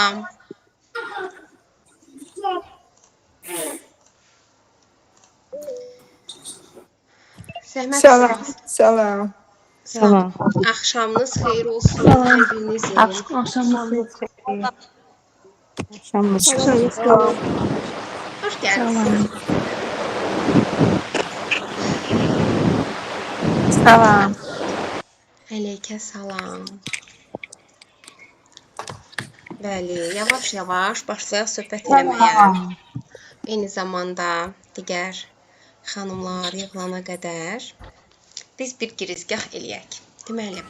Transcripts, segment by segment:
Salam. Zəhmət Salam, salam. Salam. Axşamınız xeyir olsun hər birinizin. Axşamınız xeyir. Axşamınız xeyir. Xoş gəldiniz. Salam. Əleykə salam. Bəli, yavaş-yavaş başlayaq söhbət eləməyə. Eyni zamanda digər xanımlar yığılana qədər biz bir girizgah eləyək. Deməli,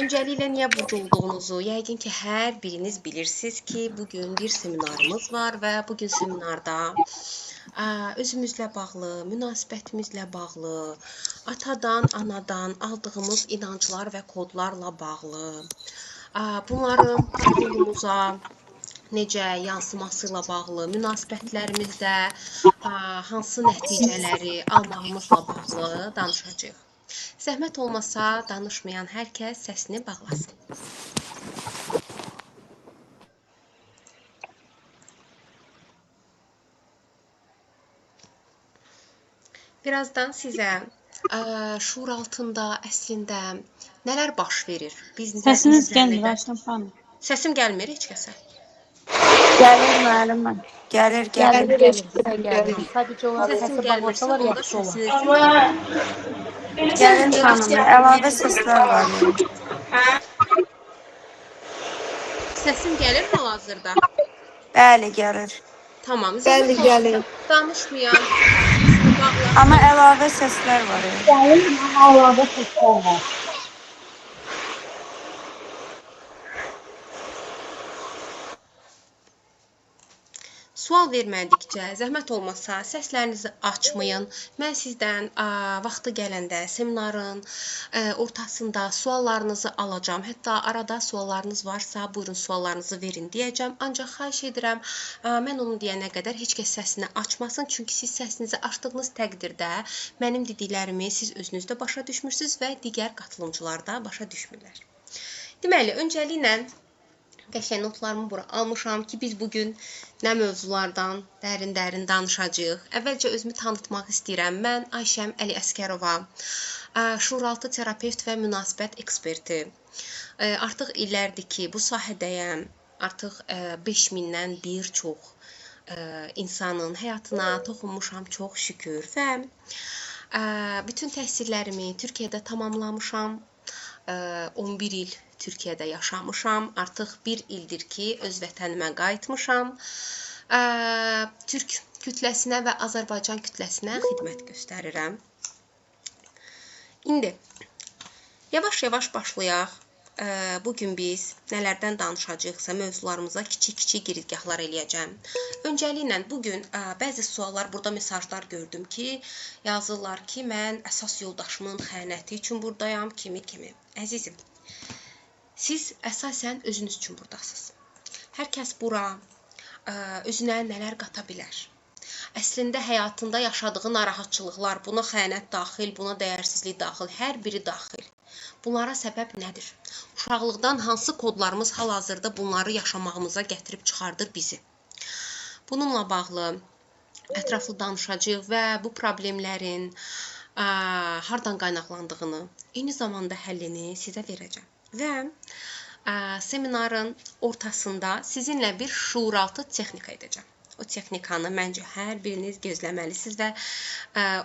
öncəliklə niyə burada olduğunuzu yəqin ki, hər biriniz bilirsiniz ki, bugün bir seminarımız var və bugün seminarda özümüzlə bağlı, münasibətimizlə bağlı, atadan, anadan aldığımız inanclar və kodlarla bağlı, bunların toplumumuza necə yansıması ilə bağlı, münasibətlərimizdə hansı nəticələri almağımızla bağlı danışacağıq. Zəhmət olmasa danışmayan hər kəs səsini bağlasın. Birazdan sizə şuuraltında əslində nələr baş verir? Biz Səsiniz gəlmir Ayşən xanım. Səsim gəlmir heç kəsə. Gəlir müəllimə. Gəlir, gəlir. Gəlir, gəlir, gəlir. Sadəcə olaraq Səsim səsi gəlmirsə, bağlasalar onda yaxşı olar. səsinizi Gəlir xanım. Əlavə səslər var. Səsim gəlir hal-hazırda? Bəli, gəlir. Tamam. Bəli, Zəhmət gəlir. olmasa danışmayan səsini bağlasın. Amma əlavə səslər var. Gəlir, amma əlavə səslər var. Sual vermədikcə, zəhmət olmasa səslərinizi açmayın. Mən sizdən vaxtı gələndə seminarın ortasında suallarınızı alacağam. Hətta arada suallarınız varsa, buyurun suallarınızı verin deyəcəm. Ancaq xahiş edirəm, mən onu deyənə qədər heç kəs səsini açmasın. Çünki siz səsinizi açdığınız təqdirdə mənim dediklərimi siz özünüz də başa düşmürsünüz və digər katılımcılar da başa düşmürlər. Deməli, öncəliklə qəşəng notlarımı bura almışam ki, biz bugün nə mövzulardan dərin-dərin danışacağıq. Əvvəlcə özümü tanıtmaq istəyirəm. Mən Ayşəm Əli Əsgərova, şuuraltı terapevt və münasibət eksperti. Artıq illərdir ki, bu sahədəyəm. Artıq 5000-dən bir çox insanın həyatına toxunmuşam, çox şükür. Və bütün təhsillərimi Türkiyədə tamamlamışam. 11 il Türkiyədə yaşamışam. Artıq bir ildir ki, öz vətənimə qayıtmışam. Türk kütləsinə və Azərbaycan kütləsinə xidmət göstərirəm. İndi yavaş-yavaş başlayaq. Bugün biz nələrdən danışacağıqsa mövzularımıza kiçik-kiçik girizgahlar eləyəcəm. Öncəliklə bugün bəzi suallar, burada mesajlar gördüm ki, yazırlar ki, mən əsas yoldaşımın xəyanəti üçün buradayam, kimi-kimi. Əzizim, siz əsasən özünüz üçün buradasınız. Hər kəs bura özünə nələr qata bilər. Əslində həyatında yaşadığı narahatçılıqlar, buna xəyanət daxil, buna dəyərsizlik daxil, hər biri daxil. Bunlara səbəb nədir? Uşaqlıqdan hansı kodlarımız hal-hazırda bunları yaşamağımıza gətirib çıxardır bizi? Bununla bağlı ətraflı danışacağıq və bu problemlərin hardan qaynaqlandığını, eyni zamanda həllini sizə verəcəm. Və seminarın ortasında sizinlə bir şuuraltı texnika edəcəm. O texnikanı məncə hər biriniz gözləməlisiniz və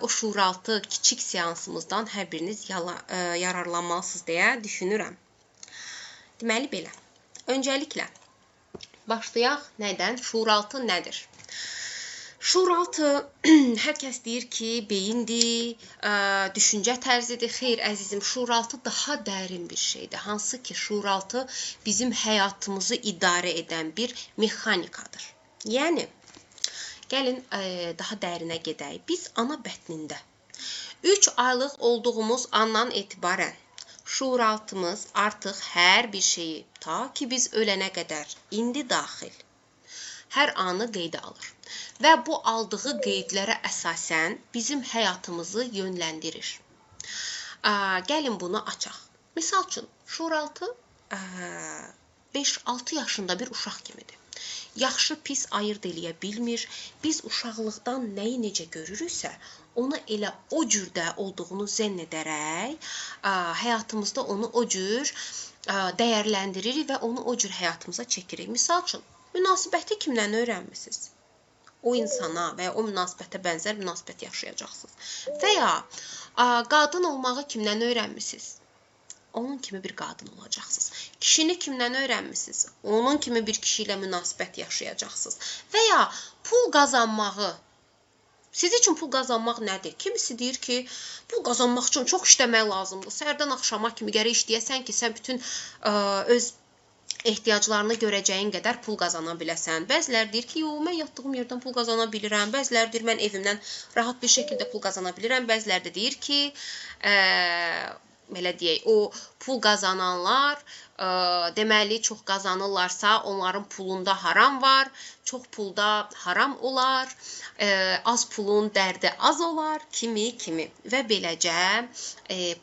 o şuuraltı kiçik seansımızdan hər biriniz yararlanmalısınız deyə düşünürəm. Deməli belə. Öncəliklə başlayaq nədən? Şuuraltı nədir? Şuuraltı hər kəs deyir ki, beyindir, düşüncə tərzidir. Xeyr, əzizim, şuuraltı daha dərin bir şeydir. Hansı ki, şuuraltı bizim həyatımızı idarə edən bir mexanikadır. Yəni, gəlin daha dərinə gedək. Biz ana bətnində 3 aylıq olduğumuz andan etibarən şuuraltımız artıq hər bir şeyi, ta ki biz ölənə qədər, indi daxil, hər anı qeydə alır. Və bu aldığı qeydlərə əsasən bizim həyatımızı yönləndirir. Gəlin bunu açaq. Misal üçün, şuuraltı 5-6 yaşında bir uşaq kimidir. Yaxşı, pis ayırd eləyə bilmir. Biz uşaqlıqdan nəyi necə görürüksə, onu elə o cürdə olduğunu zənn edərək həyatımızda onu o cür dəyərləndiririk və onu o cür həyatımıza çəkirik. Misal üçün, münasibəti kimdən öyrənmisiniz? O insana və ya o münasibətə bənzər münasibət yaşayacaqsınız. Və ya qadın olmağı kimdən öyrənmisiniz? Onun kimi bir qadın olacaqsınız. Kişini kimdən öyrənmisiniz? Onun kimi bir kişi ilə münasibət yaşayacaqsınız. Və ya pul qazanmağı. Siz üçün pul qazanmaq nədir? Kimisi deyir ki, pul qazanmaq üçün çox işləmək lazımdır. Səhərdən axşama kimi gərək işləyəsən ki, sən bütün öz ehtiyaclarını görəcəyin qədər pul qazana biləsən. Bəziləri deyir ki, yox, mən yatdığım yerdən pul qazana bilirəm. Bəziləri deyir, mən evimdən rahat bir şəkildə pul qazana bilirəm. Bəziləri də deyir ki, belə deyək, o pul qazananlar, deməli, çox qazanırlarsa, onların pulunda haram var, çox pulda haram olar, az pulun dərdi az olar, kimi. Və beləcə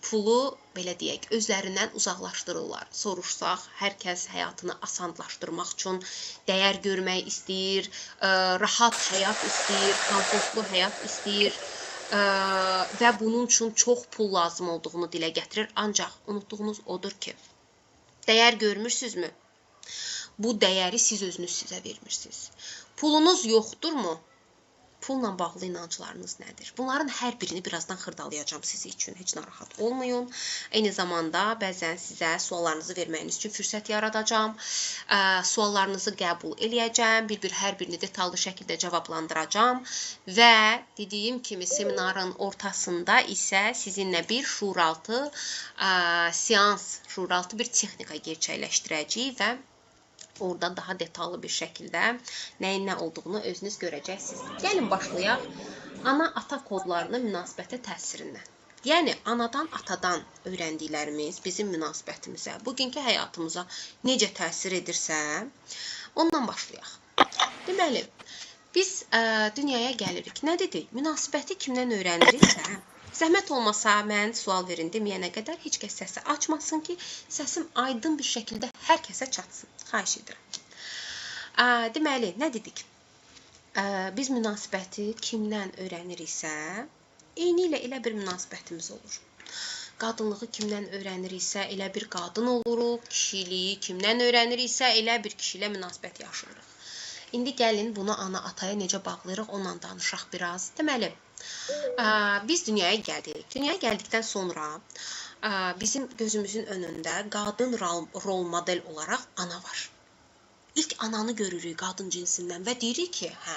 pulu, belə deyək, özlərindən uzaqlaşdırırlar. Soruşsaq, hər kəs həyatını asanlaşdırmaq üçün dəyər görmək istəyir, rahat həyat istəyir, komfortlu həyat istəyir və bunun üçün çox pul lazım olduğunu dilə gətirir. Ancaq unutduğunuz odur ki, dəyər görmürsünüzmü? Bu dəyəri siz özünüz sizə vermirsiniz. Pulunuz yoxdurmu? Pulla bağlı inanclarınız nədir? Bunların hər birini birazdan xırdalayacağam sizi üçün. Heç narahat olmayın. Eyni zamanda bəzən sizə suallarınızı verməyiniz üçün fürsət yaradacağam. Suallarınızı qəbul eləyəcəm. Bir-bir hər birini detallı şəkildə cavablandıracağam. Və dediyim kimi seminarın ortasında isə sizinlə bir şuuraltı seans, şuuraltı bir texnika gerçəkləşdirəcəyik və orada daha detallı bir şəkildə nəyin nə olduğunu özünüz görəcəksiniz. Gəlin başlayaq ana-ata kodlarının münasibətə təsirindən. Yəni, anadan, atadan öyrəndiklərimiz bizim münasibətimizə, bugünkü həyatımıza necə təsir edirsə, ondan başlayaq. Deməli, biz dünyaya gəlirik. Nə dedik? Münasibəti kimdən öyrəniriksə, zəhmət olmasa mən sual verin deməyənə qədər heç kəs səsi açmasın ki, səsim aydın bir şəkildə hər kəsə çatsın. Xahiş edirəm. Deməli, nə dedik? Biz münasibəti kimdən öyrəniriksə, eynilə elə bir münasibətimiz olur. Qadınlığı kimdən öyrəniriksə, elə bir qadın oluruq. Kişiliyi kimdən öyrəniriksə, elə bir kişi ilə münasibət yaşayırıq. İndi gəlin bunu ana-ataya necə bağlayırıq, onunla danışaq biraz. Deməli, biz dünyaya gəldik. Dünyaya gəldikdən sonra bizim gözümüzün önündə qadın rol model olaraq ana var. İlk ananı görürük qadın cinsindən və deyirik ki, hə,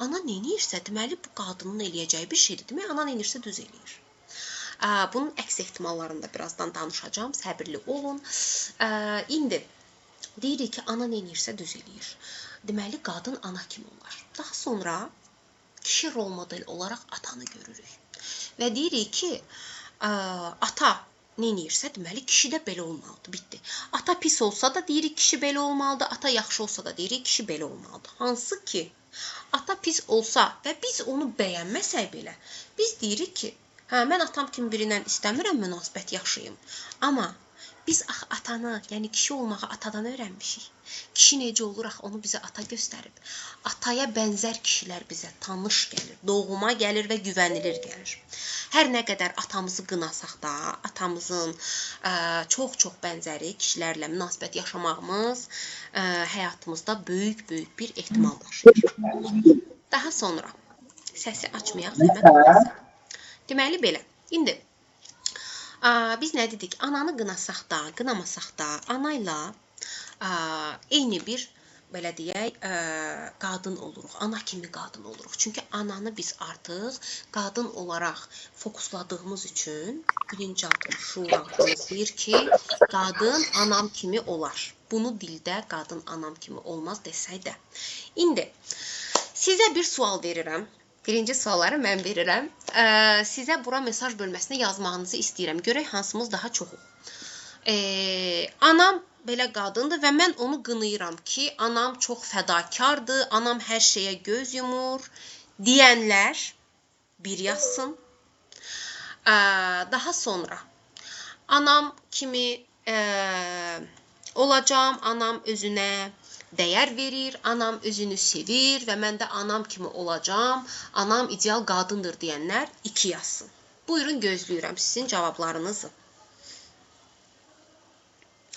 ana nə eləyirsə, deməli bu qadının eləyəcəyi bir şeydir. Demək, ana nə eləyirsə düz eləyir. Bunun əks ehtimallarını da birazdan danışacağam. Səbirli olun. İndi deyirik ki, ana nə eləyirsə düz eləyir. Deməli, qadın ana kimi olar. Daha sonra kişi rol model olaraq atanı görürük. Və deyirik ki, ata nə eləyirsə, deməli, kişi də belə olmalıdır. Bitdi. Ata pis olsa da deyirik, kişi belə olmalıdır. Ata yaxşı olsa da deyirik, kişi belə olmalıdır. Hansı ki, ata pis olsa və biz onu bəyənməsək belə, biz deyirik ki, hə, mən atam kimi birindən istəmirəm münasibət yaşayım. Amma biz axı atanı, yəni kişi olmağı atadan öyrənmişik. Kişi necə olur axı, onu bizə ata göstərib. Ataya bənzər kişilər bizə tanış gəlir, doğuma gəlir və güvənilir gəlir. Hər nə qədər atamızı qınasaq da, atamızın çox-çox bənzəri kişilərlə münasibət yaşamağımız həyatımızda böyük-böyük bir ehtimal daşıyır. Daha sonra səsi açmayaq, zəhmət olmasa. Deməli belə. İndi biz nə dedik? Ananı qınasaq da, qınamasaq da, ana ilə eyni bir, belə deyək, qadın oluruq. Ana kimi qadın oluruq. Çünki ananı biz artıq qadın olaraq fokusladığımız üçün bilinçaltı, şuuraltımız deyir ki, qadın anam kimi olar. Bunu dildə qadın anam kimi olmaz desək də. İndi sizə bir sual verirəm. Birinci sualları mən verirəm. Sizə bura mesaj bölməsinə yazmağınızı istəyirəm. Görək hansımız daha çoxuq. Anam belə qadındır və mən onu qınayıram ki, anam çox fədakardır, anam hər şeyə göz yumur deyənlər bir yazsın. Daha sonra anam kimi olacam, anam özünə dəyər verir, anam özünü sevir və mən də anam kimi olacam, anam ideal qadındır deyənlər 2 yazsın. Buyurun, gözləyirəm sizin cavablarınızı.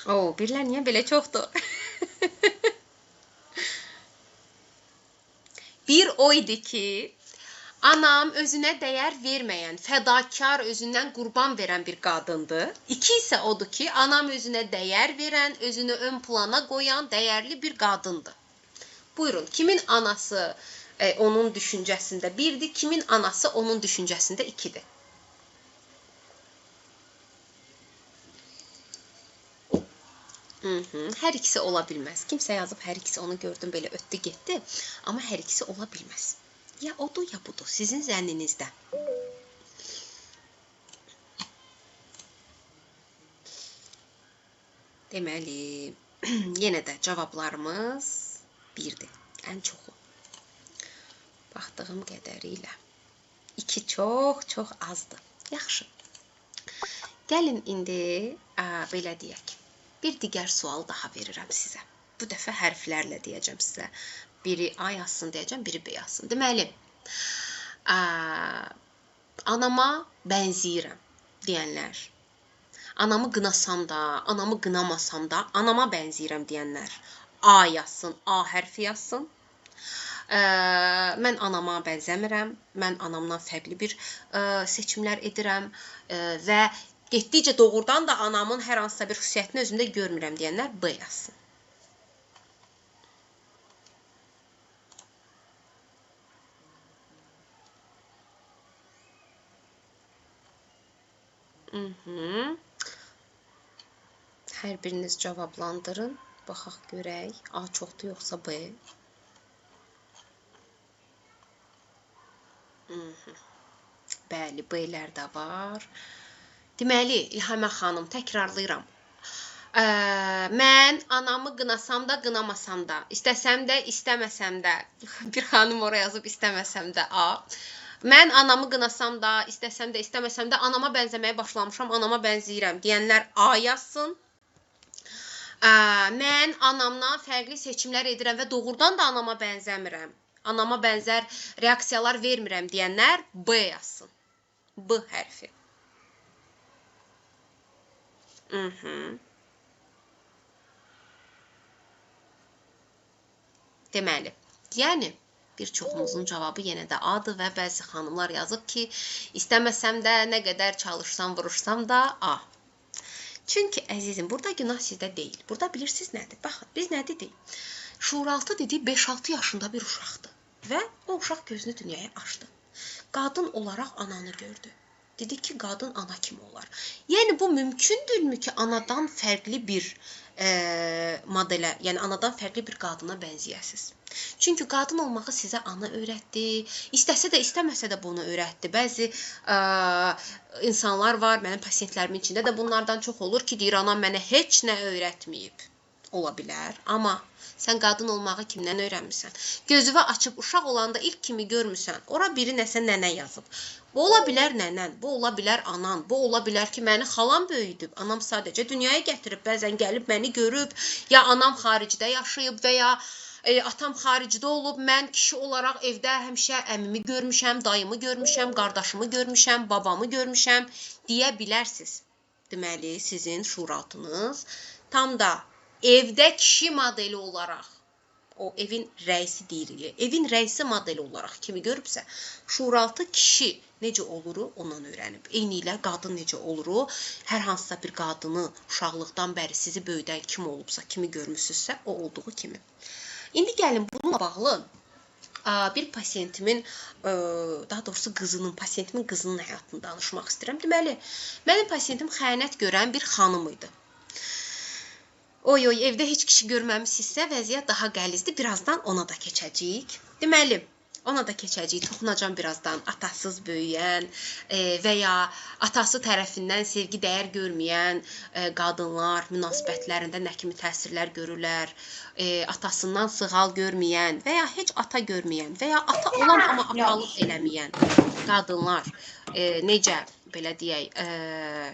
O, birlər niyə belə çoxdur? Bir o idi ki, anam özünə dəyər verməyən, fədakar, özündən qurban verən bir qadındır. 2 isə odur ki, anam özünə dəyər verən, özünü ön plana qoyan dəyərli bir qadındır. Buyurun, kimin anası onun düşüncəsində 1-dir, kimin anası onun düşüncəsində 2-dir? Hər ikisi ola bilməz. Kimsə yazıb hər ikisi, onu gördüm, belə ötdü getdi. Amma hər ikisi ola bilməz. Ya odur, ya budur. Sizin zənninizdə. Deməli, yenə də cavablarımız 1-dir. Ən çoxu. Baxdığım qədəri ilə. 2 çox, çox azdır. Yaxşı. Gəlin indi belə deyək. Bir digər sual daha verirəm sizə. Bu dəfə hərflərlə deyəcəm sizə. Biri A yazsın deyəcəm, biri B yazsın. Deməli, anama bənzəyirəm deyənlər, anamı qınasam da, anamı qınamasam da, anama bənzəyirəm deyənlər A yazsın, A hərfi yazsın. Mən anama bənzəmirəm, mən anamdan fərqli bir seçimlər edirəm və getdikcə doğrudan da anamın hər hansısa bir xüsusiyyətini özümdə görmürəm deyənlər B yazsın. Hər biriniz cavablandırın. Baxaq görək. A çoxdur yoxsa B? Bəli, B-lər də var. Deməli, İlhamə xanım, təkrarlayıram. Mən anamı qınasam da, qınamasam da, istəsəm də, istəməsəm də, bir xanım oraya yazıb istəməsəm də A. Mən anamı qınasam da, istəsəm də, istəməsəm də anama bənzəməyə başlamışam, anama bənzəyirəm deyənlər A yazsın. Mən anamdan fərqli seçimlər edirəm və doğrudan da anama bənzəmirəm, anama bənzər reaksiyalar vermirəm deyənlər B yazsın. B hərfi. Deməli, yəni bir çoxumuzun cavabı yenə də A-dır və bəzi xanımlar yazıb ki, istəməsəm də, nə qədər çalışsam, vuruşsam da A. Çünki əzizim, burada günah sizdə deyil. Burada bilirsiniz nədir? Baxın, biz nə dedik? Şuuraltı dedik 5-6 yaşında bir uşaqdır və o uşaq gözünü dünyaya açdı. Qadın olaraq ananı gördü. Dedi ki, qadın ana kimi olar. Yəni bu mümkündürmü ki, anadan fərqli bir modelə, yəni anadan fərqli bir qadına bənzəyəsiniz? Çünki qadın olmağı sizə ana öyrətdi. İstəsə də, istəməsə də bunu öyrətdi. Bəzi insanlar var, mənim pasientlərimin içində də bunlardan çox olur ki, deyir, anam mənə heç nə öyrətməyib. Ola bilər, amma sən qadın olmağı kimdən öyrənmisən? Gözünü açıb uşaq olanda ilk kimi görmüsən, ora biri nəsə nənə yazıb. Bu ola bilər nənən, bu ola bilər anan, bu ola bilər ki, məni xalam böyüdüb, anam sadəcə dünyaya gətirib, bəzən gəlib məni görüb, ya anam xaricdə yaşayıb və ya atam xaricdə olub, mən kişi olaraq evdə həmişə əmimi görmüşəm, dayımı görmüşəm, qardaşımı görmüşəm, babamı görmüşəm deyə bilərsiniz. Deməli, sizin şuuraltınız tam da evdə kişi modeli olaraq, o evin rəisi deyirik, evin rəisi modeli olaraq kimi görübsə, şuuraltı kişi necə oluru ondan öyrənib. Eynilə qadın necə oluru, hər hansısa bir qadını uşaqlıqdan bəri sizi böyüdən kim olubsa, kimi görmüsünüzsə, o olduğu kimi. İndi gəlin bununla bağlı bir pasiyentimin, daha doğrusu qızının, pasiyentimin qızının həyatını danışmaq istəyirəm. Deməli, mənim pasiyentim xəyanət görən bir xanım idi. Oy, oy, evdə heç kişi görməmişsinizsə, vəziyyət daha qəlizdir. Birazdan ona da keçəcəyik. Deməli, Ona da keçəcəyik, toxunacam birazdan. Atasız böyüyən və ya atası tərəfindən sevgi dəyər görməyən qadınlar münasibətlərində nə kimi təsirlər görürlər, atasından sığal görməyən və ya heç ata görməyən və ya ata olan amma atalıq eləməyən qadınlar necə belə deyək,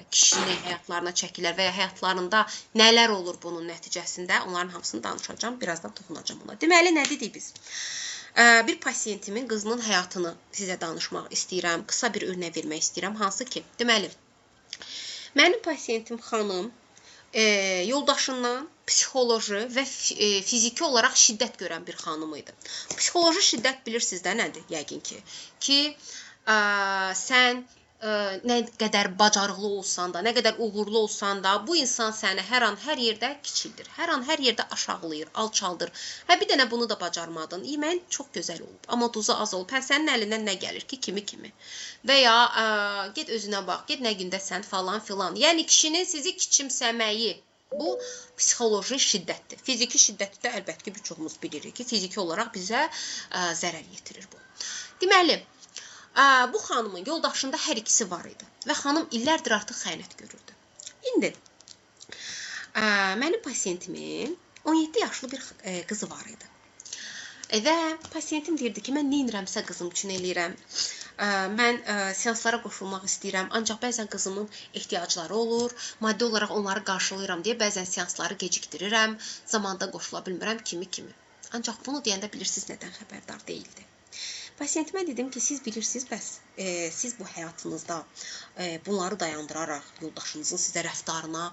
kişini həyatlarına çəkirlər və ya həyatlarında nələr olur bunun nəticəsində, onların hamısını danışacağam, birazdan toxunacağam ona. Deməli, nə dedik biz? Bir pasiyentimin qızının həyatını sizə danışmaq istəyirəm, qısa bir örnək vermək istəyirəm, hansı ki, deməli, mənim pasiyentim xanım yoldaşından psixoloji və fiziki olaraq şiddət görən bir xanım idi. Psixoloji şiddət bilirsiniz də nədir, yəqin ki, sən nə qədər bacarıqlı olsan da, nə qədər uğurlu olsan da, bu insan səni hər an hər yerdə kiçildir. Hər an hər yerdə aşağılayır, alçaldır. Hə, bir dənə bunu da bacarmadın. Yeməyin çox gözəl olub, amma duzu az olub. Hə, sənin əlindən nə gəlir ki, kimi. Və ya get özünə bax, get nə gündəsən falan filan. Yəni kişinin sizi kiçimsəməyi, bu psixoloji şiddətdir. Fiziki şiddəti də əlbəttə ki, bir çoxumuz bilirik ki, fiziki olaraq bizə zərər yetirir bu. Deməli, bu xanımın yoldaşında hər ikisi var idi və xanım illərdir artıq xəyanət görürdü. İndi mənim pasiyentimin 17 yaşlı bir qızı var idi. Və pasiyentim deyirdi ki, mən nə edirəmsə qızım üçün eləyirəm. Mən seanslara qoşulmaq istəyirəm, ancaq bəzən qızımın ehtiyacları olur, maddi olaraq onları qarşılayıram deyə bəzən seansları gecikdirirəm, zamanda qoşula bilmirəm, kimi. Ancaq bunu deyəndə bilirsiniz nədən xəbərdar deyildi. Pasiyentimə dedim ki, siz bilirsiniz, bəs siz bu həyatınızda bunları dayandıraraq, yoldaşınızın sizə rəftarına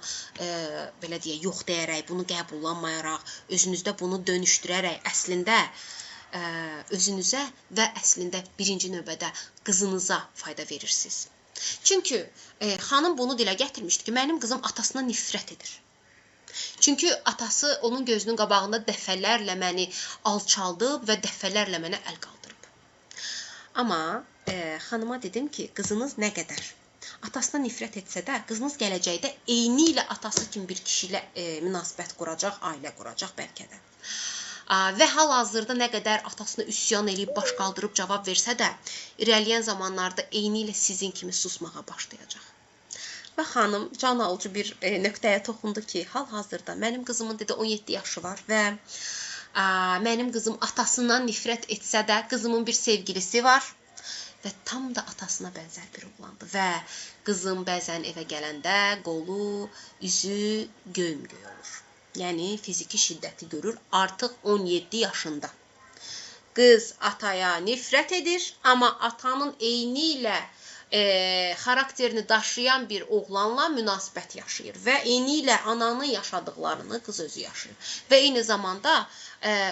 belə deyək, yox deyərək, bunu qəbullanmayaraq, özünüzdə bunu dönüşdürərək əslində özünüzə və əslində birinci növbədə qızınıza fayda verirsiniz. Çünki xanım bunu dilə gətirmişdi ki, mənim qızım atasına nifrət edir. Çünki atası onun gözünün qabağında dəfələrlə məni alçaldıb və dəfələrlə mənə əl qaldırıb. Amma xanıma dedim ki, qızınız nə qədər atasına nifrət etsə də, qızınız gələcəkdə eyni ilə atası kimi bir kişi ilə münasibət quracaq, ailə quracaq bəlkə də. Və hal-hazırda nə qədər atasına üsyan eləyib, baş qaldırıb cavab versə də, irəliləyən zamanlarda eyni ilə sizin kimi susmağa başlayacaq. Və xanım can alıcı bir nöqtəyə toxundu ki, hal-hazırda mənim qızımın dedi 17 yaşı var və mənim qızım atasından nifrət etsə də, qızımın bir sevgilisi var və tam da atasına bənzər bir oğlandı. Və qızım bəzən evə gələndə qolu, üzü göym-göy olur. Yəni fiziki şiddəti görür artıq 17 yaşında. Qız ataya nifrət edir, amma atanın eyni ilə xarakterini daşıyan bir oğlanla münasibət yaşayır və eyni ilə ananın yaşadıqlarını qız özü yaşayır. Və eyni zamanda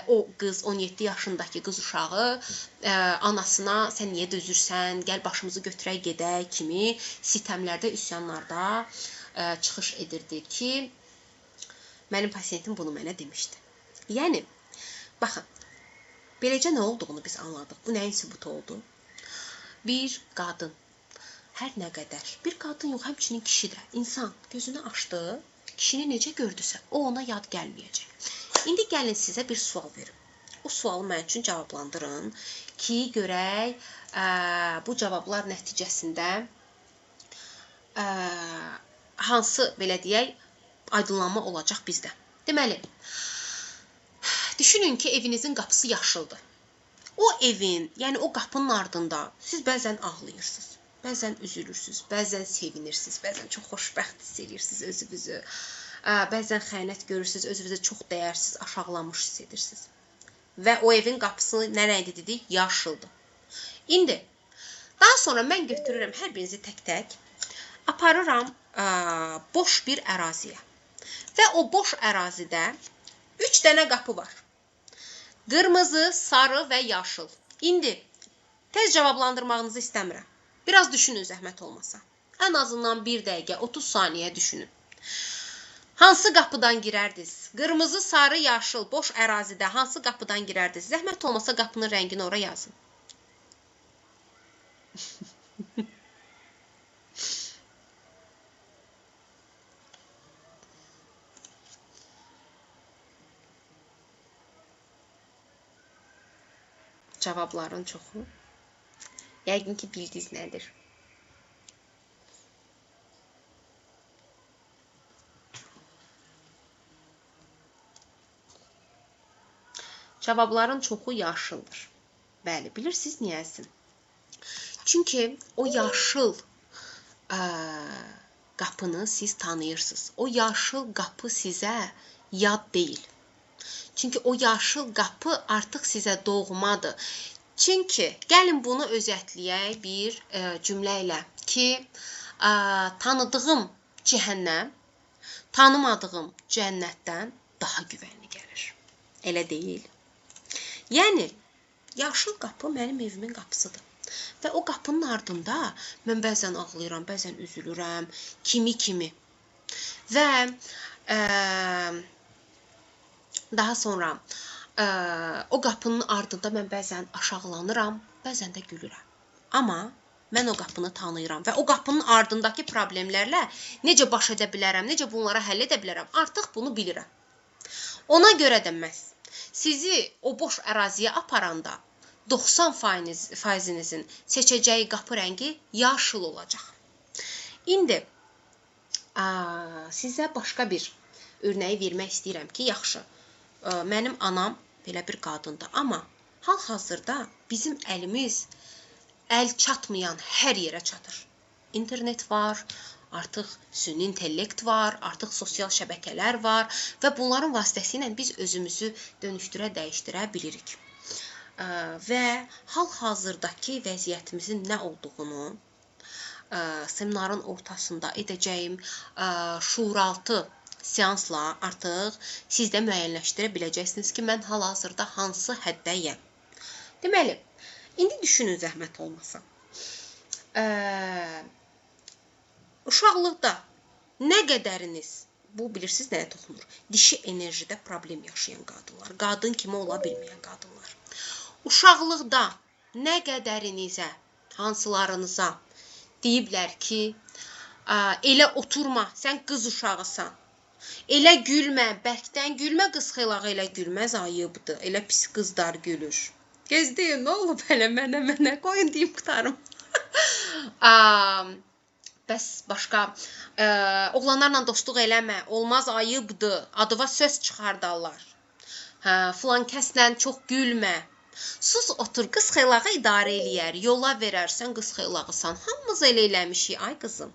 o qız, 17 yaşındakı qız uşağı anasına sən niyə dözürsən, gəl başımızı götürək gedək kimi sitəmlərdə, üsyanlarda çıxış edirdi ki, mənim pasiyentim bunu mənə demişdi. Yəni, baxın, beləcə nə olduğunu biz anladıq. Bu nəyin sübutu oldu? Bir qadın, hər nə qədər, bir qadın yox, həmçinin kişi də, insan gözünü açdı, kişini necə gördüsə, o ona yad gəlməyəcək. İndi gəlin sizə bir sual verim. O sualı mənim üçün cavablandırın ki, görək bu cavablar nəticəsində hansı, belə deyək, aydınlanma olacaq bizdə. Deməli, düşünün ki, evinizin qapısı yaşıldır. O evin, yəni o qapının ardında siz bəzən ağlayırsınız, bəzən üzülürsünüz, bəzən sevinirsiniz, bəzən çox xoşbəxt hiss edirsiniz özünüzü, bəzən xəyanət görürsünüz, özünüzü çox dəyərsiz, aşağılanmış hiss edirsiniz. Və o evin qapısı nə rəngdə dedik? Yaşıldır. İndi, daha sonra mən götürürəm hər birinizi tək-tək, aparıram boş bir əraziyə. Və o boş ərazidə 3 dənə qapı var. Qırmızı, sarı və yaşıl. İndi, tez cavablandırmağınızı istəmirəm. Biraz düşünün zəhmət olmasa. Ən azından 1 dəqiqə, 30 saniyə düşünün. Hansı qapıdan girərdiniz? Qırmızı, sarı, yaşıl, boş ərazidə hansı qapıdan girərdiniz? Zəhmət olmasa qapının rəngini ora yazın. Cavabların çoxu. Yəqin ki, bildiniz nədir. Cavabların çoxu yaşıldır. Bəli, bilirsiniz niyəsin? Çünki o yaşıl qapını siz tanıyırsınız. O yaşıl qapı sizə yad deyil. Çünki o yaşıl qapı artıq sizə doğmadır. Çünki gəlin bunu özətləyək bir cümlə ilə ki, tanıdığım cəhənnəm tanımadığım cənnətdən daha güvənli gəlir. Elə deyil. Yəni, yaşıl qapı mənim evimin qapısıdır. Və o qapının ardında mən bəzən ağlayıram, bəzən üzülürəm, kimi-kimi. Və daha sonra o qapının ardında mən bəzən aşağılanıram, bəzən də gülürəm. Amma mən o qapını tanıyıram və o qapının ardındakı problemlərlə necə baş edə bilərəm, necə bunları həll edə bilərəm, artıq bunu bilirəm. Ona görə də məhz sizi o boş əraziyə aparanda 90 faizinizin seçəcəyi qapı rəngi yaşıl olacaq. İndi sizə başqa bir örnəyi vermək istəyirəm ki, yaxşı, mənim anam belə bir qadındır, amma hal-hazırda bizim əlimiz əl çatmayan hər yerə çatır. İnternet var, artıq süni intellekt var, artıq sosial şəbəkələr var və bunların vasitəsilə biz özümüzü dönüşdürə, dəyişdirə bilirik. Və hal-hazırdakı vəziyyətimizin nə olduğunu seminarın ortasında edəcəyim şuuraltı seansla artıq siz də müəyyənləşdirə biləcəksiniz ki, mən hal-hazırda hansı həddəyəm. Deməli, indi düşünün zəhmət olmasa. Uşaqlıqda nə qədəriniz, bu bilirsiniz nəyə toxunur? Dişi enerjidə problem yaşayan qadınlar, qadın kimi ola bilməyən qadınlar. Uşaqlıqda nə qədərinizə, hansılarınıza deyiblər ki, elə oturma, sən qız uşağısan. Elə gülmə, bərkdən gülmə, qız xeylağı elə gülməz, ayıbdır. Elə pis qızlar gülür. Gözləyin, nə olub hələ mənə, qoyun deyim qurtarım. Bəs başqa, oğlanlarla dostluq eləmə, olmaz, ayıbdır, adıva söz çıxardarlar. Hə, filan kəslə çox gülmə. Sus, otur, qız xeylağı idarə eləyər, yola verərsən, qız xeylağısan. Hamımız elə eləmişik, ay qızım.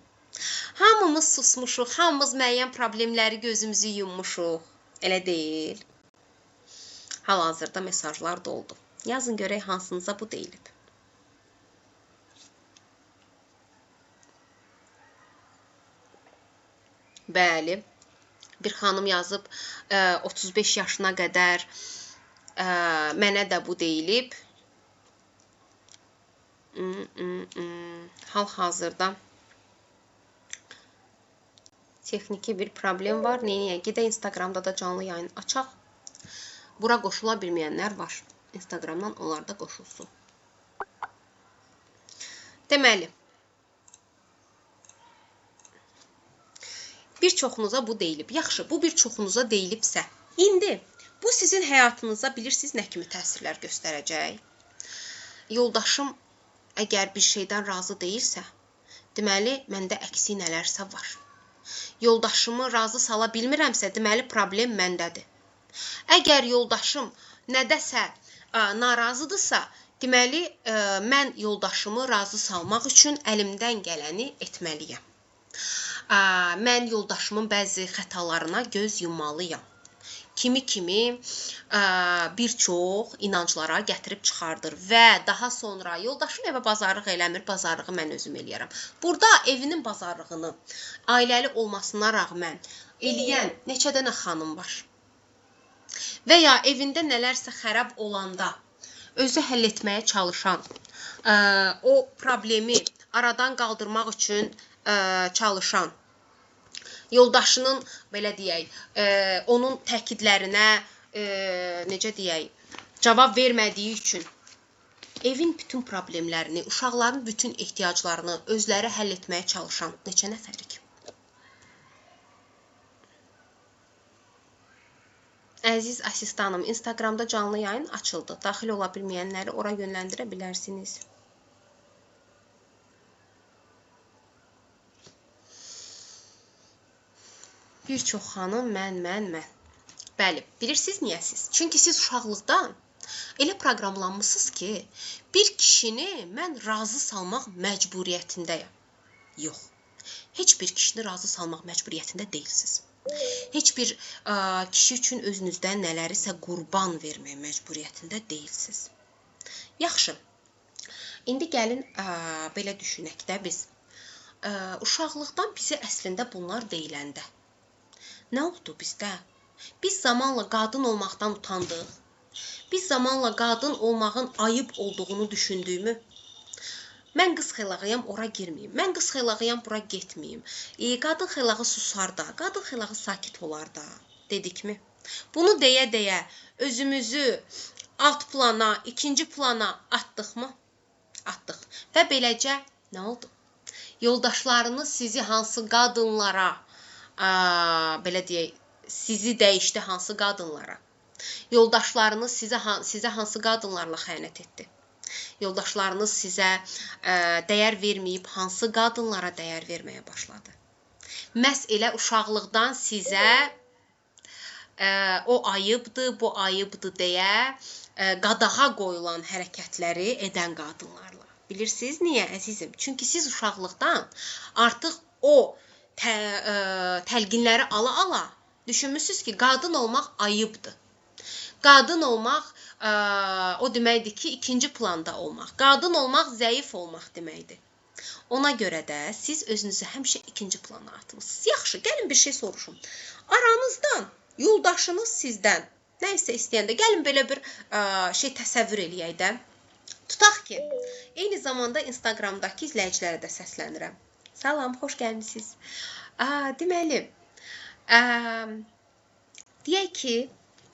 Hamımız susmuşuq, hamımız müəyyən problemləri gözümüzü yummuşuq. Elə deyil. Hal-hazırda mesajlar doldu. Yazın görək hansınıza bu deyilib. Bəli, bir xanım yazıb 35 yaşına qədər mənə də bu deyilib. Hal-hazırda texniki bir problem var. Neyniyək? Gedək Instagramda da canlı yayın açaq. Bura qoşula bilməyənlər var. Instagramdan onlar da qoşulsun. Deməli, bir çoxunuza bu deyilib. Yaxşı, bu bir çoxunuza deyilibsə, indi bu sizin həyatınıza bilirsiniz nə kimi təsirlər göstərəcək? Yoldaşım əgər bir şeydən razı deyilsə, deməli, məndə əksi nələrsə var. Yoldaşımı razı sala bilmirəmsə, deməli, problem məndədir. Əgər yoldaşım nədəsə narazıdırsa, deməli, mən yoldaşımı razı salmaq üçün əlimdən gələni etməliyəm. Mən yoldaşımın bəzi xətalarına göz yummalıyam. Kimi-kimi bir çox inanclara gətirib çıxardır və daha sonra yoldaşım evə bazarlıq eləmir, bazarlığı mən özüm eləyərəm. Burada evinin bazarlığını ailəli olmasına rəğmən eləyən neçə dənə xanım var? Və ya evində nələrsə xərab olanda özü həll etməyə çalışan, o problemi aradan qaldırmaq üçün çalışan, yoldaşının, belə deyək, onun təkidlərinə, necə deyək, cavab vermədiyi üçün evin bütün problemlərini, uşaqların bütün ehtiyaclarını özləri həll etməyə çalışan neçə nəfərik? Əziz asistanım, Instagramda canlı yayın açıldı. Daxil ola bilməyənləri ora yönləndirə bilərsiniz. Bir çox xanım mən, mən, mən. Bəli, bilirsiniz niyə siz? Çünki siz uşaqlıqdan elə proqramlanmısınız ki, bir kişini mən razı salmaq məcburiyyətindəyəm. Yox, heç bir kişini razı salmaq məcburiyyətində deyilsiniz. Heç bir kişi üçün özünüzdən nələrisə qurban vermək məcburiyyətində deyilsiniz. Yaxşı, indi gəlin belə düşünək də biz. Uşaqlıqdan bizə əslində bunlar deyiləndə nə oldu bizdə? Biz zamanla qadın olmaqdan utandıq. Biz zamanla qadın olmağın ayıb olduğunu düşündüyümü, mən qız xelağıyam, ora girməyim, mən qız xelağıyam, bura getməyim, qadın xelağı susar da, qadın xelağı sakit olar da, dedikmi? Bunu deyə-deyə özümüzü alt plana, ikinci plana atdıqmı? Atdıq. Və beləcə nə oldu? Yoldaşlarınız sizi hansı qadınlara, belə deyək, sizi dəyişdi hansı qadınlara? Yoldaşlarınız sizə hansı qadınlarla xəyanət etdi? Yoldaşlarınız sizə dəyər verməyib hansı qadınlara dəyər verməyə başladı? Məhz elə uşaqlıqdan sizə o ayıbdır, bu ayıbdır deyə qadağa qoyulan hərəkətləri edən qadınlarla. Bilirsiniz niyə, əzizim? Çünki siz uşaqlıqdan artıq o təlqinləri ala-ala düşünmüsünüz ki, qadın olmaq ayıbdır. Qadın olmaq o deməkdir ki, ikinci planda olmaq. Qadın olmaq zəif olmaq deməkdir. Ona görə də siz özünüzü həmişə ikinci plana atmısınız. Yaxşı, gəlin bir şey soruşum. Aranızdan, yoldaşınız sizdən nə isə istəyəndə, gəlin belə bir şey təsəvvür eləyək də. Tutaq ki, eyni zamanda Instagramdakı izləyicilərə də səslənirəm. Salam, xoş gəlmisiniz. Deməli, deyək ki,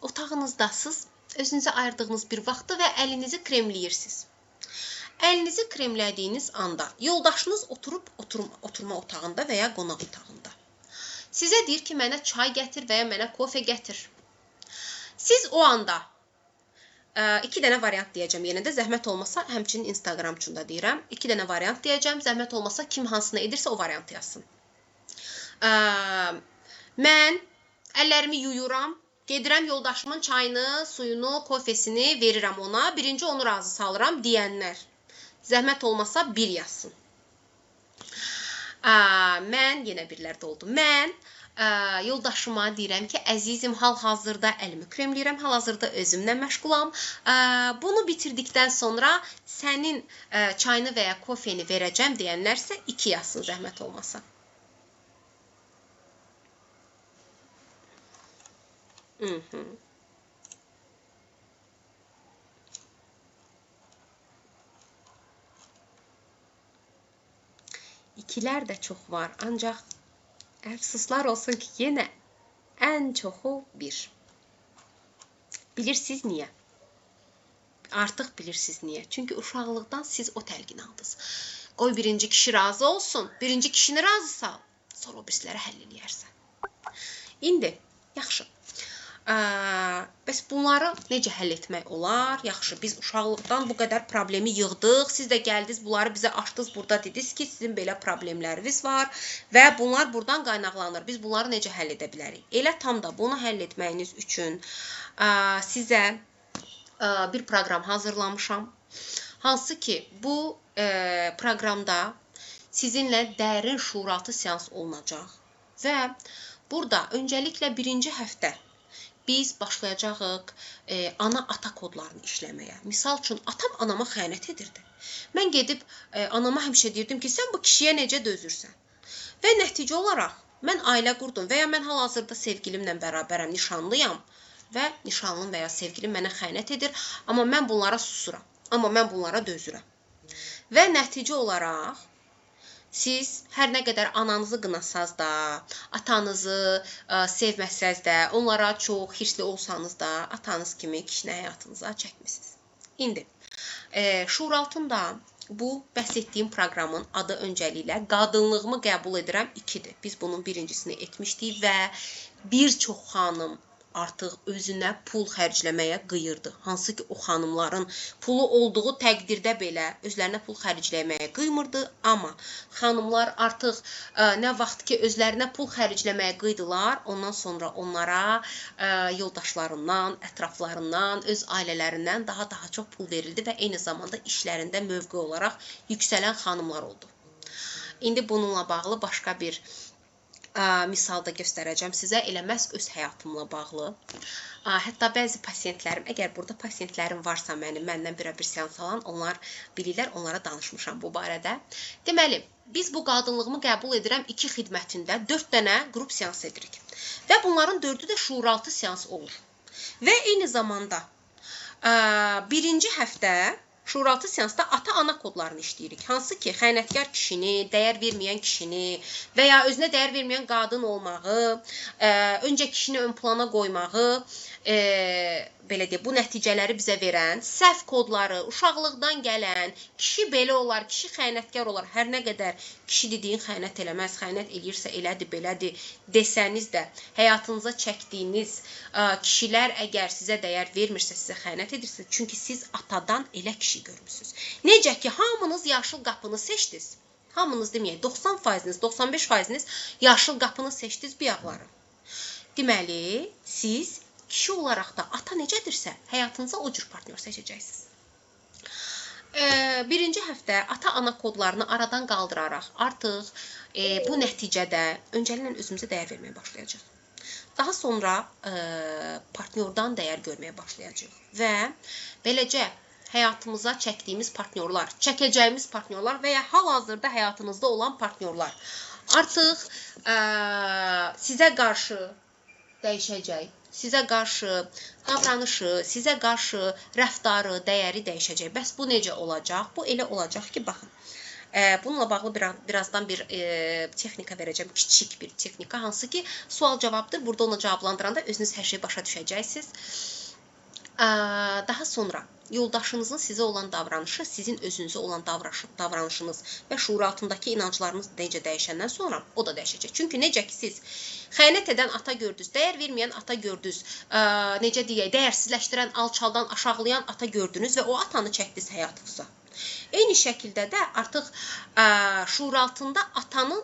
otağınızdasınız, özünüzə ayırdığınız bir vaxtda və əlinizi kremləyirsiniz. Əlinizi kremlədiyiniz anda yoldaşınız oturub oturma otağında və ya qonaq otağında. Sizə deyir ki, mənə çay gətir və ya mənə kofe gətir. Siz o anda, iki dənə variant deyəcəm yenə də, zəhmət olmasa, həmçinin Instagram üçün də deyirəm. İki dənə variant deyəcəm, zəhmət olmasa kim hansını edirsə o variantı yazsın. Mən əllərimi yuyuram, gedirəm yoldaşımın çayını, suyunu, kofesini verirəm ona. Birinci onu razı salıram deyənlər. Zəhmət olmasa bir yazsın. Mən, yenə birlər doldu. Mən yoldaşıma deyirəm ki, əzizim, hal-hazırda əlimi kremləyirəm, hal-hazırda özümlə məşğulam. Bunu bitirdikdən sonra sənin çayını və ya kofeni verəcəm deyənlərsə iki yazsın zəhmət olmasa. İkilər də çox var, ancaq əfsuslar olsun ki, yenə ən çoxu bir. Bilirsiniz niyə? Artıq bilirsiniz niyə? Çünki uşaqlıqdan siz o təlqini aldınız. Qoy birinci kişi razı olsun, birinci kişini razı sal, sonra o birisləri həll eləyərsən. İndi, yaxşı. Bəs bunları necə həll etmək olar? Yaxşı, biz uşaqlıqdan bu qədər problemi yığdıq. Siz də gəldiniz, bunları bizə açdınız. Burada dediniz ki, sizin belə problemləriniz var və bunlar buradan qaynaqlanır. Biz bunları necə həll edə bilərik? Elə tam da bunu həll etməyiniz üçün sizə bir proqram hazırlamışam. Hansı ki, bu proqramda sizinlə dərin şuuraltı seans olunacaq və burada öncəliklə birinci həftə biz başlayacağıq ana-ata kodlarını işləməyə. Misal üçün, atam anama xəyanət edirdi. Mən gedib anama həmişə deyirdim ki, sən bu kişiyə necə dözürsən? Və nəticə olaraq mən ailə qurdum və ya mən hal-hazırda sevgilimlə bərabərəm, nişanlıyam və nişanlım və ya sevgilim mənə xəyanət edir, amma mən bunlara susuram, amma mən bunlara dözürəm. Və nəticə olaraq siz hər nə qədər ananızı qınasaz da, atanızı sevməsəz də, onlara çox hirsli olsanız da, atanız kimi kişini həyatınıza çəkmisiniz. İndi, şuuraltında bu bəhs etdiyim proqramın adı öncəliklə Qadınlığımı qəbul edirəm 2-dir. Biz bunun birincisini etmişdik və bir çox xanım artıq özünə pul xərcləməyə qıyırdı. Hansı ki, o xanımların pulu olduğu təqdirdə belə özlərinə pul xərcləməyə qıymırdı. Amma xanımlar artıq nə vaxt ki, özlərinə pul xərcləməyə qıydılar, ondan sonra onlara yoldaşlarından, ətraflarından, öz ailələrindən daha çox pul verildi və eyni zamanda işlərində mövqe olaraq yüksələn xanımlar oldu. İndi bununla bağlı başqa bir misal da göstərəcəm sizə, elə məhz öz həyatımla bağlı. Hətta bəzi pasiyentlərim, əgər burada pasiyentlərim varsa mənim, məndən birə-bir seans alan, onlar bilirlər, onlara danışmışam bu barədə. Deməli, biz bu qadınlığımı qəbul edirəm 2 xidmətində 4 dənə qrup seans edirik. Və bunların 4-ü də şuuraltı seans olur. Və eyni zamanda birinci həftə şuuraltı seansda ata-ana kodlarını işləyirik. Hansı ki, xəyanətkar kişini, dəyər verməyən kişini və ya özünə dəyər verməyən qadın olmağı, öncə kişini ön plana qoymağı, belə deyək, bu nəticələri bizə verən səhv kodları, uşaqlıqdan gələn, kişi belə olar, kişi xəyanətkar olar, hər nə qədər kişi dediyin xəyanət eləməz, xəyanət eləyirsə elədir, belədir desəniz də, həyatınıza çəkdiyiniz kişilər əgər sizə dəyər vermirsə, sizə xəyanət edirsə, çünki siz atadan elə kişi görmüsünüz. Necə ki, hamınız yaşıl qapını seçdiniz, hamınız deməyək, 90%-niz, 95%-niz yaşıl qapını seçdiniz bıyaqları. Deməli, siz kişi olaraq da ata necədirsə, həyatınıza o cür partnyor seçəcəksiniz. Birinci həftə ata-ana kodlarını aradan qaldıraraq artıq bu nəticədə öncəliklə özümüzə dəyər verməyə başlayacaq. Daha sonra partnyordan dəyər görməyə başlayacaq və beləcə həyatımıza çəkdiyimiz partnyorlar, çəkəcəyimiz partnyorlar və ya hal-hazırda həyatınızda olan partnyorlar artıq sizə qarşı dəyişəcək. Sizə qarşı davranışı, sizə qarşı rəftarı, dəyəri dəyişəcək. Bəs bu necə olacaq? Bu elə olacaq ki, baxın, bununla bağlı birazdan bir texnika verəcəm, kiçik bir texnika, hansı ki, sual-cavabdır. Burada onu cavablandıranda özünüz hər şeyi başa düşəcəksiniz. Daha sonra yoldaşınızın sizə olan davranışı, sizin özünüzə olan davranışınız və şuuraltındakı inanclarınız necə dəyişəndən sonra o da dəyişəcək. Çünki necə ki siz xəyanət edən ata gördünüz, dəyər verməyən ata gördünüz, necə deyək, dəyərsizləşdirən, alçaldan, aşağılayan ata gördünüz və o atanı çəkdiniz həyatınıza. Eyni şəkildə də artıq şuuraltında atanın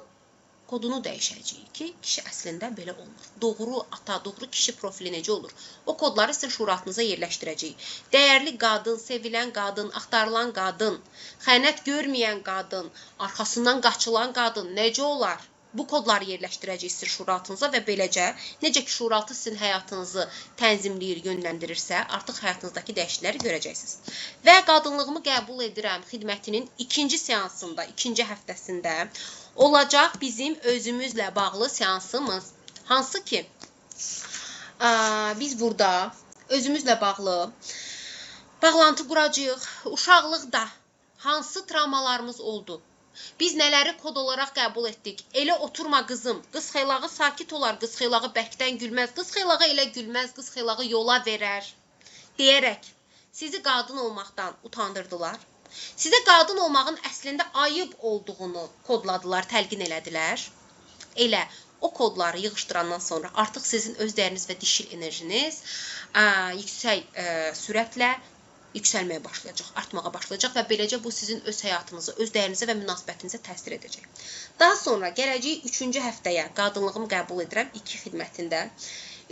kodunu dəyişəcəyik ki, kişi əslində belə olmur. Doğru ata, doğru kişi profili necə olur? O kodları sizin şuuraltınıza yerləşdirəcəyik. Dəyərli qadın, sevilən qadın, axtarılan qadın, xəyanət görməyən qadın, arxasından qaçılan qadın necə olar? Bu kodları yerləşdirəcəyik sizin şuuraltınıza və beləcə, necə ki şuuraltı sizin həyatınızı tənzimləyir, yönləndirirsə, artıq həyatınızdakı dəyişiklikləri görəcəksiniz. Və qadınlığımı qəbul edirəm xidmətinin ikinci seansında, ikinci həftəsində olacaq bizim özümüzlə bağlı seansımız. Hansı ki, biz burada özümüzlə bağlı bağlantı quracağıq. Uşaqlıqda hansı travmalarımız oldu? Biz nələri kod olaraq qəbul etdik? Elə oturma qızım, qız xeylağı sakit olar, qız xeylağı bərkdən gülməz, qız xeylağı elə gülməz, qız xeylağı yola verər deyərək sizi qadın olmaqdan utandırdılar. Sizə qadın olmağın əslində ayıb olduğunu kodladılar, təlqin elədilər. Elə o kodları yığışdırandan sonra artıq sizin öz dəyəriniz və dişil enerjiniz yüksək sürətlə yüksəlməyə başlayacaq, artmağa başlayacaq və beləcə bu sizin öz həyatınıza, öz dəyərinizə və münasibətinizə təsir edəcək. Daha sonra gələcəyik 3-cü həftəyə, qadınlığımı qəbul edirəm 2 xidmətində.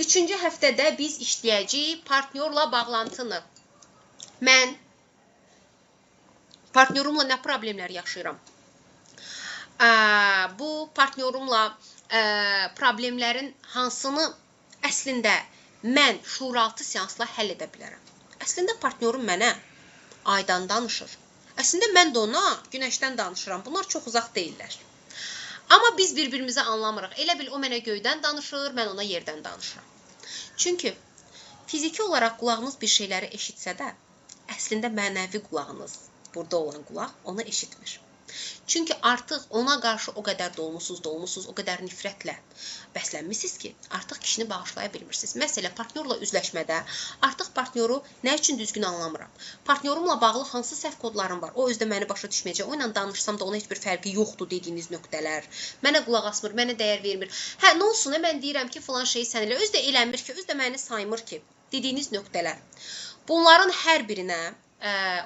3-cü həftədə biz işləyəcəyik partnyorla bağlantını. Mən partnyorumla nə problemlər yaşayıram? Bu partnyorumla problemlərin hansını əslində mən şuuraltı seansla həll edə bilərəm? Əslində partnyorum mənə aydan danışır. Əslində mən də ona günəşdən danışıram. Bunlar çox uzaq deyillər. Amma biz bir-birimizi anlamırıq. Elə bil o mənə göydən danışır, mən ona yerdən danışıram. Çünki fiziki olaraq qulağınız bir şeyləri eşitsə də, əslində mənəvi qulağınız, burada olan qulaq onu eşitmir. Çünki artıq ona qarşı o qədər dolmusunuz, o qədər nifrətlə bəslənmisiniz ki, artıq kişini bağışlaya bilmirsiniz. Məsələ partnyorla üzləşmədə artıq partnyoru nə üçün düzgün anlamıram? Partnyorumla bağlı hansı səhv kodlarım var? O özü də məni başa düşməyəcək. O ilə danışsam da ona heç bir fərqi yoxdur dediyiniz nöqtələr. Mənə qulaq asmır, mənə dəyər vermir. Hə, nə olsun, mən deyirəm ki, filan şeyi sən elə. Özü də eləmir ki, özü də məni saymır ki, dediyiniz nöqtələr. Bunların hər birinə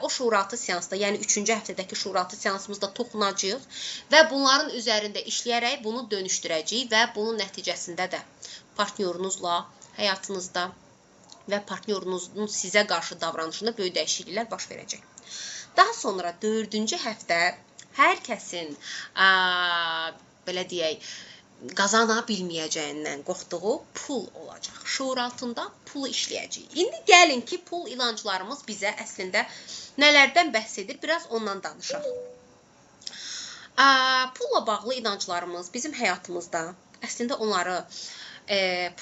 o şuuraltı seansda, yəni 3-cü həftədəki şuuraltı seansımızda toxunacağıq və bunların üzərində işləyərək bunu dönüşdürəcəyik və bunun nəticəsində də partnyorunuzla həyatınızda və partnyorunuzun sizə qarşı davranışında böyük dəyişikliklər baş verəcək. Daha sonra 4-cü həftə hər kəsin belə deyək, qazana bilməyəcəyindən qorxduğu pul olacaq. Şuuraltında pulu işləyəcəyik. İndi gəlin ki, pul inanclarımız bizə əslində nələrdən bəhs edir, biraz ondan danışaq. Pulla bağlı inanclarımız bizim həyatımızda əslində onları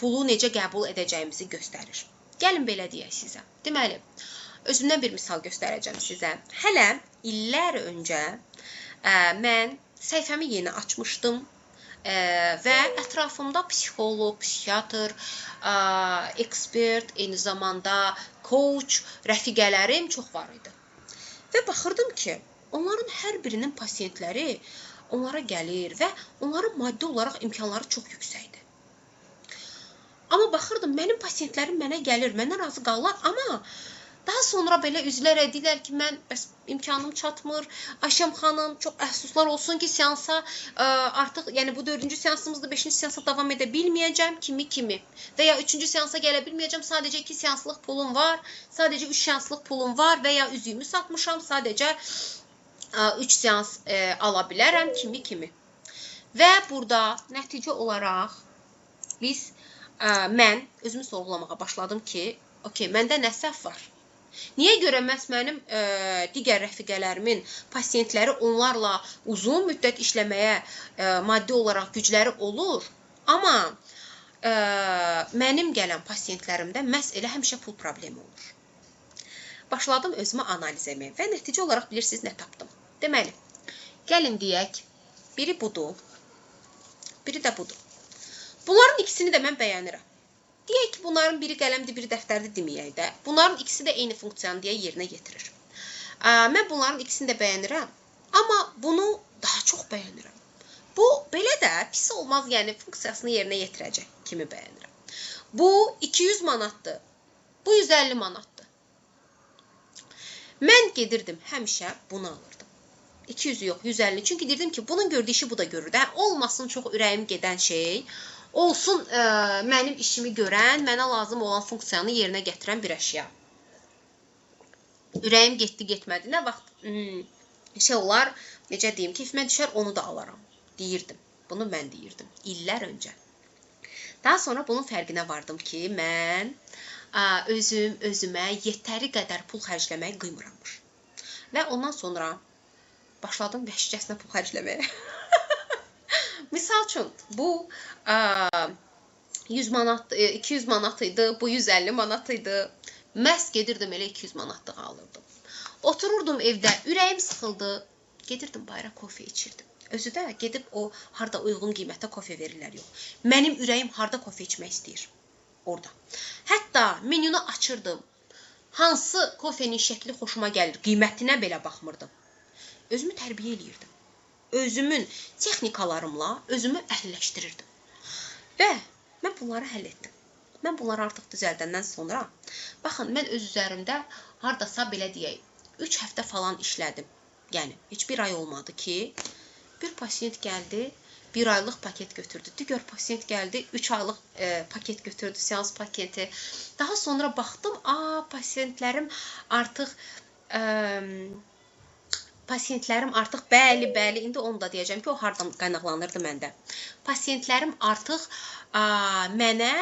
pulu necə qəbul edəcəyimizi göstərir. Gəlin belə deyək sizə. Deməli, özümdən bir misal göstərəcəm sizə. Hələ illər öncə mən səhifəmi yeni açmışdım. Və ətrafımda psixoloq, psixiatr, ekspert, eyni zamanda coach, rəfiqələrim çox var idi. Və baxırdım ki, onların hər birinin pasiyentləri onlara gəlir və onların maddi olaraq imkanları çox yüksəkdir. Amma baxırdım, mənim pasiyentlərim mənə gəlir, məndən razı qalırlar, amma daha sonra belə üzülərək deyirlər ki, mən bəs imkanım çatmır, Ayşəm xanım, çox əfsuslar olsun ki, seansa artıq, yəni bu 4-cü seansımızda 5-ci seansa davam edə bilməyəcəm, kimi və ya 3-cü seansa gələ bilməyəcəm, sadəcə 2 seanslıq pulum var, sadəcə 3 seanslıq pulum var və ya üzüyümü satmışam, sadəcə 3 seans ala bilərəm, kimi. Və burada nəticə olaraq biz, mən özümü sorğulamağa başladım ki, okey, məndə nə səhv var? Niyə görə məhz mənim digər rəfiqələrimin pasiyentləri onlarla uzun müddət işləməyə maddi olaraq gücləri olur, amma mənim gələn pasiyentlərimdə məhz elə həmişə pul problemi olur. Başladım özümü analiz etməyə və nəticə olaraq bilirsiniz nə tapdım. Deməli, gəlin deyək, biri budur, biri də budur. Bunların ikisini də mən bəyənirəm. Deyək ki, bunların biri qələmdir, biri dəftərdir deməyək də. Bunların ikisi də eyni funksiyanı deyə yerinə yetirir. Mən bunların ikisini də bəyənirəm, amma bunu daha çox bəyənirəm. Bu, belə də pis olmaz, yəni funksiyasını yerinə yetirəcək kimi bəyənirəm. Bu 200 manatdır, bu 150 manatdır. Mən gedirdim, həmişə bunu alırdım. 200 yox, 150. Çünki deyirdim ki, bunun gördüyü işi bu da görür. Hə, olmasın çox ürəyim gedən şey, olsun mənim işimi görən, mənə lazım olan funksiyanı yerinə gətirən bir əşya. Ürəyim getdi, getmədi. Nə vaxt şey olar, necə deyim, keyfimə düşər, onu da alaram. Deyirdim. Bunu mən deyirdim. İllər öncə. Daha sonra bunun fərqinə vardım ki, mən özüm özümə yetəri qədər pul xərcləməyi qıymırammış. Və ondan sonra başladım vəhşicəsinə pul xərcləməyə. Misal üçün, bu 100 manat, 200 manat idi, bu 150 manat idi. Məhz gedirdim elə 200 manatlığı alırdım. Otururdum evdə, ürəyim sıxıldı. Gedirdim bayıra kofe içirdim. Özü də gedib o harda uyğun qiymətə kofe verirlər, yox. Mənim ürəyim harda kofe içmək istəyir? Orada. Hətta menünü açırdım. Hansı kofenin şəkli xoşuma gəlir, qiymətinə belə baxmırdım. Özümü tərbiyə eləyirdim. Özümün texnikalarımla özümü əhilləşdirirdim. Və mən bunları həll etdim. Mən bunları artıq düzəldəndən sonra, baxın, mən öz üzərimdə hardasa belə deyək, 3 həftə falan işlədim. Yəni, heç bir ay olmadı ki, bir pasiyent gəldi, bir aylıq paket götürdü. Digər pasiyent gəldi, 3 aylıq paket götürdü, seans paketi. Daha sonra baxdım, pasiyentlərim artıq bəli, bəli, indi onu da deyəcəm ki, o hardan qaynaqlanırdı məndə. Pasiyentlərim artıq mənə,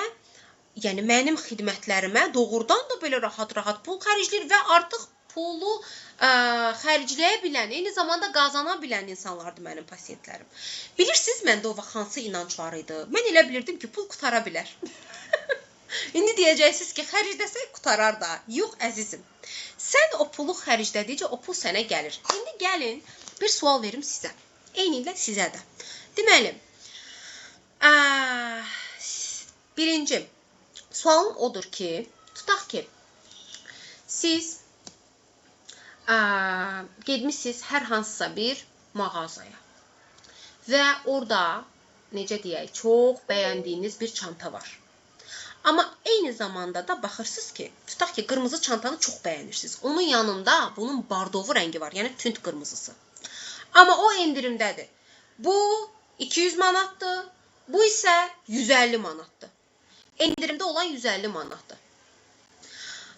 yəni mənim xidmətlərimə doğrudan da belə rahat-rahat pul xərcləyir və artıq pulu xərcləyə bilən, eyni zamanda qazana bilən insanlardır mənim pasiyentlərim. Bilirsiniz, məndə o vaxt hansı inanclar idi? Mən elə bilirdim ki, pul qutara bilər. İndi deyəcəksiniz ki, xərcləsək qutarar da. Yox, əzizim. Sən o pulu xərclədikcə o pul sənə gəlir. İndi gəlin, Bir sual verim sizə. Eynilə sizə də. Deməli, birinci sualım odur ki, tutaq ki, siz getmişsiniz hər hansısa bir mağazaya və orada, necə deyək, çox bəyəndiyiniz bir çanta var. Amma eyni zamanda da baxırsınız ki, tutaq ki, qırmızı çantanı çox bəyənirsiniz. Onun yanında bunun bardovu rəngi var, yəni tünd qırmızısı. Amma o endirimdədir. Bu 200 manatdır, bu isə 150 manatdır. Endirimdə olan 150 manatdır.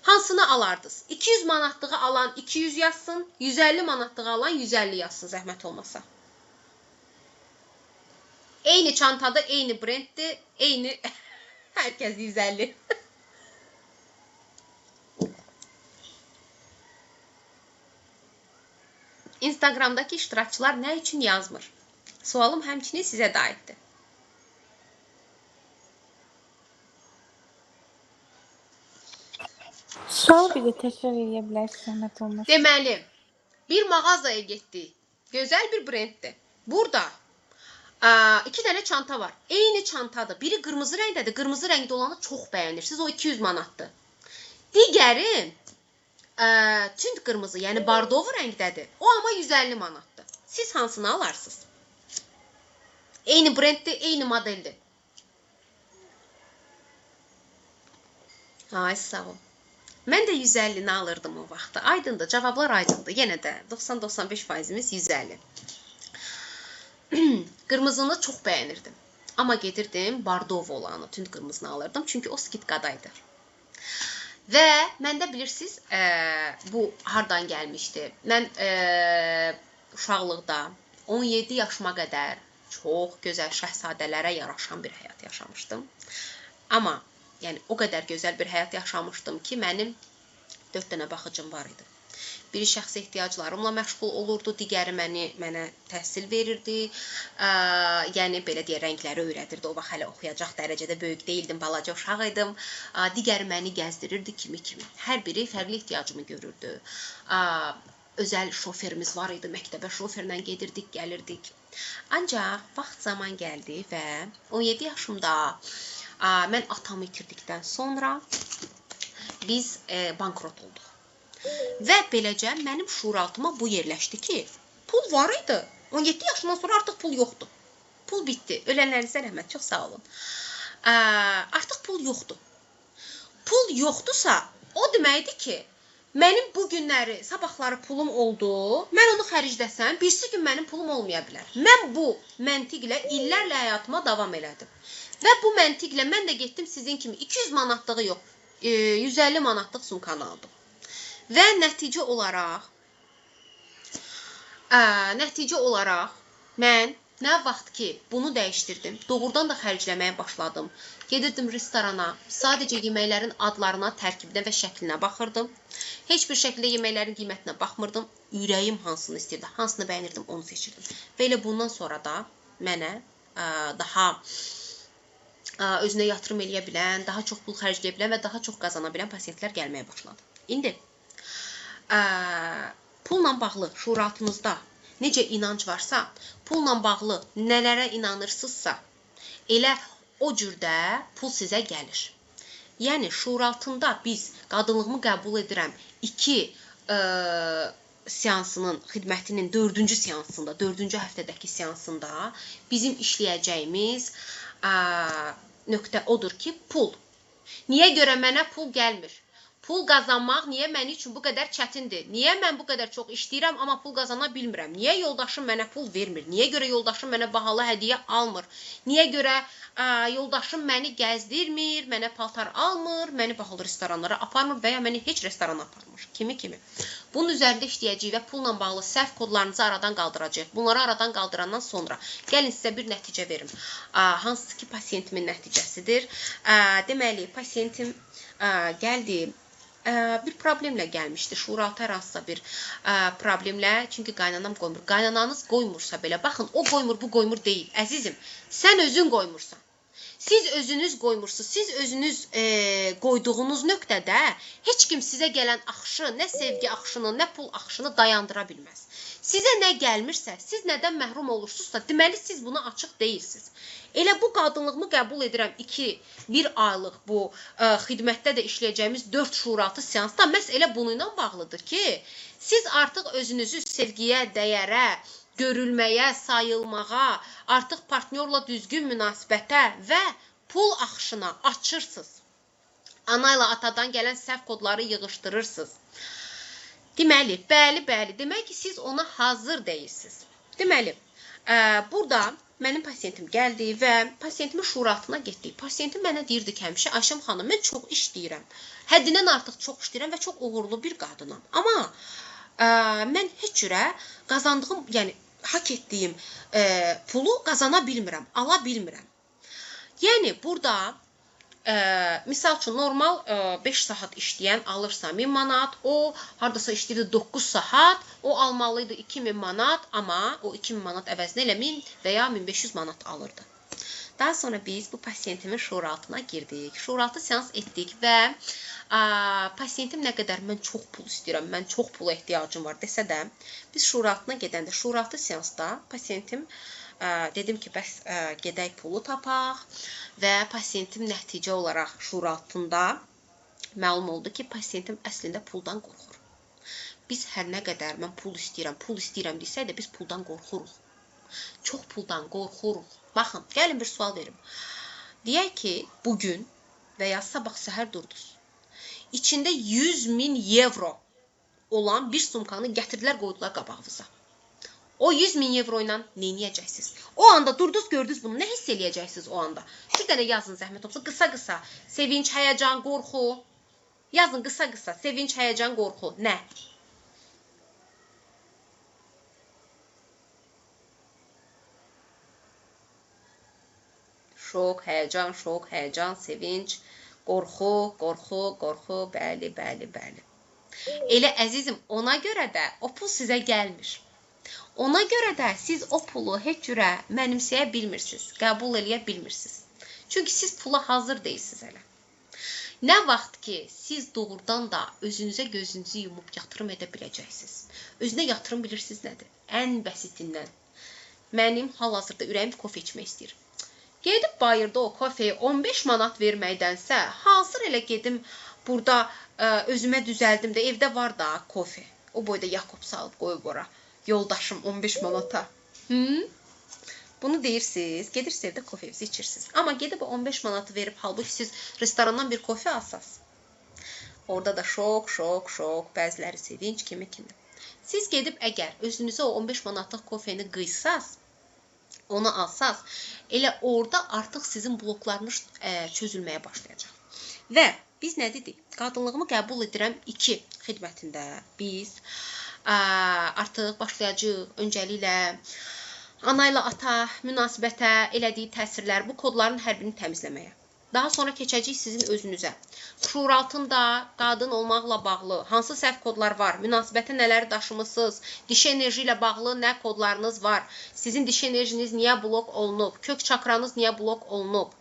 Hansını alardınız? 200 manatlığı alan 200 yazsın, 150 manatlığı alan 150 yazsın, zəhmət olmasa. Eyni çantada, eyni brenddir, eyni... Herkes 150. Instagramdakı iştirakçılar nə üçün yazmır? Sualım həmçinin sizə də aiddir. Sualı bir də təkrar eləyə bilərsiniz, zəhmət olmasa. Deməli, bir mağazaya getdik. Gözəl bir brenddir. Burada iki dənə çanta var. Eyni çantadır. Biri qırmızı rəngdədir. Qırmızı rəngdə olanı çox bəyənirsiniz. O 200 manatdır. Digəri tünd qırmızı, yəni bardovu rəngdədir. O amma 150 manatdır. Siz hansını alarsınız? Eyni brenddir, eyni modeldir. Ay, sağ ol. Mən də 150-ni alırdım o vaxtda. Aydındır, cavablar aydındır. Yenə də 90-95%-imiz 150. Qırmızını çox bəyənirdim. Amma gedirdim bardov olanı, tünd qırmızını alırdım. Çünki o skidkadaydı. Və məndə bilirsiniz, bu hardan gəlmişdi? Mən uşaqlıqda 17 yaşıma qədər çox gözəl şəhzadələrə yaraşan bir həyat yaşamışdım. Amma yəni o qədər gözəl bir həyat yaşamışdım ki, mənim 4 dənə baxıcım var idi. Biri şəxsi ehtiyaclarımla məşğul olurdu, digəri mənə təhsil verirdi. Yəni belə deyə rəngləri öyrədirdi. O vaxt hələ oxuyacaq dərəcədə böyük deyildim, balaca uşaq idim. Digəri məni gəzdirirdi kimi-kimi. Hər biri fərqli ehtiyacımı görürdü. Özəl şoferimiz var idi, məktəbə şoferlə gedirdik, gəlirdik. Ancaq vaxt zaman gəldi və 17 yaşımda mən atamı itirdikdən sonra biz bankrot olduq. Və beləcə mənim şuuraltıma bu yerləşdi ki, pul var idi. 17 yaşından sonra artıq pul yoxdur. Pul bitdi. Ölənlərinizə rəhmət, çox sağ olun. Artıq pul yoxdur. Pul yoxdursa, o deməkdir ki, mənim bu günləri, sabahları pulum oldu, mən onu xərcləsəm, birisi gün mənim pulum olmaya bilər. Mən bu məntiqlə illərlə həyatıma davam elədim. Və bu məntiqlə mən də getdim sizin kimi 200 manatlığı yox, 150 manatlıq sumkanı aldım. Və nəticə olaraq mən nə vaxt ki bunu dəyişdirdim, doğrudan da xərcləməyə başladım. Gedirdim restorana, sadəcə yeməklərin adlarına, tərkibinə və şəklinə baxırdım. Heç bir şəkildə yeməklərin qiymətinə baxmırdım. Ürəyim hansını istəyirdi, hansını bəyənirdim, onu seçirdim. Və elə bundan sonra da mənə daha özünə yatırım eləyə bilən, daha çox pul xərcləyə bilən və daha çox qazana bilən pasiyentlər gəlməyə başladı. İndi pulla bağlı şuuraltınızda necə inanc varsa, pulla bağlı nələrə inanırsınızsa, elə o cürdə pul sizə gəlir. Yəni şuuraltında biz qadınlığımı qəbul edirəm 2 seansının, xidmətinin 4-cü seansında, 4-cü həftədəki seansında bizim işləyəcəyimiz nöqtə odur ki, pul. Niyə görə mənə pul gəlmir? Pul qazanmaq niyə mənim üçün bu qədər çətindir? Niyə mən bu qədər çox işləyirəm, amma pul qazana bilmirəm? Niyə yoldaşım mənə pul vermir? Niyə görə yoldaşım mənə bahalı hədiyyə almır? Niyə görə yoldaşım məni gəzdirmir, mənə paltar almır, məni bahalı restoranlara aparmır və ya məni heç restorana aparmır? Kimi-kimi. Bunun üzərində işləyəcəyik və pulla bağlı səhv kodlarınızı aradan qaldıracağıq. Bunları aradan qaldırandan sonra gəlin sizə bir nəticə verim. Hansı ki, pasiyentimin nəticəsidir. Deməli, pasiyentim gəldi. Bir problemlə gəlmişdi. Şuuraltı hər hansısa bir problemlə. Çünki qaynanam qoymur. Qaynananız qoymursa belə, baxın, o qoymur, bu qoymur deyil. Əzizim, sən özün qoymursan. Siz özünüz qoymursunuz. Siz özünüz qoyduğunuz nöqtədə heç kim sizə gələn axışı, nə sevgi axışını, nə pul axışını dayandıra bilməz. Sizə nə gəlmirsə, siz nədən məhrum olursunuzsa, deməli siz buna açıq deyilsiniz. Elə bu qadınlığımı qəbul edirəm 2-1 aylıq bu xidmətdə də işləyəcəyimiz 4 şuuraltı seansda məhz elə bununla bağlıdır ki, siz artıq özünüzü sevgiyə, dəyərə, görülməyə, sayılmağa, artıq partnyorla düzgün münasibətə və pul axışına açırsınız. Ana ilə atadan gələn səhv kodları yığışdırırsınız. Deməli, bəli, bəli, demək ki, siz ona hazır deyilsiniz. Deməli, burada mənim pasiyentim gəldi və pasiyentimin şuuraltına getdik. Pasiyentim mənə deyirdi ki, həmişə, Ayşəm xanım, mən çox işləyirəm. Həddindən artıq çox işləyirəm və çox uğurlu bir qadınam. Amma mən heç cürə qazandığım, yəni haqq etdiyim pulu qazana bilmirəm, ala bilmirəm. Yəni burada misal üçün normal 5 saat işləyən alırsa 1000 manat, o hardasa işləyirdi 9 saat, o almalı idi 2000 manat, amma o 2000 manat əvəzinə elə 1000 və ya 1500 manat alırdı. Daha sonra biz bu pasiyentimin şuuraltına girdik. Şuuraltı seans etdik və pasiyentim nə qədər mən çox pul istəyirəm, mən çox pula ehtiyacım var desə də, biz şuuraltına gedəndə, şuuraltı seansda pasiyentim dedim ki, bəs gedək pulu tapaq və pasiyentim nəticə olaraq şuuraltında məlum oldu ki, pasiyentim əslində puldan qorxur. Biz hər nə qədər mən pul istəyirəm, pul istəyirəm desək də biz puldan qorxuruq. Çox puldan qorxuruq. Baxın, gəlin bir sual verim. Deyək ki, bugün və ya sabah səhər durdunuz. İçində 100.000 evro olan bir sumkanı gətirdilər, qoydular qabağınıza. O 100.000 evro ilə nə edəcəksiniz? O anda durdunuz, gördünüz bunu. Nə hiss eləyəcəksiniz o anda? Bir dənə yazın zəhmət olmasa, qısa-qısa. Sevinç, həyəcan, qorxu. Yazın qısa-qısa. Sevinç, həyəcan, qorxu. Nə? Şok, həyəcan, şok, həyəcan, sevinç, qorxu, qorxu, qorxu, bəli, bəli, bəli. Elə əzizim, ona görə də o pul sizə gəlmir. Ona görə də siz o pulu heç cürə mənimsəyə bilmirsiniz, qəbul eləyə bilmirsiniz. Çünki siz pula hazır deyilsiniz hələ. Nə vaxt ki, siz doğrudan da özünüzə gözünüzü yumub yatırım edə biləcəksiniz. Özünə yatırım bilirsiniz nədir? Ən bəsitindən. Mənim hal-hazırda ürəyim kofe içmək istəyir. Gedib bayırda o kofeyi 15 manat verməkdənsə, hazır elə gedim burada özümə düzəldim də, evdə var da kofe. O boyda Yakobs alıb qoyub ora. Yoldaşım 15 manata. Bunu deyirsiniz, gedirsiniz evdə kofenizi içirsiniz. Amma gedib o 15 manatı verib, halbuki siz restorandan bir kofe alsaz. Orada da şok, şok, şok, bəziləri sevinç, kimi kimi. Siz gedib əgər özünüzə o 15 manatlıq kofeni qıysaz, onu alsaz, elə orada artıq sizin bloklarınız çözülməyə başlayacaq. Və biz nə dedik? Qadınlığımı qəbul edirəm 2 xidmətində biz artıq başlayacağıq öncəliklə ana ilə ata münasibətə elədiyi təsirlər, bu kodların hər birini təmizləməyə. Daha sonra keçəcəyik sizin özünüzə. Şuuraltında qadın olmaqla bağlı hansı səhv kodlar var, münasibətə nələri daşımısınız, dişi enerji ilə bağlı nə kodlarınız var, sizin dişi enerjiniz niyə blok olunub, kök çakranız niyə blok olunub.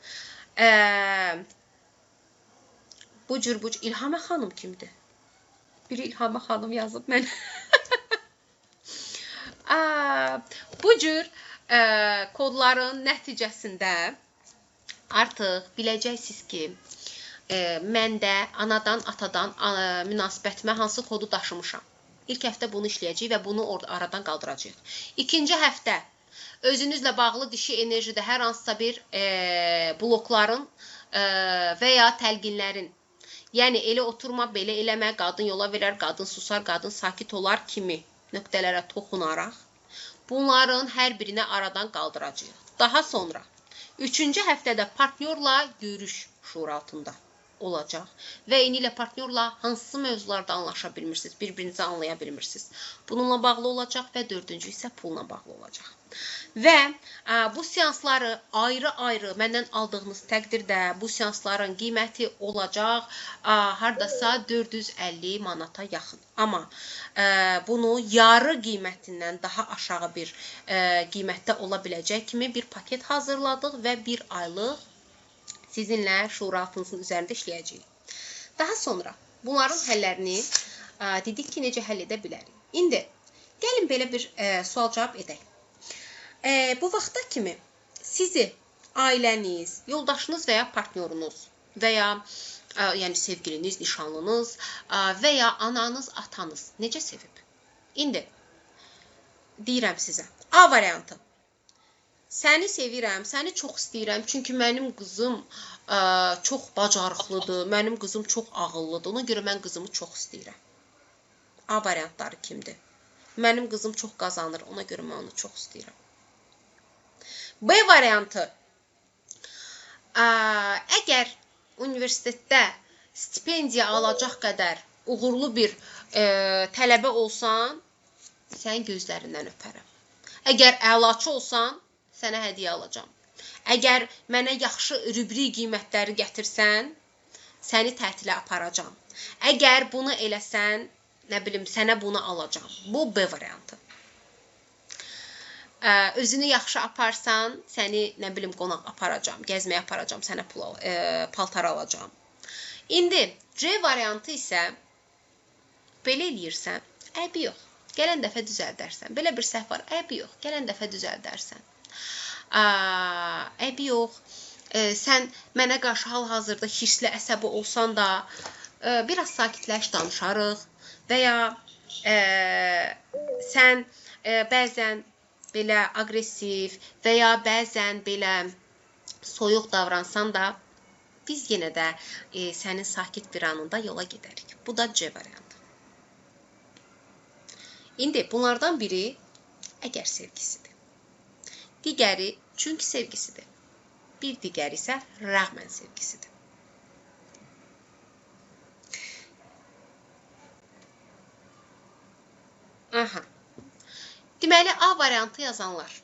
Bu cür İlhamə xanım kimdir? Biri İlhamə xanım yazıb mənə. Bu cür kodların nəticəsində artıq biləcəksiniz ki, mən də anadan, atadan münasibətimə hansı kodu daşımışam. İlk həftə bunu işləyəcəyik və bunu orada aradan qaldıracağıq. İkinci həftə özünüzlə bağlı dişi enerjidə hər hansısa bir blokların və ya təlqinlərin, yəni elə oturma, belə eləmə, qadın yola verər, qadın susar, qadın sakit olar kimi nöqtələrə toxunaraq bunların hər birini aradan qaldıracağıq. Daha sonra üçüncü həftədə partnyorla görüş şuuraltında olacaq və eyni ilə partnyorla hansı mövzularda anlaşa bilmirsiniz, bir-birinizi anlaya bilmirsiniz. Bununla bağlı olacaq və dördüncü isə pulla bağlı olacaq. Və bu seansları ayrı-ayrı məndən aldığınız təqdirdə bu seansların qiyməti olacaq hardasa 450 manata yaxın. Amma bunu yarı qiymətindən daha aşağı bir qiymətdə ola biləcək kimi bir paket hazırladıq və bir aylıq Sizinlə şuuraltınızın üzərində işləyəcəyik. Daha sonra bunların həllərini dedik ki, necə həll edə bilərik. İndi gəlin belə bir sual-cavab edək. Bu vaxta kimi sizi ailəniz, yoldaşınız və ya partnyorunuz və ya yəni sevgiliniz, nişanlınız və ya ananız, atanız necə sevib? İndi deyirəm sizə. A variantı. Səni sevirəm, səni çox istəyirəm, çünki mənim qızım çox bacarıqlıdır, mənim qızım çox ağıllıdır. Ona görə mən qızımı çox istəyirəm. A variantları kimdir? Mənim qızım çox qazanır, ona görə mən onu çox istəyirəm. B variantı. Əgər universitetdə stipendiya alacaq qədər uğurlu bir tələbə olsan, sənin gözlərindən öpərəm. Əgər əlaçı olsan, sənə hədiyyə alacağam. Əgər mənə yaxşı rübrik qiymətləri gətirsən, səni tətilə aparacağam. Əgər bunu eləsən, nə bilim, sənə bunu alacağam. Bu B variantı. Özünü yaxşı aparsan, səni, nə bilim, qonaq aparacağam, gəzməyə aparacağam, sənə pul, paltar alacağam. İndi C variantı isə belə eləyirsən, eybi yox, gələn dəfə düzəldərsən. Belə bir səhv var, eybi yox, gələn dəfə düzəldərsən. Eybi yox, sən mənə qarşı hal-hazırda hirsli, əsəbi olsan da, biraz sakitləş, danışarıq və ya sən bəzən belə aqressiv və ya bəzən belə soyuq davransan da, biz yenə də sənin sakit bir anında yola gedərik. Bu da C variantı. İndi bunlardan biri əgər sevgisidir. Digəri çünki sevgisidir. Bir digəri isə rəğmən sevgisidir. Aha. Deməli, A variantı yazanlar.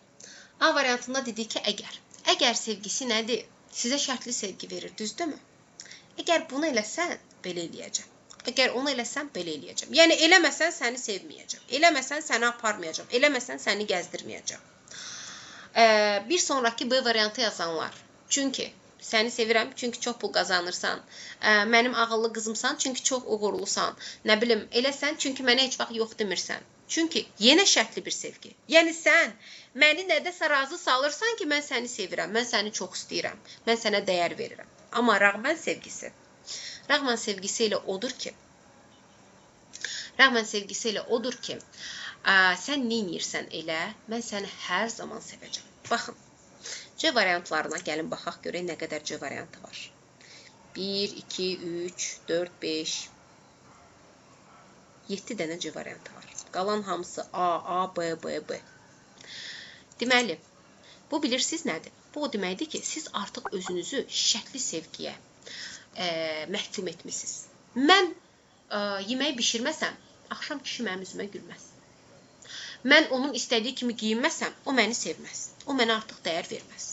A variantında dedik ki, əgər. Əgər sevgisi nədir? Sizə şərtli sevgi verir, düzdürmü? Əgər bunu eləsən, belə eləyəcəm. Əgər onu eləsən, belə eləyəcəm. Yəni, eləməsən səni sevməyəcəm. Eləməsən səni aparmayacam. Eləməsən səni gəzdirməyəcəm. Bir sonraki B variantı yazanlar. Çünki səni sevirəm, çünki çox pul qazanırsan. Mənim ağıllı qızımsan, çünki çox uğurlusan. Nə bilim, eləsən, çünki mənə heç vaxt yox demirsən. Çünki yenə şərtli bir sevgi. Yəni sən məni nədəsə razı salırsan ki, mən səni sevirəm, mən səni çox istəyirəm, mən sənə dəyər verirəm. Amma rəğmən sevgisi. Rəğmən sevgisi elə odur ki, rəğmən sevgisi elə odur ki, sən nə edirsən elə, mən səni hər zaman sevəcəm. Baxın, C variantlarına gəlin baxaq, görək nə qədər C variantı var. 1, 2, 3, 4, 5, 7 dənə C variantı var. Qalan hamısı A, A, B, B, B. Deməli, bu bilirsiniz nədir? Bu o deməkdir ki, siz artıq özünüzü şərtli sevgiyə məhkum etmişsiniz. Mən yeməyi bişirməsəm, axşam kişi mənim üzümə gülməz. Mən onun istədiyi kimi giyinməsəm, o məni sevməz. O mənə artıq dəyər verməz.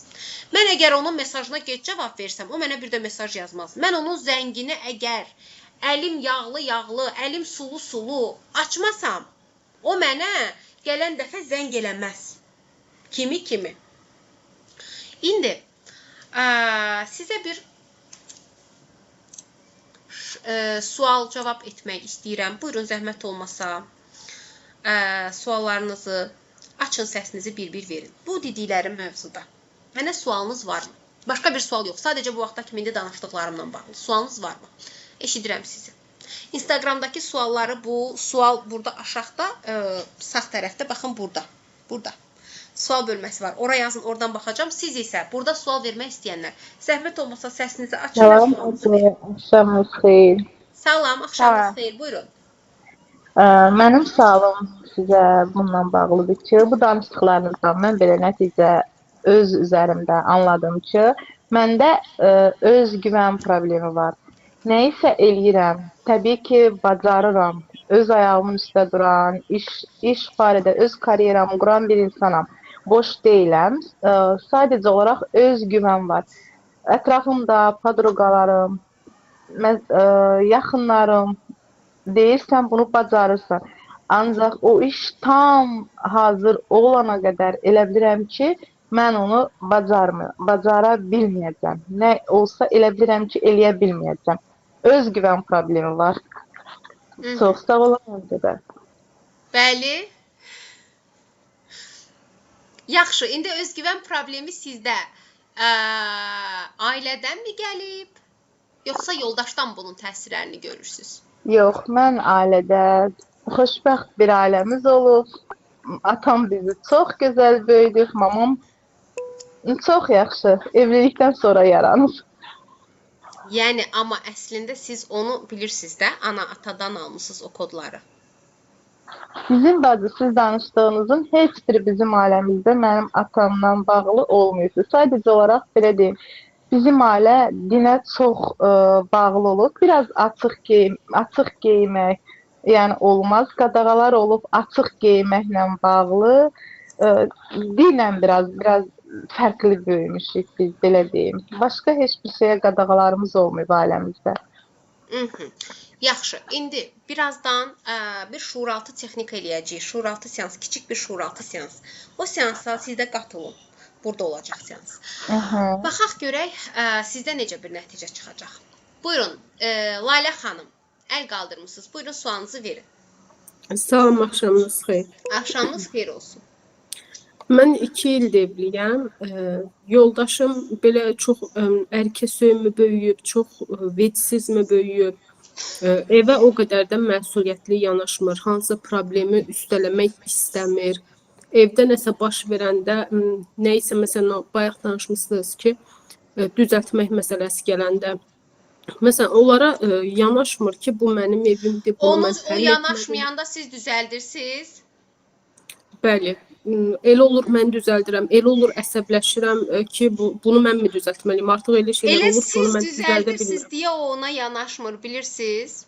Mən əgər onun mesajına gec cavab versəm, o mənə bir də mesaj yazmaz. Mən onun zəngini əgər əlim yağlı-yağlı, əlim sulu-sulu açmasam, o mənə gələn dəfə zəng eləməz. Kimi-kimi. İndi sizə bir sual-cavab etmək istəyirəm. Buyurun, zəhmət olmasa suallarınızı açın, səsinizi bir-bir verin. Bu dediklərim mövzuda. Mənə sualınız varmı? Başqa bir sual yox. Sadəcə bu vaxta kimi indi danışdıqlarımla bağlı. Sualınız varmı? Eşidirəm sizi. Instagramdakı sualları bu sual burada aşağıda, sağ tərəfdə, baxın burada. Burada. Sual bölməsi var. Ora yazın, oradan baxacağam. Siz isə burada sual vermək istəyənlər, zəhmət olmasa səsinizi açın. Salam, axşamınız xeyir. Salam, axşamınız xeyir. Buyurun. Mənim sualım sizə bununla bağlıdır ki, bu danışdıqlarınızdan mən belə nəticə öz üzərimdə anladım ki, məndə özgüvən problemi var. Nəyisə eləyirəm, təbii ki, bacarıram, öz ayağımın üstə duran, iş barədə öz karyeramı quran bir insanam. Boş deyiləm, sadəcə olaraq özgüvən var. Ətrafımda padruqalarım, yaxınlarım deyirsən, bunu bacarırsan. Ancaq o iş tam hazır olana qədər elə bilirəm ki, Mən onu bacara bilməyəcəm. Nə olsa elə bilirəm ki, eləyə bilməyəcəm. Özgüvən problemi var. Çox sağ olun öncə də. Bəli. Yaxşı, indi özgüvən problemi sizdə ailədənmi gəlib, yoxsa yoldaşdan bunun təsirlərini görürsünüz? Yox, mən ailədə xoşbəxt bir ailəmiz olub. Atam bizi çox gözəl böyüdür, mamam çox yaxşı, evlilikdən sonra yaranıb. Yəni, amma əslində siz onu bilirsiniz də, ana-atadan almışsınız o kodları. Sizin bacı, siz danışdığınızın heç biri bizim ailəmizdə mənim atamdan bağlı olmayıbdır. Sadəcə olaraq belə deyim, bizim ailə dinə çox bağlı olub. Biraz açıq geymək, yəni olmaz. Qadağalar olub açıq geyməklə bağlı. Dinlə biraz fərqli böyümüşük biz, belə deyim. Başqa heç bir şeyə qadağalarımız olmayıb ailəmizdə. Yaxşı, indi birazdan bir şuuraltı texnika eləyəcəyik. Şuuraltı seans, kiçik bir şuuraltı seans. O seansa siz də qatılın. Burada olacaq seans. Baxaq görək, sizdə necə bir nəticə çıxacaq. Buyurun, Lalə xanım, əl qaldırmısınız. Buyurun, sualınızı verin. Salam, axşamınız xeyir. Axşamınız xeyir olsun. Mən 2 ildir evliyəm. Yoldaşım belə çox ərkəsöymü böyüyüb, çox vecsizmi böyüyüb. Evə o qədər də məsuliyyətli yanaşmır, hansısa problemi üstələmək istəmir. Evdə nəsə baş verəndə, nə isə məsələn, bayaq danışmışsınız ki, düzəltmək məsələsi gələndə, məsələn, onlara yanaşmır ki, bu mənim evimdir, bunu mən O həll etməliyəm. yanaşmayanda siz düzəldirsiniz? Bəli. Elə olur, mən düzəldirəm, elə olur, əsəbləşirəm ki, bunu mən mi düzəltməliyim? Artıq elə şeylər Elə olur ki, onu siz mən düzəldə düzəldirsiniz bilmirəm. deyə o ona yanaşmır, bilirsiniz?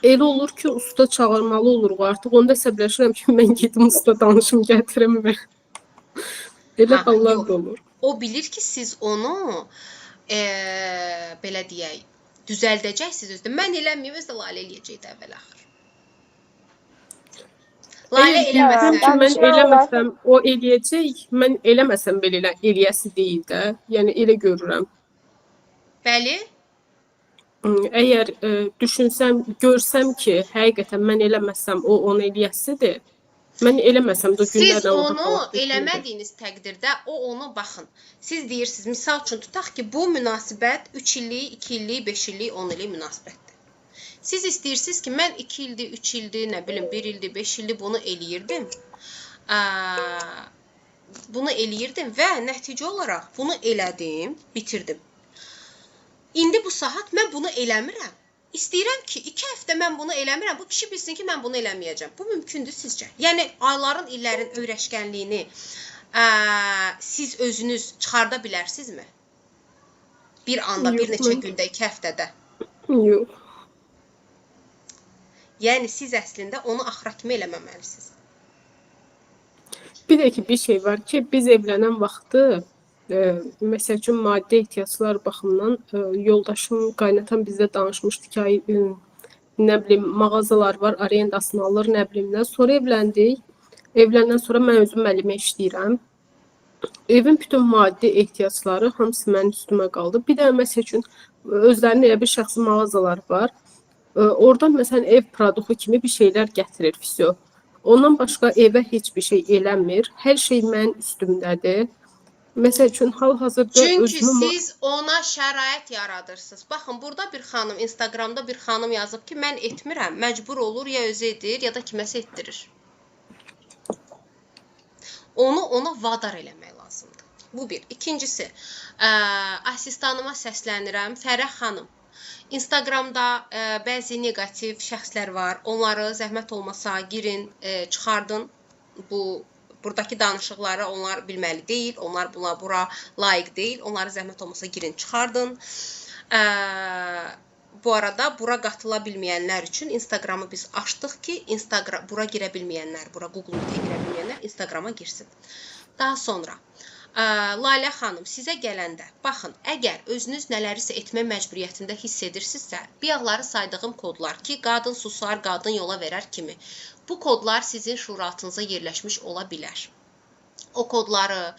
Elə olur ki, usta çağırmalı oluruq artıq. Onda əsəbləşirəm ki, mən gedim usta danışım, gətirim və elə hallar da olur. O bilir ki, siz onu, belə deyək, düzəldəcəksiniz özdə. Mən eləməyim, özdə Lalə eləyəcək də əvvəl-axır. Lalə eləməsə, Mən eləməsəm, o eləyəcək, mən eləməsəm belə eləyəsi deyil də. Yəni, elə görürəm. Bəli? Əgər düşünsəm, görsəm ki, həqiqətən mən eləməsəm, o onu eləyəsidir. Mən eləməsəm də günlərlə Siz onu eləmədiyiniz təqdirdə, o onu, baxın, siz deyirsiniz, misal üçün, tutaq ki, bu münasibət 3 illik, 2 illik, 5 illik, 10 illik münasibətdir. Siz istəyirsiniz ki, mən 2 ildir, 3 ildir, nə bilim, 1 ildir, 5 ildir bunu eləyirdim. Bunu eləyirdim və nəticə olaraq bunu elədim, bitirdim. İndi bu saat mən bunu eləmirəm. İstəyirəm ki, 2 həftə mən bunu eləmirəm. Bu kişi bilsin ki, mən bunu eləməyəcəm. Bu mümkündür sizcə? Yəni, ayların, illərin öyrəşkənliyini siz özünüz çıxarda bilərsinizmi? Bir anda, bir neçə gündə, 2 həftədə. Yox. Yəni, siz əslində onu axıra kimi eləməməlisiniz. Bir də ki, bir şey var ki, biz evlənən vaxtı, məsəl üçün, maddi ehtiyaclar baxımından yoldaşım, qaynatam bizdə danışmışdı ki, ay, nə bilim, mağazalar var, arendasını alır, nə bilim nə. Sonra evləndik. Evləndən sonra mən özüm müəllimə işləyirəm. Evin bütün maddi ehtiyacları hamısı mənim üstümə qaldı. Bir də məsəl üçün, özlərinin elə bir şəxsi mağazalar var. Oradan məsələn ev produktu kimi bir şeylər gətirir, vəsyo. Ondan başqa evə heç bir şey eləmir. Hər şey mənim üstümdədir. Məsəl üçün, hal-hazırda Çünki özümü... siz ona şərait yaradırsınız. Baxın, burada bir xanım, Instagramda bir xanım yazıb ki, mən etmirəm, məcbur olur, ya özü edir, ya da kiməsə etdirir. Onu ona vadar eləmək lazımdır. Bu bir. İkincisi, asistanıma səslənirəm, Fərəh xanım. Instagramda bəzi neqativ şəxslər var. Onları zəhmət olmasa girin, çıxardın. Buradakı danışıqları onlar bilməli deyil. Onlar bura layiq deyil. Onları zəhmət olmasa girin, çıxardın. Bu arada bura qatıla bilməyənlər üçün Instagramı biz açdıq ki, Instagram bura girə bilməyənlər, bura Google Meet-ə girə bilməyənlər Instagrama girsin. Daha sonra Lalə xanım, sizə gələndə, baxın, əgər özünüz nələrisə etmə məcburiyyətində hiss edirsinizsə, biyaqları saydığım kodlar ki, qadın susar, qadın yola verər kimi, bu kodlar sizin şuuraltınıza yerləşmiş ola bilər. O kodları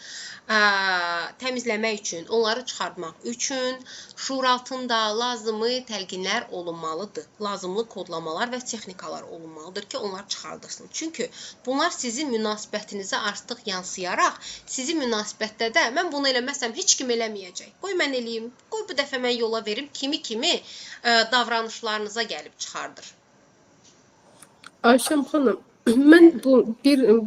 təmizləmək üçün, onları çıxartmaq üçün şuuraltında lazımi təlqinlər olunmalıdır. Lazımlı kodlamalar və texnikalar olunmalıdır ki, onlar çıxardırsın. Çünki bunlar sizin münasibətinizə artıq yansıyaraq, sizin münasibətdə də mən bunu eləməsəm heç kim eləməyəcək. Qoy mən eləyim, qoy bu dəfə mən yola verim kimi davranışlarınıza gəlib çıxardır. Ayşəm xanım, mən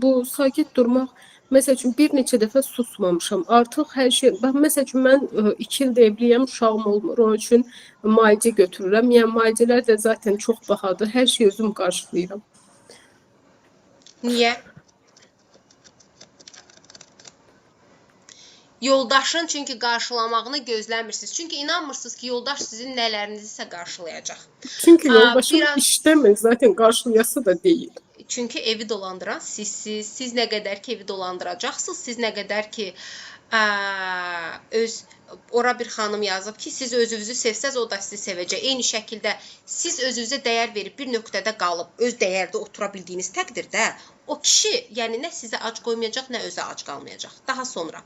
bu sakit durmaq, məsəl üçün bir neçə dəfə susmamışam. Artıq hər şey, bax məsəl üçün mən 2 ildir evliyəm, uşağım olmur. Onun üçün müalicə götürürəm. Yəni müalicələr də zaten çox bahadır. Hər şeyi özüm qarşılayıram. Niyə? Yoldaşın çünki qarşılamağını gözləmirsiniz. Çünki inanmırsınız ki, yoldaş sizin nələrinizsə qarşılayacaq. Çünki yoldaşım biraz- işləmir, zaten qarşılayası da deyil. Çünki evi dolandıran sizsiz. Siz nə qədər ki evi dolandıracaqsınız, siz nə qədər ki öz ora bir xanım yazıb ki, siz özünüzü sevsəz, o da sizi sevəcək. Eyni şəkildə siz özünüzə dəyər verib bir nöqtədə qalıb öz dəyərdə otura bildiyiniz təqdirdə o kişi, yəni nə sizə ac qoymayacaq, nə özə ac qalmayacaq. Daha sonra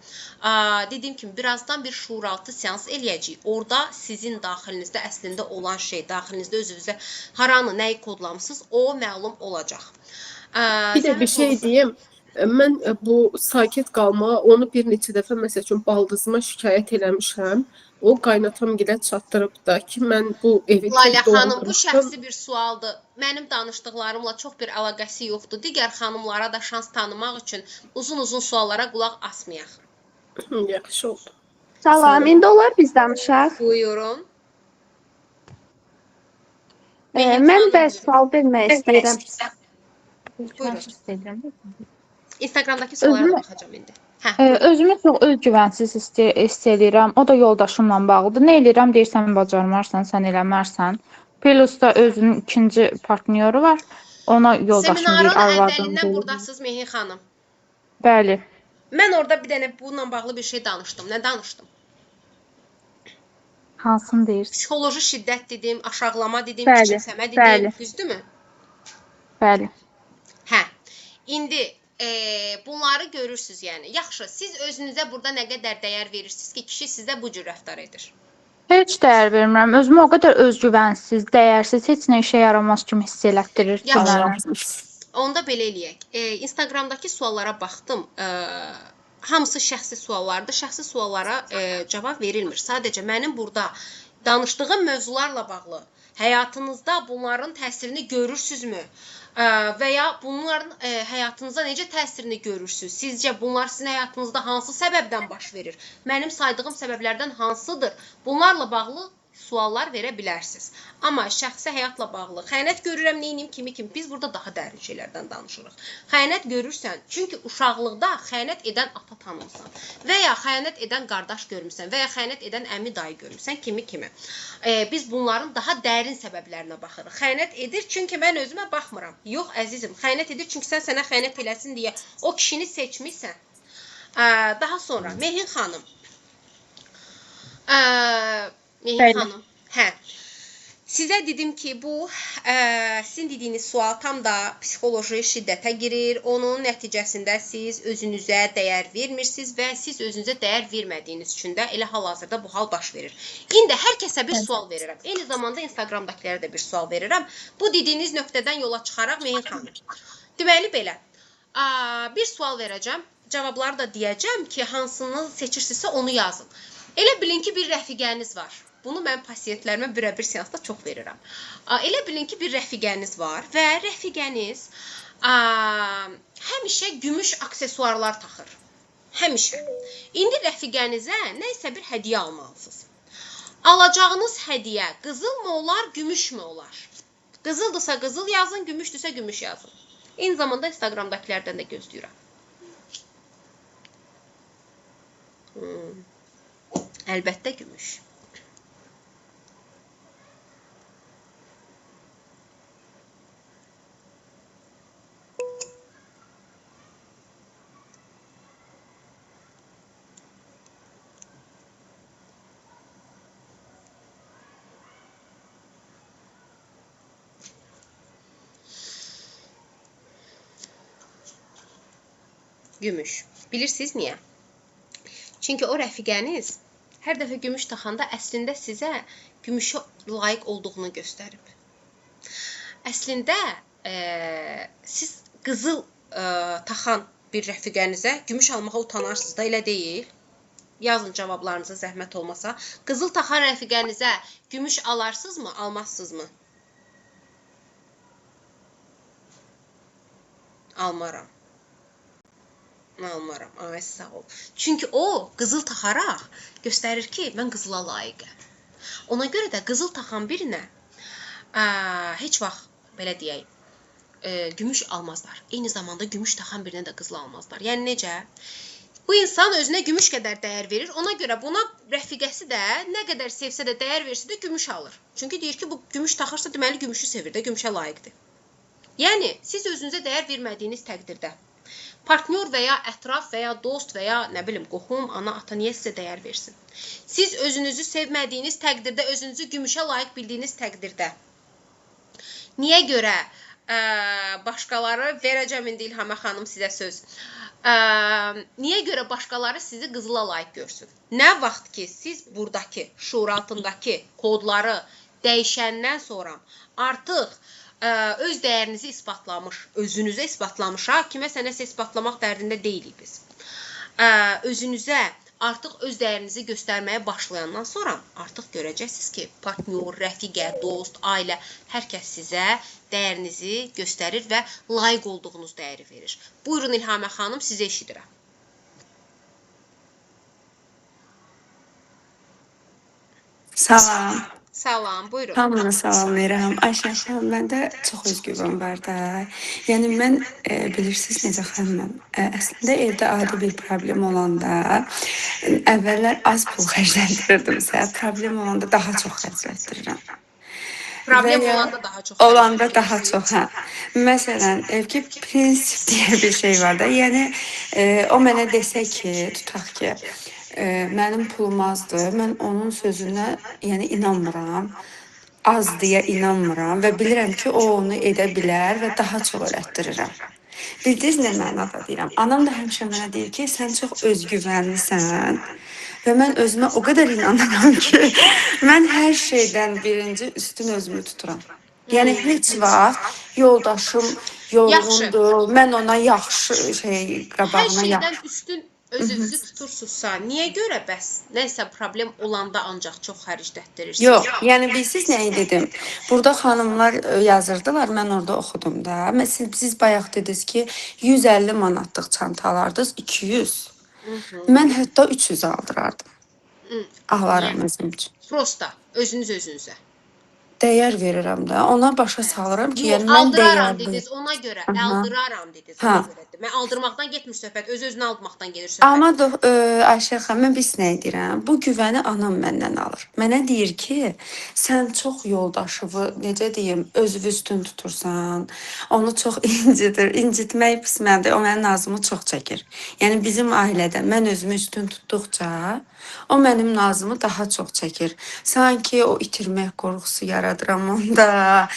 dediyim kimi birazdan bir şuuraltı seans eləyəcəyik. Orada sizin daxilinizdə əslində olan şey, daxilinizdə özünüzə haranı, nəyi kodlamısınız, o məlum olacaq. Bir də bir şey deyim. Mən bu sakit qalma, onu bir neçə dəfə məsəl üçün baldızıma şikayət eləmişəm. O qaynatam gilə çatdırıb da ki, mən bu evi Lalə xanım, bu şəxsi bir sualdır. Mənim danışdıqlarımla çox bir əlaqəsi yoxdur. Digər xanımlara da şans tanımaq üçün uzun-uzun suallara qulaq asmayaq. Yaxşı oldu. Salam, indi olar biz danışaq. Buyurun. Mən də sual vermək istəyirəm. Buyurun. Instagramdakı suallara da baxacağam indi. Özümü çox özgüvənsiz hiss eləyirəm. O da yoldaşımla bağlıdır. Nə eləyirəm deyirsən, bacarmarsan, sən eləmərsən. Plus da özünün ikinci partnyoru var. Ona yoldaşım deyir, Seminarın arvadım əvvəlindən deyir. buradasınız Mehin xanım. Bəli. Mən orada bir dənə bununla bağlı bir şey danışdım. Nə danışdım? Hansını deyirsiniz? Psixoloji şiddət dedim, aşağılama dedim, Bəli, küçümsəmə dedim. Bəli. Düzdürmü? Bəli. Hə. İndi bunları görürsünüz yəni. Yaxşı, siz özünüzə burada nə qədər dəyər verirsiniz ki, kişi sizə bu cür rəftar edir? Heç dəyər vermirəm. Özümü o qədər özgüvənsiz, dəyərsiz, heç nə işə yaramaz kimi hiss elətdirir ki mənə. Onda belə eləyək. Instagramdakı suallara baxdım. Hamısı şəxsi suallardır. Şəxsi suallara cavab verilmir. Sadəcə mənim burada danışdığım mövzularla bağlı həyatınızda bunların təsirini görürsünüzmü? Və ya bunların həyatınıza necə təsirini görürsünüz? Sizcə bunlar sizin həyatınızda hansı səbəbdən baş verir? Mənim saydığım səbəblərdən hansıdır? Bunlarla bağlı suallar verə bilərsiniz. Amma şəxsi həyatla bağlı xəyanət görürəm, neyniyim, kimi kimi. Biz burada daha dərin şeylərdən danışırıq. Xəyanət görürsən, çünki uşaqlıqda xəyanət edən ata tanımısan və ya xəyanət edən qardaş görmüsən və ya xəyanət edən əmi dayı görmüsən, kimi kimi. Biz bunların daha dərin səbəblərinə baxırıq. Xəyanət edir, çünki mən özümə baxmıram. Yox, əzizim, xəyanət edir, çünki sən sənə xəyanət eləsin deyə o kişini seçmisən. Daha sonra Mehin xanım. Mehin xanım, hə. Sizə dedim ki, bu sizin dediyiniz sual tam da psixoloji şiddətə girir. Onun nəticəsində siz özünüzə dəyər vermirsiniz və siz özünüzə dəyər vermədiyiniz üçün də elə hal-hazırda bu hal baş verir. İndi hər kəsə bir sual verirəm. Eyni zamanda Instagramdakılara da bir sual verirəm. Bu dediyiniz nöqtədən yola çıxaraq Mehin xanım. Deməli belə, bir sual verəcəm. Cavabları da deyəcəm ki, hansını seçirsinizsə onu yazın. Elə bilin ki, bir rəfiqəniz var. Bunu mən pasiyentlərimə birəbir seansda çox verirəm. Elə bilin ki, bir rəfiqəniz var və rəfiqəniz həmişə gümüş aksesuarlar taxır. Həmişə. İndi rəfiqənizə nəsə bir hədiyyə almalısınız. Alacağınız hədiyyə qızıl mı olar, gümüş mü olar? Qızıldırsa qızıl yazın, gümüşdürsə gümüş yazın. Eyni zamanda Instagramdakılardan da gözləyirəm. Əlbəttə gümüş. Gümüş. Bilirsiniz niyə? Çünki o rəfiqəniz hər dəfə gümüş taxanda əslində sizə gümüşə layiq olduğunu göstərib. Əslində siz qızıl taxan bir rəfiqənizə gümüş almağa utanarsınız da, elə deyil? Yazın cavablarınıza zəhmət olmasa. Qızıl taxan rəfiqənizə gümüş alarsınızmı, almazsınızmı? Almaram. Almaram. Ay, sağ ol. Çünki o qızıl taxaraq göstərir ki, mən qızıla layiqəm. Ona görə də qızıl taxan birinə heç vaxt belə deyək, gümüş almazlar. Eyni zamanda gümüş taxan birinə də qızıl almazlar. Yəni necə? Bu insan özünə gümüş qədər dəyər verir. Ona görə buna rəfiqəsi də nə qədər sevsə də, dəyər versə də gümüş alır. Çünki deyir ki, bu gümüş taxırsa, deməli gümüşü sevir də, gümüşə layiqdir. Yəni siz özünüzə dəyər vermədiyiniz təqdirdə partnyor və ya ətraf və ya dost və ya nə bilim qohum, ana, ata niyə sizə dəyər versin? Siz özünüzü sevmədiyiniz təqdirdə, özünüzü gümüşə layiq bildiyiniz təqdirdə niyə görə başqaları, verəcəm indi İlhamə xanım sizə söz. Niyə görə başqaları sizi qızıla layiq görsün? Nə vaxt ki siz buradakı şuuraltındakı kodları dəyişəndən sonra artıq öz dəyərinizi isbatlamış, özünüzə isbatlamış, ha, kiməsə nəsə isbatlamaq dərdində deyilik biz. Özünüzə artıq öz dəyərinizi göstərməyə başlayandan sonra artıq görəcəksiniz ki, partnyor, rəfiqə, dost, ailə, hər kəs sizə dəyərinizi göstərir və layiq olduğunuz dəyəri verir. Buyurun İlhamə xanım, sizə eşidirəm. Salam. Salam, buyurun. Hamına salam verirəm. Ayşə xanım, məndə çox özgüvən var da. Yəni mən bilirsiniz necə xanımam. Əslində evdə adi bir problem olanda əvvəllər az pul xərcləndirdimsə, problem olanda daha çox xərclətdirirəm. Problem Və ya olanda daha çox olanda daha xərclətdirirsiniz. çox, hə. Məsələn, ki prinsip deyə bir şey var da. Yəni o mənə desə ki, tutaq ki, mənim pulum azdır, mən onun sözünə, yəni inanmıram. Az deyə inanmıram və bilirəm ki, o onu edə bilər və daha çox elətdirirəm. Bildiniz nə mənada deyirəm? Anam da həmişə mənə deyir ki, sən çox özgüvənlisən və mən özümə o qədər inanıram ki, mən hər şeydən birinci üstün özümü tuturam. Yəni heç vaxt yoldaşım yorğundur, mən ona yaxşı şey Hər qabağına şeydən yaxşı. üstün özünüzü tutursunuzsa, niyə görə bəs nəsə problem olanda ancaq çox xərclətdirirsiniz? Yox, yəni bilirsiz nəyi dedim? Burada xanımlar yazırdılar, mən orada oxudum da. Məsələn, siz bayaq dediniz ki, 150 manatlıq çanta alardınız, 200. Mən hətta 300 aldırardım. Alaram özüm üçün. Prosta özünüz özünüzə. Dəyər verirəm də. Ona başa salıram ki, Yox, yəni mən aldıraram dəyərliyim. dediniz ona görə, Aha. aldıraram dediniz Hə. ona görə. Mən aldırmaqdan getmir söhbət, öz-özünə aldırmaqdan gedir söhbət. Amma Ayşə xanım, mən bilirsiz nə deyirəm? Bu güvəni anam məndən alır. Mənə deyir ki, sən çox yoldaşını, necə deyim, özünü üstün tutursan, onu çox incidir. İncitmək pis məndir. O mənim nazımı çox çəkir. Yəni bizim ailədə mən özümü üstün tutduqca, o mənim nazımı daha çox çəkir. Sanki o itirmək qorxusu yaradıram onda.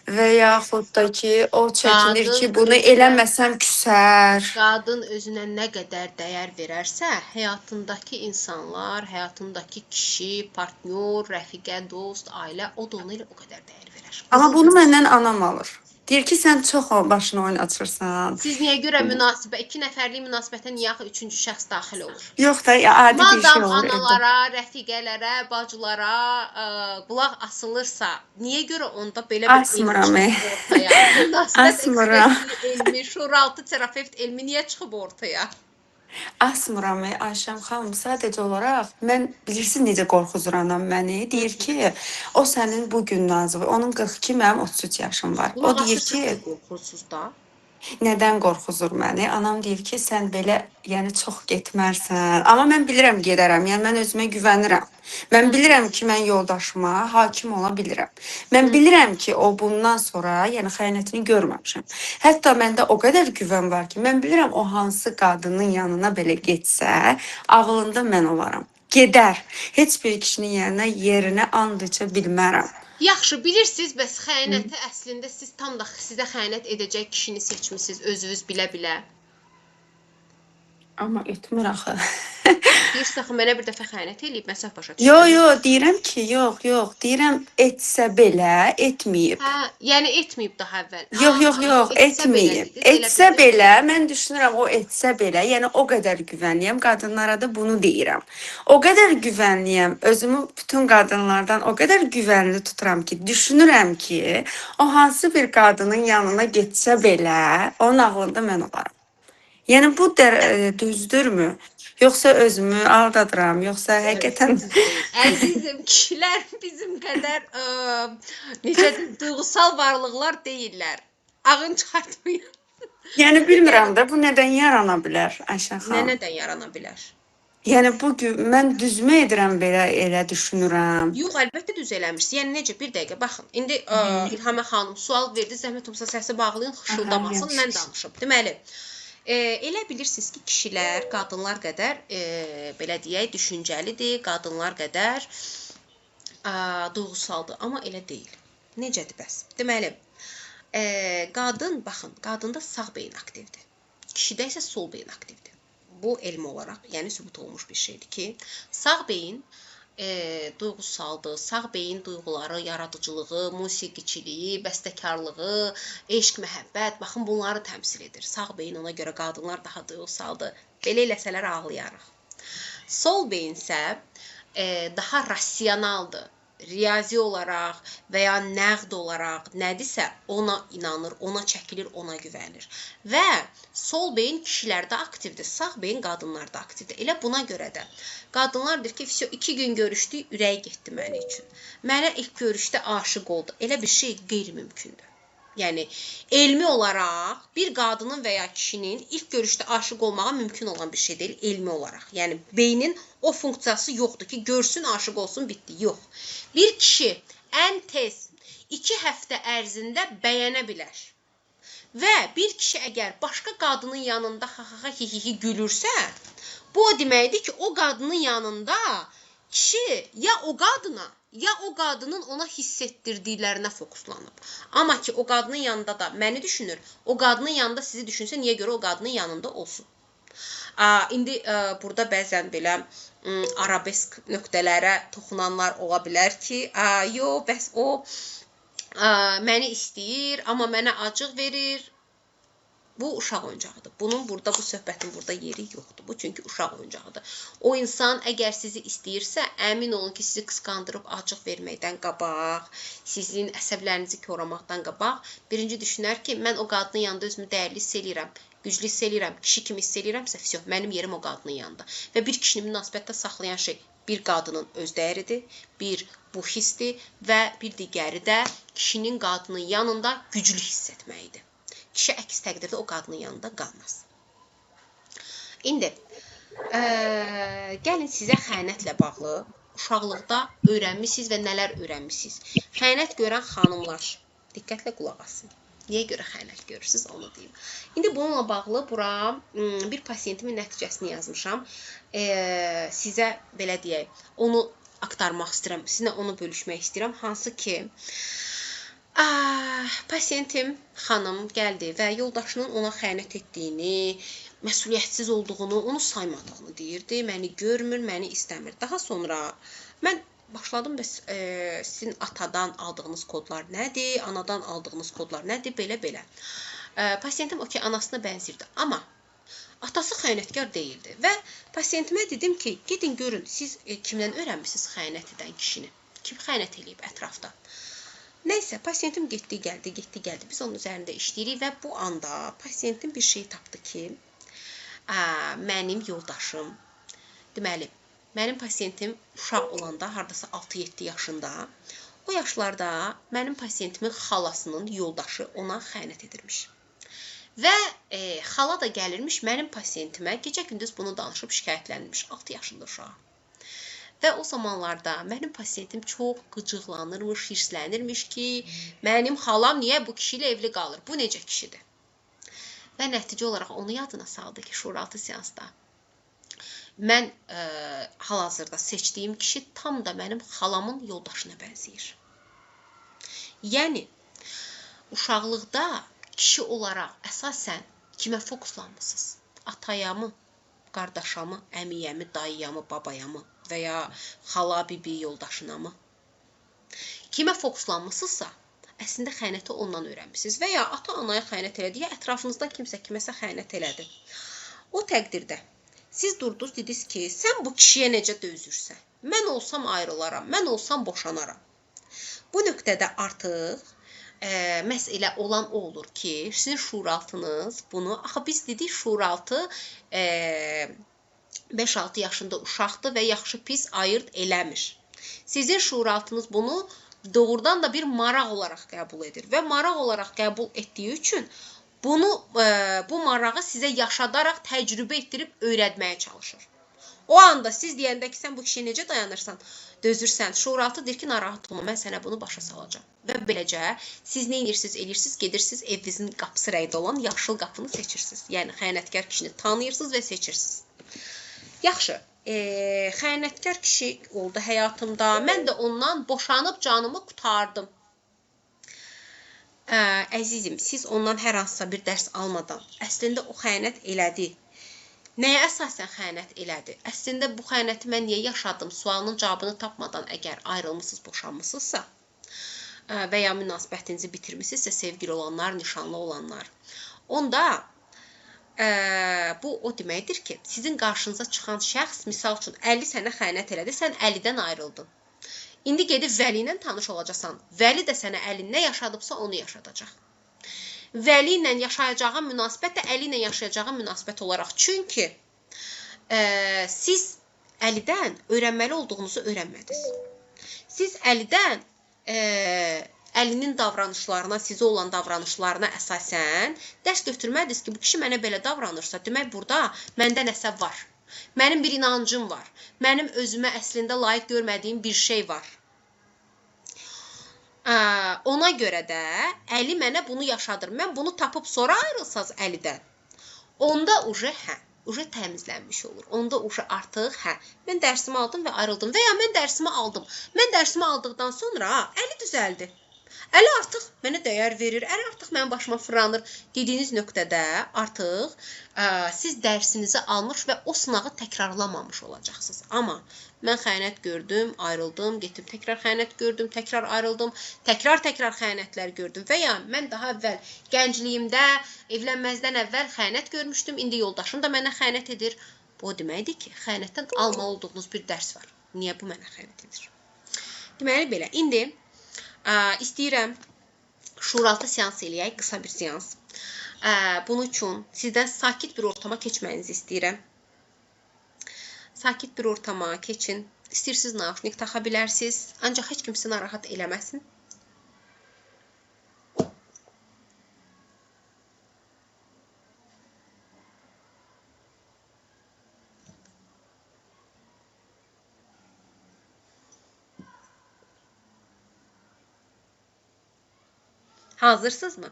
Və yaxud da ki, o çəkinir ki, Qadın bunu özünə eləməsəm küsər. Qadın özünə nə qədər dəyər verərsə, həyatındakı insanlar, həyatındakı kişi, partnyor, rəfiqə, dost, ailə, o da ona elə o qədər dəyər verər. Amma Qızıl bunu gümüş. məndən anam alır. Deyir ki, sən çox başını oynatırsan. Siz niyə görə münasibət, iki nəfərlik münasibətə niyə axı üçüncü şəxs daxil olur? Yox da, ya, adi bir şey Madam olur evdə. analara, rəfiqələrə, bacılara qulaq asılırsa, niyə görə onda belə bir elm Asmıram, çıxıb ortaya? Münasibət Asmıram. ekspertliyi elmi, şuuraltı terapevt elmi niyə çıxıb ortaya? Asmıram, Ayşəm xanım, sadəcə olaraq mən bilirsiniz necə qorxuzur anam məni. Deyir ki, o sənin bu gün nazı, onun 42, mənim 33 yaşım var. O Qulaq deyir asırsınız ki, ki, qorxursuz da. Nədən qorxuzur məni? Anam deyir ki, sən belə, yəni çox getmərsən. Amma mən bilirəm gedərəm. Yəni mən özümə güvənirəm. Mən bilirəm ki, mən yoldaşıma hakim ola bilirəm. Mən bilirəm ki, o bundan sonra, yəni xəyanətini görməmişəm. Hətta məndə o qədər güvən var ki, mən bilirəm o hansı qadının yanına belə getsə, ağlında mən olaram. Gedər. Heç bir kişinin yerinə and içə bilmərəm. Yaxşı, bilirsiniz, bəs xəyanəti əslində siz tam da sizə xəyanət edəcək kişini seçmisiniz özünüz bilə-bilə. Amma etmir axı. Deyirsiz axı mənə bir dəfə xəyanət eləyib, mən səhv başa Yo, düşdüm. yo, deyirəm ki, yox, yox, deyirəm etsə belə etməyib. Hə, yəni etməyib daha əvvəl. Yox, yox, yox, etsə belə etməyib. dediniz, elə Etsə bildim. belə, mən düşünürəm o etsə belə, yəni o qədər güvənliyəm, qadınlara da bunu deyirəm. O qədər güvənliyəm, özümü bütün qadınlardan o qədər güvənli tuturam ki, düşünürəm ki, o hansı bir qadının yanına getsə belə, onun ağlında mən olaram. Yəni bu düzdürmü? Yoxsa özümü aldadıram, yoxsa həqiqətən Düz deyil. Əzizim, kişilər bizim qədər necə deyim, duyğusal varlıqlar deyillər. Ağın çıxartmayın. Yəni bilmirəm də bu nədən yarana bilər Ayşə Nə xanım? nədən yarana bilər? Yəni bu gün mən düzmə edirəm belə elə düşünürəm. Yox, əlbəttə düz eləmirsiniz. Yəni necə? Bir dəqiqə baxın. İndi İlhamə xanım sual verdi. Zəhmət olmasa səsi bağlayın, xışıldamasın, mən danışım. Deməli, elə bilirsiniz ki, kişilər qadınlar qədər belə deyək, düşüncəlidir, qadınlar qədər duyğusaldır, amma elə deyil. Necədir bəs? Deməli, qadın, baxın, qadında sağ beyin aktivdir. Kişidə isə sol beyin aktivdir. Bu elmi olaraq, yəni sübut olunmuş bir şeydir ki, sağ beyin duyğusaldır. Sağ beyin duyğuları, yaradıcılığı, musiqiçiliyi, bəstəkarlığı, eşq, məhəbbət, baxın bunları təmsil edir. Sağ beyin ona görə qadınlar daha duyğusaldır. Belə eləsələr ağlayarıq. Sol beyin isə daha rasionaldır. Riyazi olaraq və ya nəqd olaraq nədirsə ona inanır, ona çəkilir, ona güvənir. Və sol beyin kişilərdə aktivdir, sağ beyin qadınlarda aktivdir. Elə buna görə də qadınlar deyir ki, vəsə 2 gün görüşdük, ürəyi getdi mənim üçün. Mənə ilk görüşdə aşiq oldu. Elə bir şey qeyri-mümkündür. Yəni elmi olaraq bir qadının və ya kişinin ilk görüşdə aşiq olmağa mümkün olan bir şey deyil elmi olaraq. Yəni beynin o funksiyası yoxdur ki, görsün, aşiq olsun, bitdi. Yox. Bir kişi ən tez 2 həftə ərzində bəyənə bilər. Və bir kişi əgər başqa qadının yanında ha-ha-ha hi-hi-hi gülürsə, bu o deməkdir ki, o qadının yanında kişi ya o qadına, ya o qadının ona hiss etdirdiklərinə fokuslanıb. Amma ki, o qadının yanında da məni düşünür, o qadının yanında sizi düşünsə, niyə görə o qadının yanında olsun? İndi burada bəzən belə arabesk nöqtələrə toxunanlar ola bilər ki, yo, bəs o məni istəyir, amma mənə acıq verir. Bu uşaq oyuncağıdır. Bunun burada, bu söhbətin burada yeri yoxdur. Bu çünki uşaq oyuncağıdır. O insan əgər sizi istəyirsə, əmin olun ki, sizi qısqandırıb acıq verməkdən qabaq, sizin əsəblərinizi koramaqdan qabaq, birinci düşünər ki, mən o qadının yanında özümü dəyərli hiss eləyirəm, güclü hiss eləyirəm, kişi kimi hiss eləyirəmsə, vəsyo, mənim yerim o qadının yanında. Və bir kişini münasibətdə saxlayan şey bir qadının öz dəyəridir, bir bu hissdir və bir digəri də kişinin qadının yanında güclü hiss etməyidir. Kişi əks təqdirdə o qadının yanında qalmaz. İndi gəlin sizə xəyanətlə bağlı uşaqlıqda öyrənmisiniz və nələr öyrənmisiniz. Xəyanət görən xanımlar diqqətlə qulaq asın. Niyə görə xəyanət görürsünüz, onu deyim. İndi bununla bağlı bura bir pasiyentimin nəticəsini yazmışam. Sizə belə deyək, onu aktarmaq istəyirəm, sizinlə onu bölüşmək istəyirəm. Hansı ki, pasiyentim xanım gəldi və yoldaşının ona xəyanət etdiyini, məsuliyyətsiz olduğunu, onu saymadığını deyirdi. Məni görmür, məni istəmir. Daha sonra mən başladım, bəs sizin atadan aldığınız kodlar nədir, anadan aldığınız kodlar nədir, belə-belə. Pasiyentim okey, anasına bənzirdi, amma atası xəyanətkar deyildi və pasiyentimə dedim ki, gedin görün, siz kimdən öyrənmisiniz xəyanət edən kişini? Kim xəyanət eləyib ətrafda? Nəysə, pasiyentim getdi, gəldi, getdi, gəldi. Biz onun üzərində işləyirik və bu anda pasiyentim bir şey tapdı ki, mənim yoldaşım, deməli, mənim pasiyentim uşaq olanda, hardasa 6-7 yaşında, o yaşlarda mənim pasiyentimin xalasının yoldaşı ona xəyanət edirmiş. Və xala da gəlirmiş mənim pasiyentimə, gecə-gündüz bunu danışıb şikayətlənirmiş 6 yaşında uşağa. Və o zamanlarda mənim pasiyentim çox qıcıqlanırmış, hirslənirmiş ki, mənim xalam niyə bu kişi ilə evli qalır, bu necə kişidir? Və nəticə olaraq onu yadına saldı ki, şuuraltı seansda mən hal-hazırda seçdiyim kişi tam da mənim xalamın yoldaşına bənzəyir. Yəni, uşaqlıqda kişi olaraq əsasən kimə fokuslanmısınız? Ataya mı, Qardaşamı, əmiyəmi, dayıyamı, babayamı və ya xala, bibi, yoldaşınamı? Kimə fokuslanmısınızsa, əslində xəyanəti ondan öyrənmisiniz və ya ata-anaya xəyanət elədi, ya ətrafınızdan kimsə kiməsə xəyanət elədi. O təqdirdə siz durdunuz, dediniz ki, sən bu kişiyə necə dözürsən? Mən olsam ayrılaram, mən olsam boşanaram. Bu nöqtədə artıq məsələ olan o olur ki, sizin şuuraltınız bunu, axı biz dedik şuuraltı 5-6 yaşında uşaqdır və yaxşı pis ayırd eləmir. Sizin şuuraltınız bunu doğrudan da bir maraq olaraq qəbul edir və maraq olaraq qəbul etdiyi üçün bunu bu marağı sizə yaşadaraq təcrübə etdirib öyrətməyə çalışır. O anda siz deyəndə ki, sən bu kişiyə necə dayanırsan, dözürsən, şuuraltı deyir ki, narahat olma, mən sənə bunu başa salacağam. Və beləcə siz nə edirsiniz, eləyirsiniz, gedirsiniz, evinizin qapısı rəngdə olan yaşıl qapını seçirsiniz. Yəni xəyanətkar kişini tanıyırsınız və seçirsiniz. Yaxşı, xəyanətkar kişi oldu həyatımda, mən də ondan boşanıb canımı qurtardım. Əzizim, siz ondan hər hansısa bir dərs almadan, əslində o xəyanət elədi. Nəyə əsasən xəyanət elədi? Əslində bu xəyanəti mən niyə yaşadım? Sualının cavabını tapmadan əgər ayrılmısınız, boşanmısınızsa və ya münasibətinizi bitirmisinizsə, sevgili olanlar, nişanlı olanlar, onda bu o deməkdir ki, sizin qarşınıza çıxan şəxs, misal üçün, Əli sənə xəyanət elədi, sən Əlidən ayrıldın. İndi gedib Vəli ilə tanış olacaqsan. Vəli də sənə Əli nə yaşadıbsa onu yaşadacaq. Vəli ilə yaşayacağı münasibət də Əli ilə yaşayacağı münasibət olaraq. Çünki siz Əlidən öyrənməli olduğunuzu öyrənmədiniz. Siz Əlidən Əlinin davranışlarına, sizə olan davranışlarına əsasən dərs götürmədiniz ki, bu kişi mənə belə davranırsa, demək burada məndə nəsə var. Mənim bir inancım var. Mənim özümə əslində layiq görmədiyim bir şey var. Ona görə də Əli mənə bunu yaşadır. Mən bunu tapıb sonra ayrılsaz Əlidən, onda uje hə, uje təmizlənmiş olur. Onda uje artıq hə, mən dərsimi aldım və ayrıldım və ya mən dərsimi aldım. Mən dərsimi aldıqdan sonra Əli düzəldi. Əli artıq mənə dəyər verir, Əli artıq mənim başıma fırlanır dediyiniz nöqtədə artıq siz dərsinizi almış və o sınağı təkrarlamamış olacaqsınız. Amma mən xəyanət gördüm, ayrıldım, getdim təkrar xəyanət gördüm, təkrar ayrıldım, təkrar-təkrar xəyanətlər gördüm və ya mən daha əvvəl gəncliyimdə, evlənməzdən əvvəl xəyanət görmüşdüm, indi yoldaşım da mənə xəyanət edir. Bu o deməkdir ki, xəyanətdən almalı olduğunuz bir dərs var. Niyə bu mənə xəyanət edir? Deməli belə, indi istəyirəm şuuraltı seans eləyək, qısa bir seans. Bunun üçün sizdən sakit bir ortama keçməyinizi istəyirəm. Sakit bir ortama keçin. İstəyirsiniz nauşnik taxa bilərsiniz, ancaq heç kim sizi narahat eləməsin. Hazırsınızmı?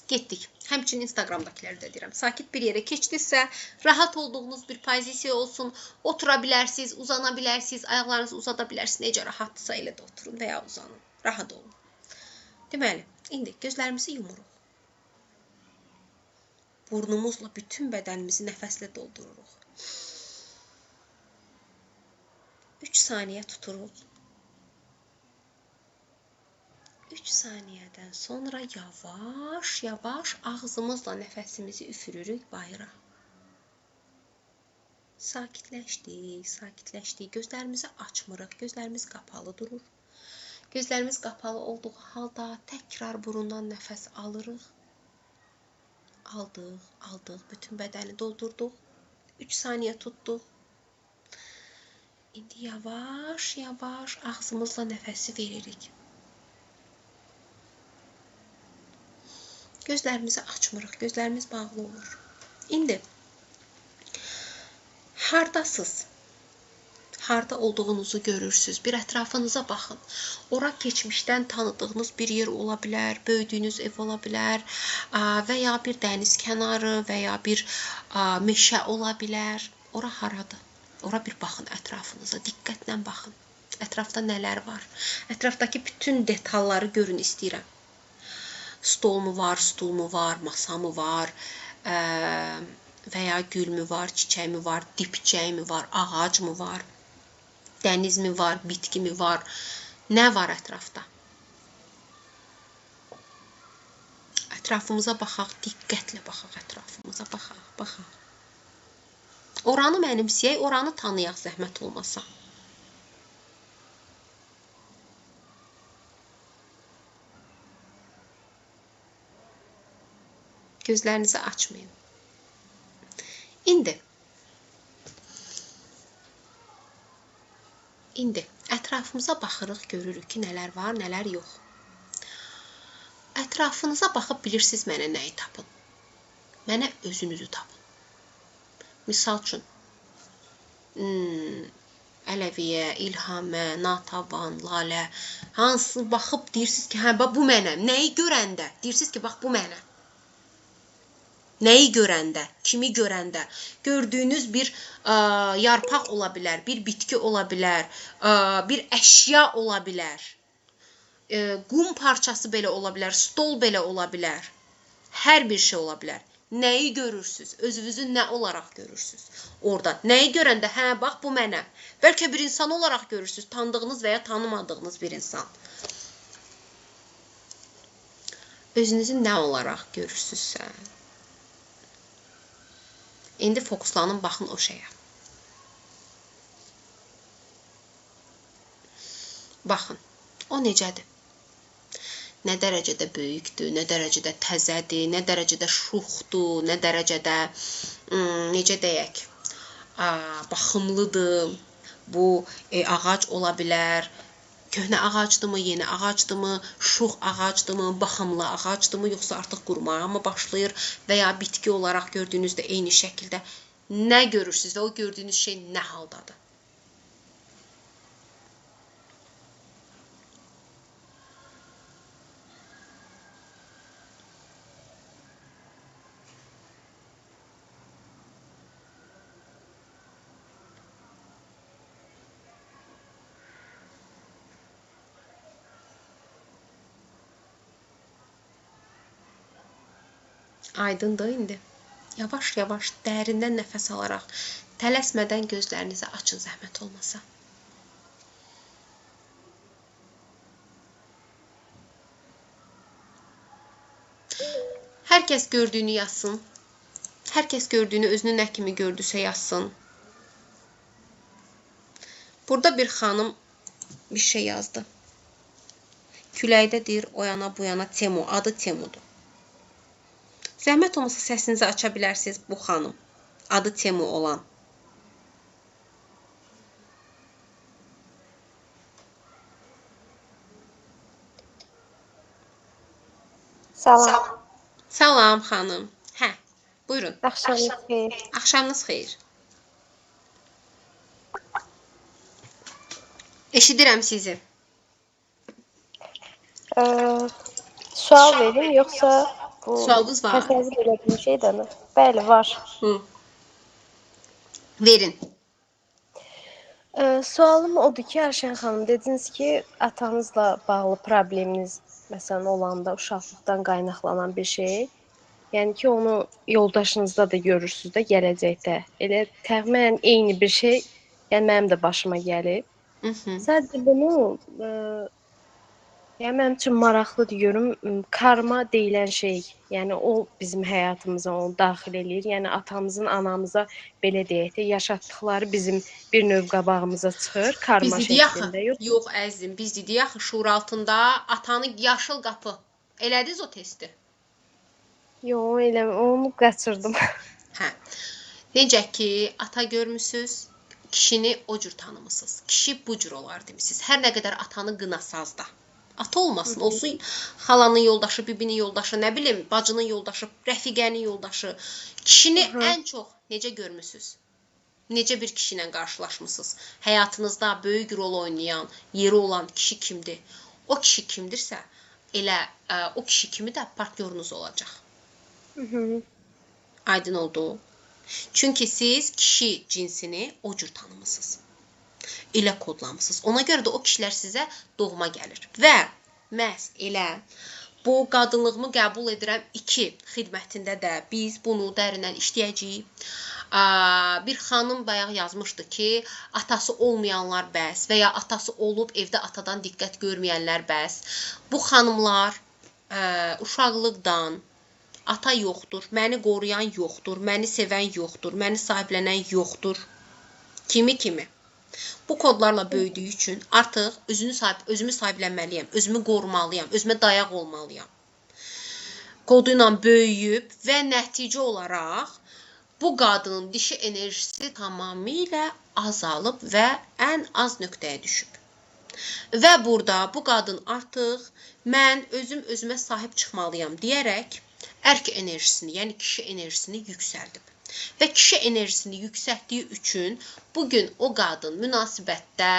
Getdik. Həmçinin Instagramdakıları da deyirəm. Sakit bir yerə keçdinizsə, rahat olduğunuz bir pozisiya olsun. Otura bilərsiniz, uzana bilərsiniz, ayaqlarınızı uzada bilərsiniz. Necə rahatdırsa elə də oturun və ya uzanın. Rahat olun. Deməli, indi gözlərimizi yumuruq. Burnumuzla bütün bədənimizi nəfəslə doldururuq. 3 saniyə tuturuq. 3 saniyədən sonra yavaş-yavaş ağzımızla nəfəsimizi üfürürük bayıra. Sakitləşdik, sakitləşdik. Gözlərimizi açmırıq, gözlərimiz qapalı durur. Gözlərimiz qapalı olduğu halda təkrar burundan nəfəs alırıq. Aldıq, aldıq, bütün bədəni doldurduq. 3 saniyə tutduq. İndi yavaş-yavaş ağzımızla nəfəsi veririk. Gözlərimizi açmırıq, gözlərimiz bağlı olur. İndi hardasız? Harda olduğunuzu görürsünüz. Bir ətrafınıza baxın. Ora keçmişdən tanıdığınız bir yer ola bilər, böyüdüyünüz ev ola bilər və ya bir dəniz kənarı və ya bir meşə ola bilər. Ora haradır? Ora bir baxın ətrafınıza, diqqətlə baxın. Ətrafda nələr var? Ətrafdakı bütün detalları görün istəyirəm. Stol mu var, stul mu var, masa mı var, Və ya gülmü var, çiçəkmi var, dipçəkmi var, ağacmı var, dənizmi var, bitkimi var? Nə var ətrafda? Ətrafımıza baxaq, diqqətlə baxaq ətrafımıza, baxaq, baxaq. Oranı mənimsəyək, oranı tanıyaq zəhmət olmasa. Gözlərinizi açmayın. İndi ətrafımıza baxırıq, görürük ki, nələr var, nələr yox. Ətrafınıza baxıb bilirsiniz mənə nəyi tapın? Mənə özünüzü tapın. Misal üçün, Ələviyə, İlhamə, Natavan, Lalə, hansı baxıb deyirsiniz ki, hə, bax bu mənəm. Nəyi görəndə deyirsiniz ki, bax bu mənəm. Nəyi görəndə, kimi görəndə, gördüyünüz bir yarpaq ola bilər, bir bitki ola bilər, bir əşya ola bilər, qum parçası belə ola bilər, stol belə ola bilər, hər bir şey ola bilər. Nəyi görürsünüz? Özünüzü nə olaraq görürsünüz orada? Nəyi görəndə, hə, bax bu mənəm. Bəlkə bir insan olaraq görürsünüz, tanıdığınız və ya tanımadığınız bir insan. Özünüzü nə olaraq görürsünüzsə, İndi fokuslanın, baxın o şeyə. Baxın, o necədir? Nə dərəcədə böyükdür, nə dərəcədə təzədir, nə dərəcədə şuxdur, nə dərəcədə, necə deyək, baxımlıdır. Bu ağac ola bilər, köhnə ağacdırmı, yeni ağacdırmı, şux ağacdırmı, baxımlı ağacdırmı, yoxsa artıq qurumağa mı başlayır və ya bitki olaraq gördüyünüzdə eyni şəkildə nə görürsünüz və o gördüyünüz şey nə haldadır? Aydındır indi. Yavaş-yavaş dərindən nəfəs alaraq, tələsmədən gözlərinizi açın zəhmət olmasa. Hər kəs gördüyünü yazsın. Hər kəs gördüyünü özünü nə kimi gördüsə yazsın. Burada bir xanım bir şey yazdı. Küləkdə deyir, o yana bu yana Temu, adı Temudur. Zəhmət olmasa səsinizi aça bilərsiniz bu xanım. Adı Temu olan. Salam. Salam xanım. Hə, buyurun. Axşamınız xeyir. Axşamınız xeyir. Eşidirəm sizi. Sual verim yoxsa bu sualınız var? Təsəvvür elədiyim şeydənmi? Bəli, var. Hı. Verin. Sualım odur ki, Ayşən xanım, dediniz ki, atanızla bağlı probleminiz məsələn olanda uşaqlıqdan qaynaqlanan bir şey. Yəni ki, onu yoldaşınızda da görürsünüz də gələcəkdə. Elə təxminən eyni bir şey, yəni mənim də başıma gəlib. Hı -hı. Sadəcə bunu yəni mənim üçün maraqlıdır görüm, karma deyilən şey, yəni o bizim həyatımıza onu daxil eləyir. Yəni atamızın, anamıza belə deyək də, yaşatdıqları bizim bir növ qabağımıza çıxır karma şəklində. Yox, yox əzizim, biz dedik axı şuuraltında atanı yaşıl qapı. Elədiniz o testi? Yox, elə onu qaçırdım. Hə. Necə ki, ata görmüsüz, kişini o cür tanımısınız. Kişi bu cür olar demisiniz. Hər nə qədər atanı qınasaz da. Ata olmasın, olsun xalanın yoldaşı, bibinin yoldaşı, nə bilim, bacının yoldaşı, rəfiqənin yoldaşı. Kişini ən çox necə görmüsünüz? Necə bir kişi ilə qarşılaşmısınız? Həyatınızda böyük rol oynayan, yeri olan kişi kimdir? O kişi kimdirsə, elə o kişi kimi də partnyorunuz olacaq. Aydın oldu? Çünki siz kişi cinsini o cür tanımısınız. Elə kodlamısınız. Ona görə də o kişilər sizə doğma gəlir. Və məhz elə Bu qadınlığımı qəbul edirəm 2 xidmətində də biz bunu dərindən işləyəcəyik. Bir xanım bayaq yazmışdı ki, atası olmayanlar bəs və ya atası olub evdə atadan diqqət görməyənlər bəs. Bu xanımlar uşaqlıqdan ata yoxdur, məni qoruyan yoxdur, məni sevən yoxdur, məni sahiblənən yoxdur. Kimi. Bu kodlarla böyüdüyü üçün artıq özümü sahiblənməliyəm, özümü qorumalıyam, özümə dayaq olmalıyam. Kodu ilə böyüyüb və nəticə olaraq bu qadının dişi enerjisi tamamilə azalıb və ən az nöqtəyə düşüb. Və burada bu qadın artıq mən özüm özümə sahib çıxmalıyam deyərək ərk enerjisini, yəni kişi enerjisini yüksəldib. Və kişi enerjisini yüksəltdiyi üçün bugün o qadın münasibətdə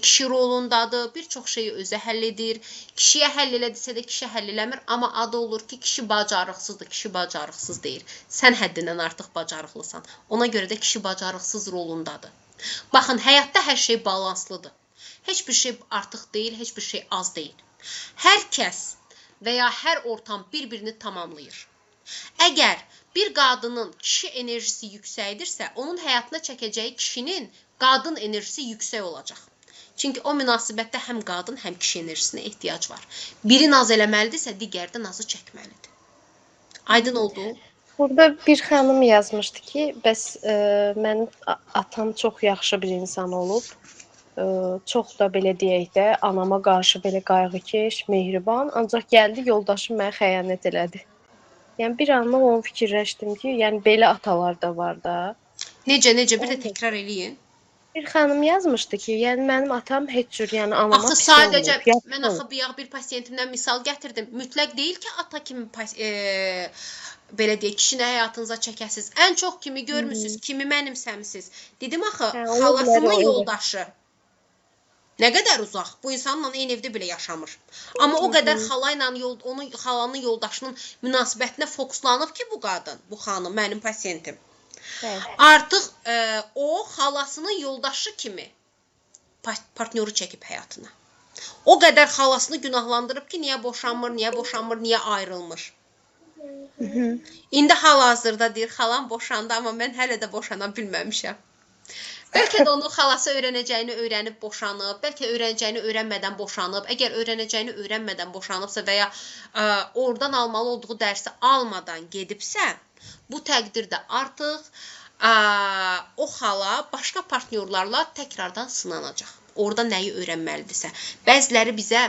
kişi rolundadır, bir çox şeyi özü həll edir. Kişiyə həll elədisə də kişi həll eləmir, amma adı olur ki, kişi bacarıqsızdır, kişi bacarıqsız deyir. Sən həddindən artıq bacarıqlısan. Ona görə də kişi bacarıqsız rolundadır. Baxın, həyatda hər şey balanslıdır. Heç bir şey artıq deyil, heç bir şey az deyil. Hər kəs və ya hər ortam bir-birini tamamlayır. Əgər bir qadının kişi enerjisi yüksəkdirsə, onun həyatına çəkəcəyi kişinin qadın enerjisi yüksək olacaq. Çünki o münasibətdə həm qadın, həm kişi enerjisinə ehtiyac var. Biri naz eləməlidirsə, digəri də nazı çəkməlidir. Aydın oldu? Burada bir xanım yazmışdı ki, bəs mənim atam çox yaxşı bir insan olub. Çox da belə deyək də, anama qarşı belə qayğıkeş, mehriban, ancaq gəldi yoldaşım mənə xəyanət elədi. Yəni bir anlıq onu fikirləşdim ki, yəni belə atalar da var da. Necə, bir də təkrar eləyin. Bir xanım yazmışdı ki, yəni mənim atam heç cür, yəni anama axı pis sadəcə olmayıb, mən axı bayaq bir pasiyentimdən misal gətirdim. Mütləq deyil ki, ata kimi belə deyək, kişini həyatınıza çəkəsiz. Ən çox kimi görmüsünüz, kimi mənimsəmisiz. Dedim axı, xalasının yoldaşı. Nə qədər uzaq, bu insanla eyni evdə belə yaşamır. Amma o qədər xala ilə onun xalanın yoldaşının münasibətinə fokuslanıb ki, bu qadın, bu xanım mənim pasiyentim. Artıq o xalasının yoldaşı kimi partnyoru çəkib həyatına. O qədər xalasını günahlandırıb ki, niyə boşanmır, niyə boşanmır, niyə ayrılmır. İndi hal-hazırda deyir, xalam boşandı, amma mən hələ də boşana bilməmişəm. Bəlkə də onun xalası öyrənəcəyini öyrənib boşanıb, bəlkə öyrənəcəyini öyrənmədən boşanıb. Əgər öyrənəcəyini öyrənmədən boşanıbsa və ya oradan almalı olduğu dərsi almadan gedibsə, bu təqdirdə artıq o xala başqa partnyorlarla təkrardan sınanacaq. Orada nəyi öyrənməlidirsə. Bəziləri bizə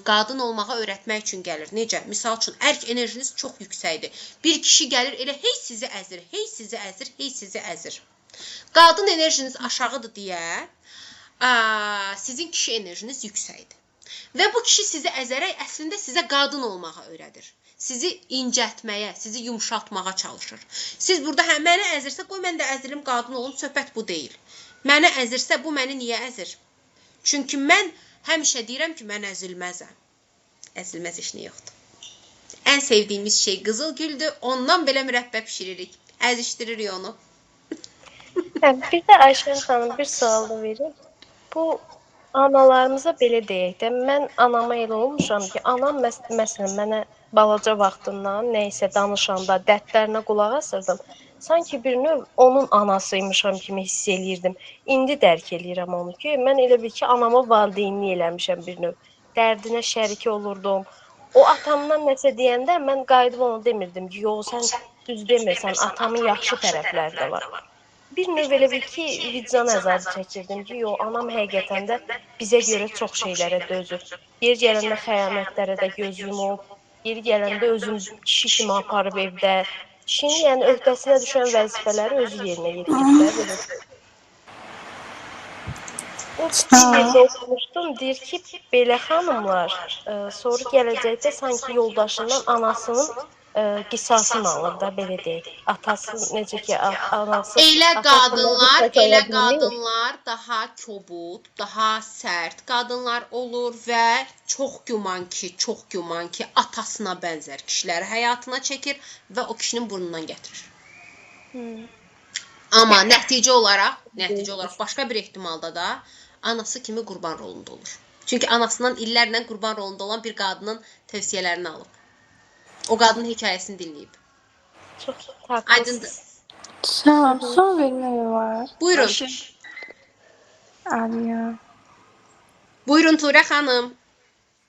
qadın olmağa öyrətmək üçün gəlir. Necə? Misal üçün, ərk enerjiniz çox yüksəkdir. Bir kişi gəlir, elə hey sizi əzir, hey sizi əzir, hey sizi əzir. Qadın enerjiniz aşağıdır deyə sizin kişi enerjiniz yüksəkdir. Və bu kişi sizi əzərək əslində sizə qadın olmağa öyrədir. Sizi incəltməyə, sizi yumşaltmağa çalışır. Siz burada hə, məni əzirsə, qoy mən də əzilim, qadın olum, söhbət bu deyil. Məni əzirsə, bu məni niyə əzir? Çünki mən həmişə deyirəm ki, mən əzilməzəm. Əzilməz heç nə yoxdur. Ən sevdiyimiz şey qızıl güldür, ondan belə mürəbbə pişiririk. Əzişdiririk onu. Bir də Ayşən xanım bir sual da verim. Bu analarımıza belə deyək də, mən anama elə olmuşam ki, anam məsələn mənə balaca vaxtından nə isə danışanda dərdlərinə qulaq asırdım. Sanki bir növ onun anasıymışam kimi hiss eləyirdim. İndi dərk eləyirəm onu ki, mən elə bil ki, anama valideynlik eləmişəm bir növ. Dərdinə şərik olurdum. O atamdan nəsə deyəndə mən qayıdıb onu demirdim ki, yox sən düz demirsən, atamın yaxşı tərəfləri də var. Bir növ elə bil ki, vicdan əzabı çəkirdim ki, yox, anam həqiqətən də bizə görə çox şeylərə dözüb. Yer gələndə xəyanətlərə də göz yumub, yeri gələndə özüm kişi kimi aparıb evdə. Kişinin yəni öhdəsinə düşən vəzifələri özü yerinə yetirib də. O bir yerdə oxumuşdum, deyir ki, belə xanımlar sonra gələcəkdə sanki yoldaşından anasının qisasını alır da, belə deyək. Atası necə ki, anası... Elə qadınlar, elə qadınlar daha kobud, daha sərt qadınlar olur və çox güman ki, çox güman ki, atasına bənzər kişiləri həyatına çəkir və o kişinin burnundan gətirir. Amma nəticə olaraq başqa bir ehtimalda da anası kimi qurban rolunda olur. Çünki anasından illərlə qurban rolunda olan bir qadının tövsiyələrini alıb. O qadının hekayəsini dinləyib. Çox Aydındır. Salam, sual vermək olar. Buyurun. Aliya. Buyurun Turə xanım.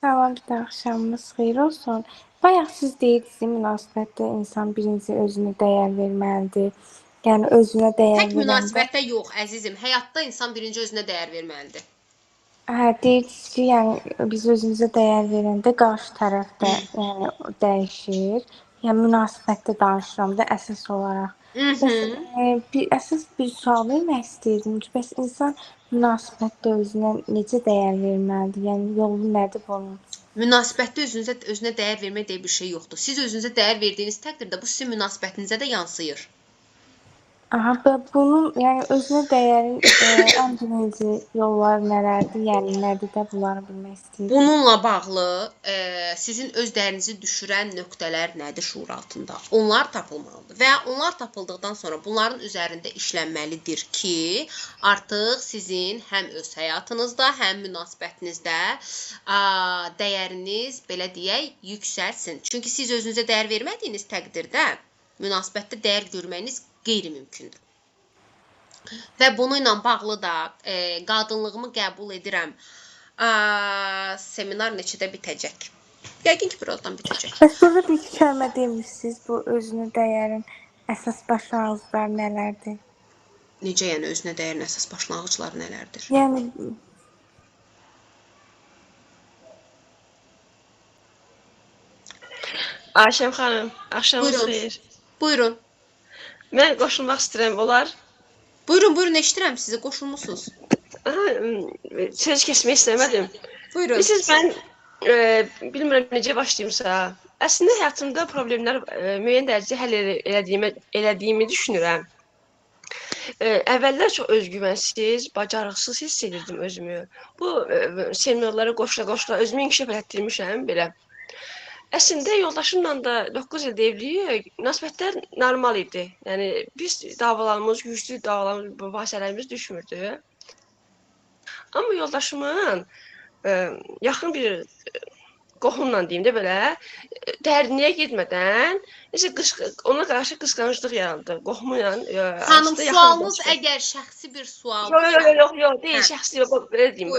Salam, bir də axşamınız xeyir olsun. Bayaq siz deyirdiniz, münasibətdə insan birinci özünə dəyər verməlidir. Yəni özünə dəyər Tək verəndə münasibətdə yox, əzizim. Həyatda insan birinci özünə dəyər verməlidir. Hə, deyirdiniz ki, yəni biz özümüzə dəyər verəndə qarşı tərəf də yəni dəyişir. Yəni münasibətdə danışıram da əsas olaraq. Bəs bir əsas bir sual vermək istəyirdim ki, bəs insan münasibətdə özünə necə dəyər verməlidir? Yəni yolu nədir bunun? Münasibətdə özünə dəyər vermək deyə bir şey yoxdur. Siz özünüzə dəyər verdiyiniz təqdirdə bu sizin münasibətinizə də yansıyır. Aha, bunun, yəni özünə dəyərin ən birinci yolları nələrdir? Yəni nədir də bunları bilmək istəyirdim. Bununla bağlı sizin öz dəyərinizi düşürən nöqtələr nədir şuur altında? Onlar tapılmalıdır və onlar tapıldıqdan sonra bunların üzərində işlənməlidir ki, artıq sizin həm öz həyatınızda, həm münasibətinizdə dəyəriniz, belə deyək, yüksəlsin. Çünki siz özünüzə dəyər vermədiyiniz təqdirdə münasibətdə dəyər görməyiniz qeyri-mümkündür. Və bununla bağlı da qadınlığımı qəbul edirəm. Seminar neçədə bitəcək? Yəqin ki, birazdan bitəcək. Bəs burada bir iki kəlmə demişsiniz, bu özünə dəyərin əsas başlanğıcları nələrdir? Necə yəni özünə dəyərin əsas başlanğıcları nələrdir? Yəni Ayşəm xanım, axşamınız xeyir. Buyurun. Mən qoşulmaq istəyirəm, olar? Buyurun, buyurun, eşidirəm sizi, qoşulmusunuz. Söz kəsmək istəmədim. Buyurun. Bilirsiniz, mən bilmirəm necə başlayımsa. Əslində, həyatımda problemlər müəyyən dərəcədə həll elədiyimi düşünürəm. Əvvəllər çox özgüvənsiz, bacarıqsız hiss edirdim özümü. Bu seminarlara qoşula-qoşula özümü inkişaf elətdirmişəm belə. Əslində, yoldaşımla da 9 ildə evliyik, münasibətlər normal idi. Yəni, biz davalarımız, güclü davalarımız, mübahisələrimiz düşmürdü. Amma yoldaşımın yaxın bir qohumla deyim də belə, dərinliyə getmədən, necə ona qarşı qısqanclıq yarandı. Qohumu ilə. Xanım, sualınız əgər şəxsi bir sualdır. Yox, yox, deyil, şəxsi, belə deyim,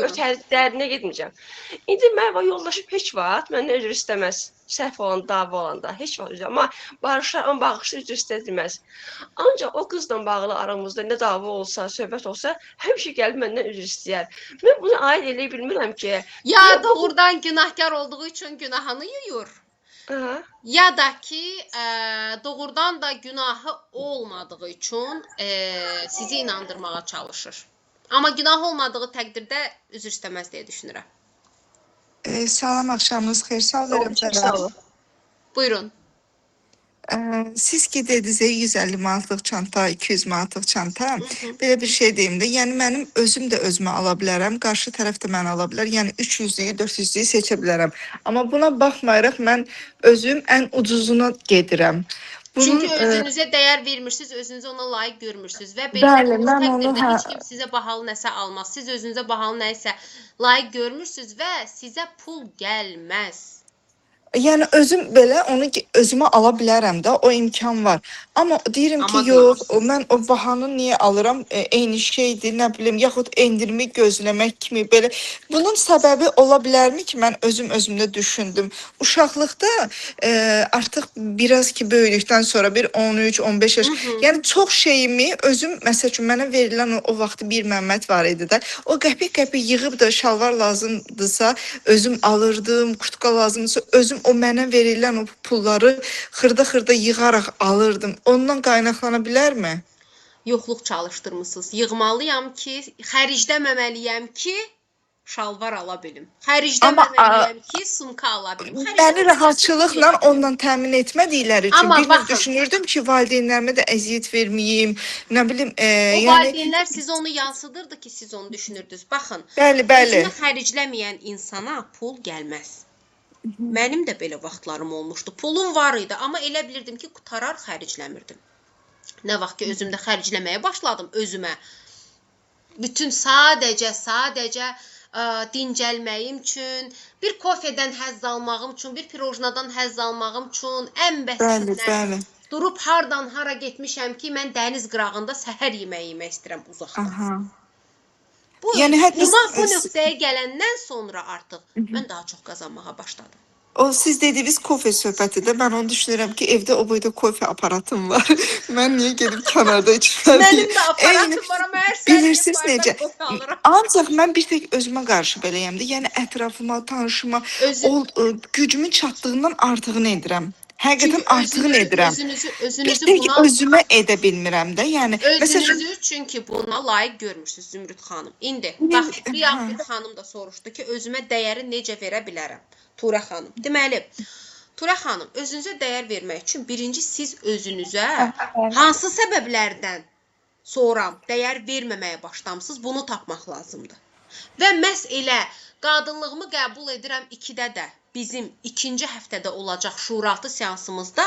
dərinliyə getməyəcəm. İndi mən yoldaşım heç vaxt məndən üzr istəməz. Səhv olan, dava olanda, heç vaxt üzr, amma barışlar, amma bağışlar üzr istədirməz. Ancaq o qızla bağlı aramızda nə dava olsa, söhbət olsa, həmişə gəlib məndən üzr istəyər. Mən bunu aid eləyə bilmirəm ki... Ya doğrudan günahkar olduğu üçün günahını yuyur, ya da ki, doğrudan da günahı olmadığı üçün sizi inandırmağa çalışır. Amma günah olmadığı təqdirdə üzr istəməz deyə düşünürəm. Salam, axşamınız xeyir. Sual verəm sənə. Buyurun. Siz ki dediniz 150 manatlıq çanta, 200 manatlıq çanta, belə bir şey deyim də, yəni mənim özüm də özümə ala bilərəm, qarşı tərəf də mən ala bilər, yəni 300-lüyü, 400-lüyü seçə bilərəm. Amma buna baxmayaraq mən özüm ən ucuzuna gedirəm. Bunun, çünki özünüzə dəyər vermirsiniz, özünüzü ona layiq görmürsünüz və belə təqdirdə heç kim sizə bahalı nəsə almaz. Siz özünüzə bahalı nəsə layiq görmürsünüz və sizə pul gəlməz. Yəni özüm belə onu özümə ala bilərəm də, o imkan var. Amma deyirəm ki, yox, mən o bahanı niyə alıram? Eyni şeydir, nə bilim, yaxud endirimi gözləmək kimi belə. Bunun səbəbi ola bilərmi ki, mən özüm özümdə düşündüm. Uşaqlıqda artıq biraz ki böyüdükdən sonra bir 13-15 yaş, yəni çox şeyimi özüm, məsəl üçün mənə verilən o vaxtı bir Məmməd var idi də, o qəpik-qəpik yığıb da şalvar lazımdırsa özüm alırdım, kurtka lazımdırsa özüm o mənə verilən o pulları xırda-xırda yığaraq alırdım. Ondan qaynaqlana bilərmi? Yoxluq çalışdırmısınız. Yığmalıyam ki, xərcləməməliyəm ki, şalvar ala bilim. Xərcləməməliyəm ki, sumka ala bilim. Məni rahatçılıqla ondan təmin etmədikləri üçün bir növ düşünürdüm ki, valideynlərimə də əziyyət verməyim, nə bilim, O valideynlər sizə onu yansıdırdı ki, siz onu düşünürdünüz. Baxın, bəli, bəli. Özünü xərcləməyən insana pul gəlməz. Mənim də belə vaxtlarım olmuşdu. Pulum var idi, amma elə bilirdim ki, qutarar xərcləmirdim. Nə vaxt ki, özümdə xərcləməyə başladım özümə. Bütün sadəcə dincəlməyim üçün, bir kofedən həzz almağım üçün, bir pirojnadan həzz almağım üçün, ən Bəli, bəsitindən bəli. durub hardan hara getmişəm ki, mən dəniz qırağında səhər yeməyi yemək istəyirəm uzaqda. Aha. Bu Yəni hətta buna bu nöqtəyə gələndən sonra artıq mən daha çox qazanmağa başladım. O siz dediyiniz kofe söhbətidir. Mən onu düşünürəm ki, evdə o boyda kofe aparatım var. Mən niyə gedib kənarda içməliyəm? Mənim də Eyni aparatım var, amma hər səhər gedib bilirsiniz bayırdan necə? kofe alıram. Ancaq mən bir tək özümə qarşı beləyəm də. Yəni ətrafıma, tanışıma Özü o gücümün çatdığından artığını edirəm. Həqiqətən çünki artığını özünüzü edirəm. özünüzü Bir özünüzü tək buna özümə edə bilmirəm də. Yəni məsəl üçün özünüzü çünki buna layiq görmürsüz Zümrüd xanım. İndi bax bayaq hə. bir xanım da soruşdu ki, özümə dəyəri necə verə bilərəm? Turə xanım. Deməli, Turə xanım, özünüzə dəyər vermək üçün birinci siz özünüzə Bəli. hansı səbəblərdən sonra dəyər verməməyə başlamısınız, bunu tapmaq lazımdır. Və məhz elə qadınlığımı qəbul edirəm 2-də də bizim ikinci həftədə olacaq şuuraltı seansımızda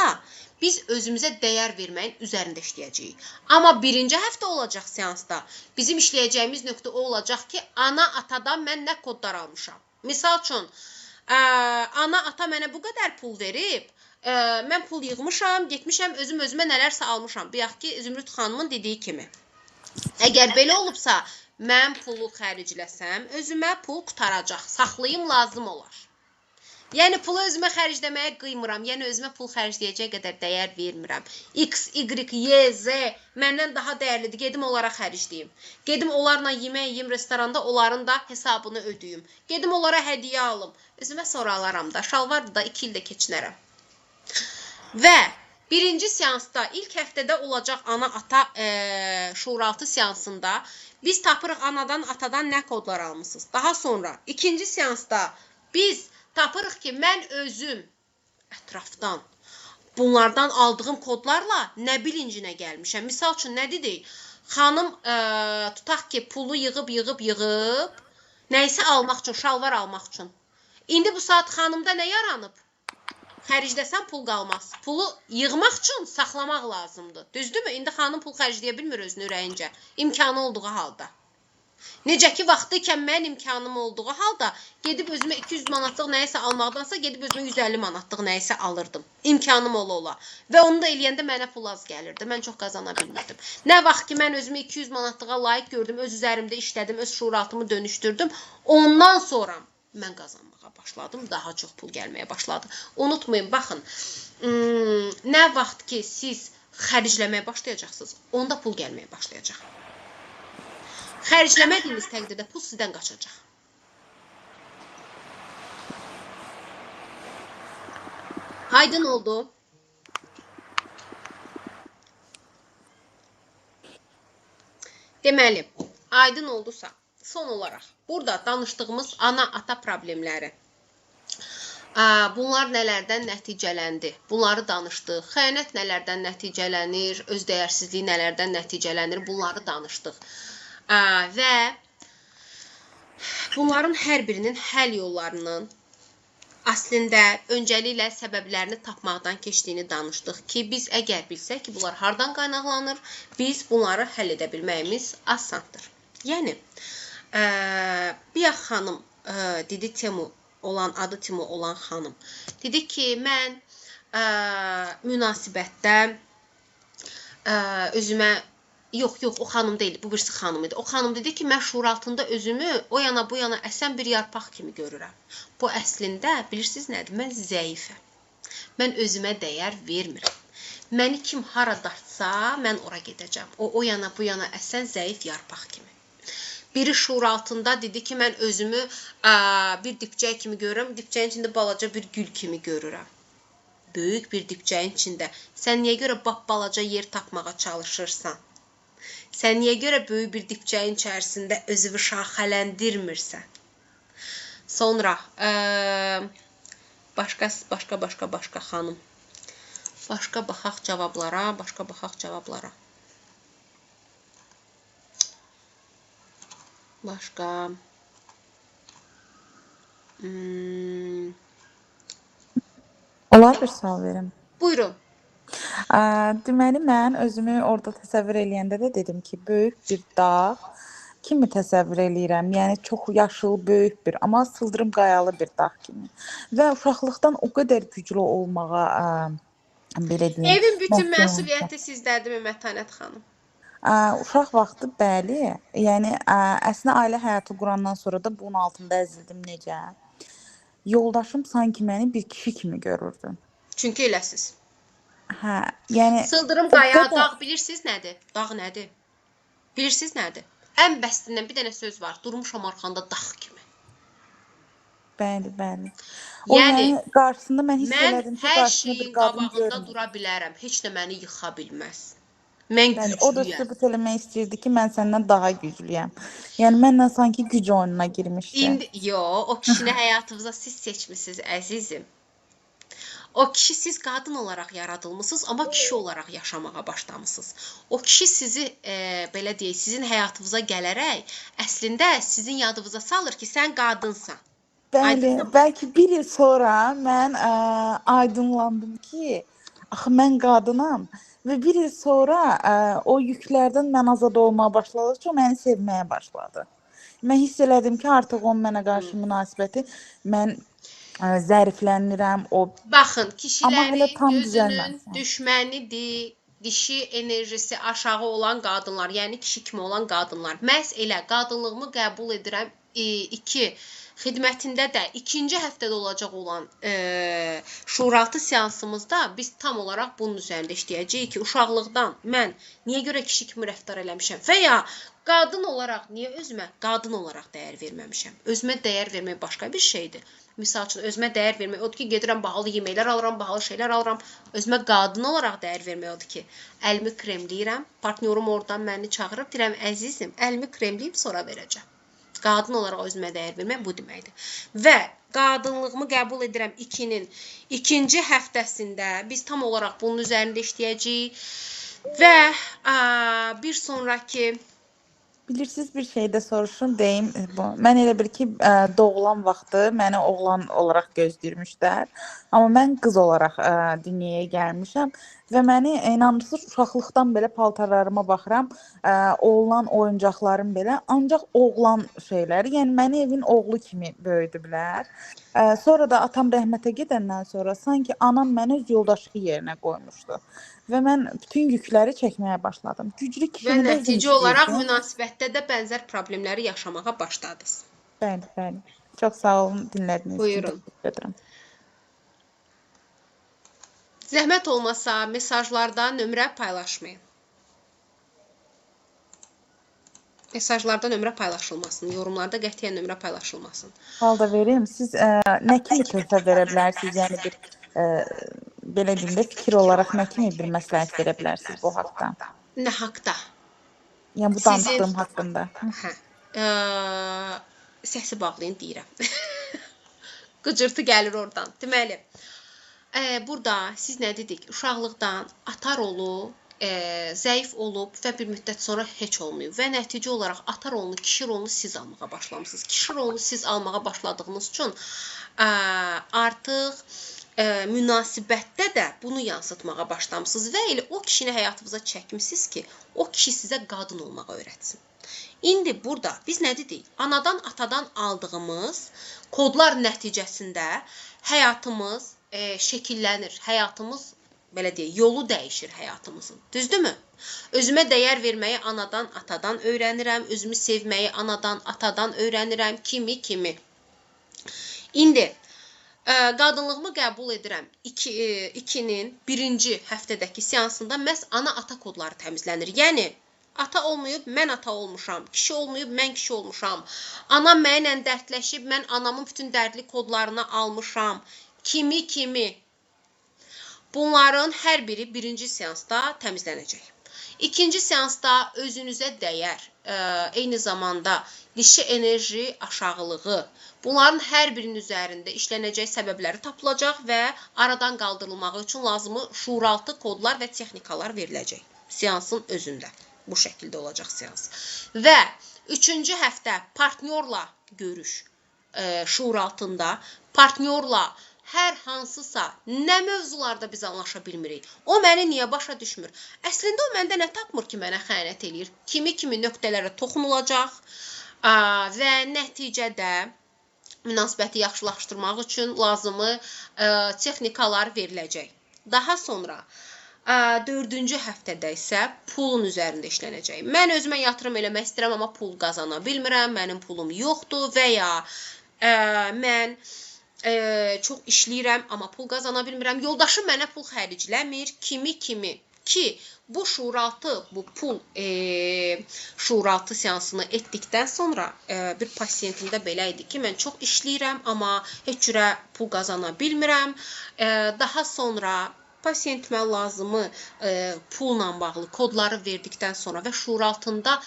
biz özümüzə dəyər verməyin üzərində işləyəcəyik. Amma birinci həftə olacaq seansda bizim işləyəcəyimiz nöqtə o olacaq ki, ana atadan mən nə kodlar almışam. Misal üçün, ana ata mənə bu qədər pul verib, mən pul yığmışam, getmişəm, özüm özümə nələrsə almışam. Bayaq ki, Zümrüd xanımın dediyi kimi. Əgər belə olubsa, mən pulu xərcləsəm, özümə pul qurtaracaq, saxlayım lazım olar. Yəni pulu özümə xərcləməyə qıymıram. Yəni özümə pul xərcləyəcək qədər dəyər vermirəm. X, Y, Y, Z məndən daha dəyərlidir. Gedim onlara xərcləyim. Gedim onlarla yemək yeyim restoranda, onların da hesabını ödəyim. Gedim onlara hədiyyə alım. Özümə sonra alaram da. Şalvardır da 2 ildə keçinərəm. Və birinci seansda ilk həftədə olacaq ana-ata şuuraltı seansında biz tapırıq anadan, atadan nə kodlar almısınız. Daha sonra ikinci seansda biz tapırıq ki, mən özüm ətrafdan bunlardan aldığım kodlarla nə bilincinə gəlmişəm. Misal üçün nə dedik? Xanım tutaq ki, pulu yığıb, yığıb, yığıb nəyisə almaq üçün, şalvar almaq üçün. İndi bu saat xanımda nə yaranıb? Xərcləsən pul qalmaz. Pulu yığmaq üçün saxlamaq lazımdır. Düzdürmü? İndi xanım pul xərcləyə bilmir özünü ürəyincə. İmkanı olduğu halda. Necə ki, vaxtı ikən mən imkanım olduğu halda gedib özümə 200 manatlıq nəyisə almaqdansa gedib özümə 150 manatlıq nəyisə alırdım. İmkanım ola-ola. Və onu da eləyəndə mənə pul az gəlirdi. Mən çox qazana bilmirdim. Nə vaxt ki, mən özümü 200 manatlığa layiq gördüm, öz üzərimdə işlədim, öz şuuraltımı dönüşdürdüm. Ondan sonra mən qazanmağa başladım, daha çox pul gəlməyə başladı. Unutmayın, baxın, nə vaxt ki, siz xərcləməyə başlayacaqsınız, onda pul gəlməyə başlayacaq. Xərcləmədiyiniz təqdirdə pul sizdən qaçacaq. Aydın oldu. Deməli, aydın oldusa, son olaraq burada danışdığımız ana-ata problemləri. Bunlar nələrdən nəticələndi? Bunları danışdıq. Xəyanət nələrdən nəticələnir? Öz dəyərsizliyi nələrdən nəticələnir? Bunları danışdıq. Və bunların hər birinin həll yollarının əslində öncəliklə səbəblərini tapmaqdan keçdiyini danışdıq ki, biz əgər bilsək ki, bunlar hardan qaynaqlanır, biz bunları həll edə bilməyimiz asandır. Yəni, bayaq xanım dedi, Temu olan, adı Timo olan xanım dedi ki, mən münasibətdə özümə Yox, yox, o xanım deyil, bu birisi xanım idi. O xanım dedi ki, mən şuuraltında özümü o yana bu yana əsən bir yarpaq kimi görürəm. Bu əslində bilirsiniz nədir? Mən zəifəm. Mən özümə dəyər vermirəm. Məni kim hara dartsa, mən ora gedəcəm. O yana bu yana əsən zəif yarpaq kimi. Biri şuuraltında dedi ki, mən özümü bir dipçək kimi görürəm. Dipçəyin içində balaca bir gül kimi görürəm. Böyük bir dipçəyin içində. Sən niyə görə balaca yer tapmağa çalışırsan? Sən niyə görə böyük bir dipçəyin içərisində özünü şaxələndirmirsən? Sonra başqa xanım. Başqa baxaq cavablara, başqa baxaq cavablara. Başqa. Olar bir sual verim. Buyurun. Deməli, mən özümü orada təsəvvür eləyəndə də dedim ki, böyük bir dağ kimi təsəvvür eləyirəm. Yəni çox yaşıl, böyük bir, amma sıldırım qayalı bir dağ kimi. Və uşaqlıqdan o qədər güclü olmağa, belə deyim, Evin bütün məhkum olmuşam. məsuliyyəti sizdədirmi Mətanət xanım? Uşaq vaxtı bəli. Yəni əslində ailə həyatı qurandan sonra da bunun altında əzildim necə? Yoldaşım sanki məni bir kişi kimi görürdü. Çünki eləsiz. Hə, yəni Sıldırım o qaya, qədər dağ bilirsiniz nədir? Dağ nədir? Bilirsiniz nədir? Ən bəstindən bir dənə söz var. Durmuşam arxanda dağ kimi. Bəli, bəli. O Yəni yəni qarşısında mən hiss mən elədim ki, hər qarşısında bir şeyin qadın qabağında görmür. dura bilərəm. Heç nə məni yıxa bilməz. Mən Bəli, o da güclüyəm. sübut eləmək istəyirdi ki, mən səndən daha güclüyəm. Yəni mənlə sanki güc oyununa girmişdi. İndi yo, o kişini həyatınıza siz seçmisiniz, əzizim. O kişi siz qadın olaraq yaradılmısınız, amma kişi olaraq yaşamağa başlamısınız. O kişi sizi belə deyək, sizin həyatınıza gələrək əslində sizin yadınıza salır ki, sən qadınsan. Bəli, Aydındır mı? bəlkə bir il sonra mən aydınlandım ki, axı mən qadınam və bir il sonra o yüklərdən mən azad olmağa başladıqca o məni sevməyə başladı. Mən hiss elədim ki, artıq onun mənə qarşı münasibəti mən zəriflənirəm, o Baxın, amma hələ kişilərin tam gözünün düzəlməmişəm. düşmənidir dişi enerjisi aşağı olan qadınlar, yəni kişi kimi olan qadınlar. Məhz elə qadınlığımı qəbul edirəm. 2 xidmətində də ikinci həftədə olacaq olan şuuraltı seansımızda biz tam olaraq bunun üzərində işləyəcəyik ki, uşaqlıqdan mən niyə görə kişi kimi rəftar eləmişəm və ya qadın olaraq niyə özümə qadın olaraq dəyər verməmişəm? Özümə dəyər vermək başqa bir şeydir. Misal üçün özümə dəyər vermək odur ki, gedirəm bahalı yeməklər alıram, bahalı şeylər alıram. Özümə qadın olaraq dəyər vermək odur ki, əlimi kremləyirəm, partnyorum oradan məni çağırıb deyirəm, əzizim, əlimi kremləyib sonra verəcəm. Qadın olaraq özümə dəyər vermək bu deməkdir. Və qadınlığımı qəbul edirəm 2-nin ikinci həftəsində biz tam olaraq bunun üzərində işləyəcəyik və bir sonrakı Bilirsiniz, bir şey də soruşum, deyim bu. Mən elə bil ki, doğulan vaxtı məni oğlan olaraq gözləyirmişlər. Amma mən qız olaraq dünyaya gəlmişəm və məni inanırsınız, uşaqlıqdan belə paltarlarıma baxıram, oğlan oyuncaqlarım belə, ancaq oğlan şeyləri, yəni məni evin oğlu kimi böyüdüblər. Sonra da atam rəhmətə gedəndən sonra sanki anam məni öz yoldaşı yerinə qoymuşdu. Və mən bütün yükləri çəkməyə başladım. Güclü və kişini də özüm nəticə olaraq istəyirdim. münasibətdə də bənzər problemləri yaşamağa başladınız. Bəli, bəli. Çox sağ olun dinlədiyiniz üçün. Buyurun. Təşəkkür edirəm. Zəhmət olmasa mesajlarda nömrə paylaşmayın. Mesajlarda nömrə paylaşılmasın. Yorumlarda qətiyyən nömrə paylaşılmasın. Sual da verim. Siz nə kimi töhfə verə bilərsiniz? Yəni bir belə deyim də fikir olaraq nə kimi bir məsləhət verə bilərsiniz bu haqda? Nə haqda? Yəni bu Sizin danışdığım haqqında. hə, səsi bağlayın deyirəm. Qıcırtı gəlir oradan. Deməli, burada siz nə dedik? Uşaqlıqdan ata rolu zəif olub və bir müddət sonra heç olmayıb və nəticə olaraq ata rolunu, kişi rolunu siz almağa başlamısınız. Kişi rolunu siz almağa başladığınız üçün artıq münasibətdə də bunu yansıtmağa başlamısınız və elə o kişini həyatınıza çəkmisiniz ki, o kişi sizə qadın olmağı öyrətsin. İndi burada biz nə dedik? Anadan, atadan aldığımız kodlar nəticəsində həyatımız şəkillənir. Həyatımız, belə deyək, yolu dəyişir həyatımızın. Düzdürmü? Özümə dəyər verməyi anadan, atadan öyrənirəm, özümü sevməyi anadan, atadan öyrənirəm, kimi. İndi qadınlığımı qəbul edirəm. 2-nin birinci həftədəki seansında məhz ana-ata kodları təmizlənir. Yəni ata olmayıb, mən ata olmuşam. Kişi olmayıb, mən kişi olmuşam. Anam mənimlə dərdləşib, mən anamın bütün dərdli kodlarını almışam. Kimi. Bunların hər biri birinci seansda təmizlənəcək. İkinci seansda özünüzə dəyər, eyni zamanda dişi enerji aşağılığı, bunların hər birinin üzərində işlənəcək səbəbləri tapılacaq və aradan qaldırılmağı üçün lazımı şuuraltı kodlar və texnikalar veriləcək seansın özündə. Bu şəkildə olacaq seans. Və üçüncü həftə partnyorla görüş şuuraltında, partnyorla hər hansısa nə mövzularda biz anlaşa bilmirik. O məni niyə başa düşmür? Əslində o məndə nə tapmır ki, mənə xəyanət eləyir? Kimi-kimi nöqtələrə toxunulacaq və nəticədə münasibəti yaxşılaşdırmaq üçün lazımı texnikalar veriləcək. Daha sonra 4-cü həftədə isə pulun üzərində işlənəcək. Mən özümə yatırım eləmək istəyirəm, amma pul qazana bilmirəm, mənim pulum yoxdur və ya mən çox işləyirəm, amma pul qazana bilmirəm. Yoldaşım mənə pul xərcləmir, kimi-kimi ki, bu şuuraltı, bu pul şuuraltı seansını etdikdən sonra bir pasiyentimdə belə idi ki, mən çox işləyirəm, amma heç cürə pul qazana bilmirəm. Daha sonra pasiyentimə lazımı pulla bağlı kodları verdikdən sonra və şuuraltında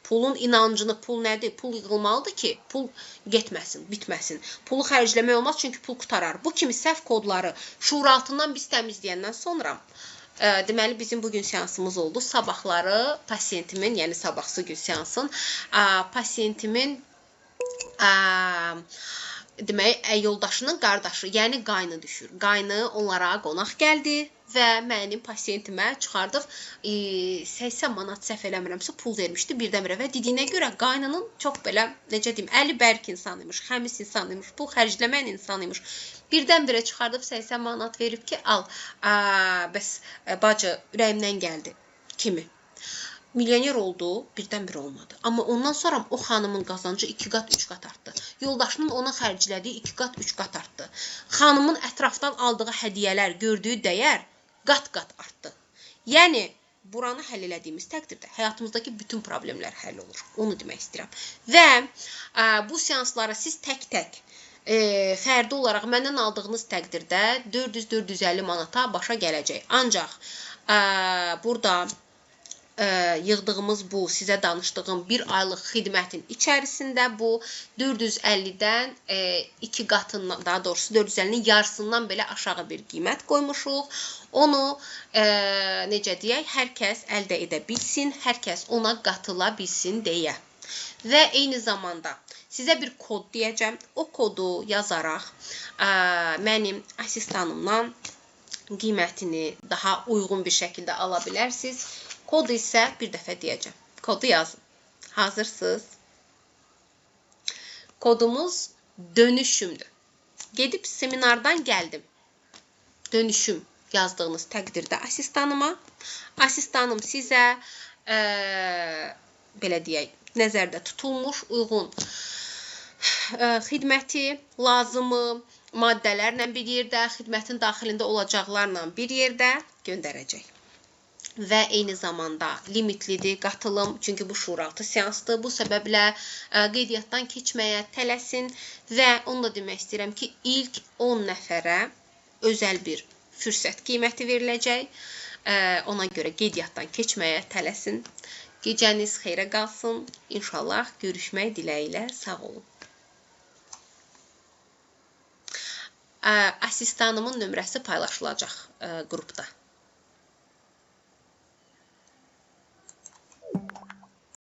pulun inancını, pul nədir? Pul yığılmalıdır ki, pul getməsin, bitməsin. Pulu xərcləmək olmaz, çünki pul qutarar. Bu kimi səhv kodları şuuraltından biz təmizləyəndən sonra, deməli, bizim bugün seansımız oldu. Sabahları pasiyentimin, yəni sabahsı gün seansın, pasiyentimin demək, yoldaşının qardaşı, yəni qaynı düşür. Qaynı onlara qonaq gəldi və mənim pasiyentimə çıxardıb 80 manat səhv eləmirəmsə pul vermişdi birdən-birə və dediyinə görə qaynının çox belə, necə deyim, əli bərk insan imiş, xəmis insan imiş, pul xərcləməyən insan imiş. Birdən-birə çıxardıb 80 manat verib ki, al, bəs bacı ürəyimdən gəldi kimi. Milyoner oldu, birdən-birə olmadı. Amma ondan sonra o xanımın qazancı 2 qat, 3 qat artdı. Yoldaşının ona xərclədiyi 2 qat, 3 qat artdı. Xanımın ətrafdan aldığı hədiyyələr, gördüyü dəyər qat-qat artdı. Yəni, buranı həll elədiyimiz təqdirdə həyatımızdakı bütün problemlər həll olur. Onu demək istəyirəm. Və bu seanslara siz tək-tək, fərdi olaraq məndən aldığınız təqdirdə 400-450 manata başa gələcək. Ancaq burada yığdığımız bu sizə danışdığım bir aylıq xidmətin içərisində bu 450-dən 2 qatından, daha doğrusu 450-nin yarısından belə aşağı bir qiymət qoymuşuq. Onu necə deyək, hər kəs əldə edə bilsin, hər kəs ona qatıla bilsin deyə. Və eyni zamanda sizə bir kod deyəcəm. O kodu yazaraq mənim asistanımdan qiymətini daha uyğun bir şəkildə ala bilərsiniz. Kodu isə bir dəfə deyəcəm. Kodu yazın. Hazırsınız? Kodumuz dönüşümdür. Gedib seminardan gəldim. Dönüşüm yazdığınız təqdirdə asistanıma. Asistanım sizə belə deyək, nəzərdə tutulmuş uyğun xidməti, lazımı maddələrlə bir yerdə, xidmətin daxilində olacaqlarla bir yerdə göndərəcək. Və eyni zamanda limitlidir qatılım, çünki bu şuuraltı seansdır. Bu səbəblə qeydiyyatdan keçməyə tələsin və onu da demək istəyirəm ki, ilk 10 nəfərə özəl bir fürsət qiyməti veriləcək. Ona görə qeydiyyatdan keçməyə tələsin. Gecəniz xeyrə qalsın. İnşallah görüşmək diləyi ilə. Sağ olun. Asistanımın nömrəsi paylaşılacaq qrupda.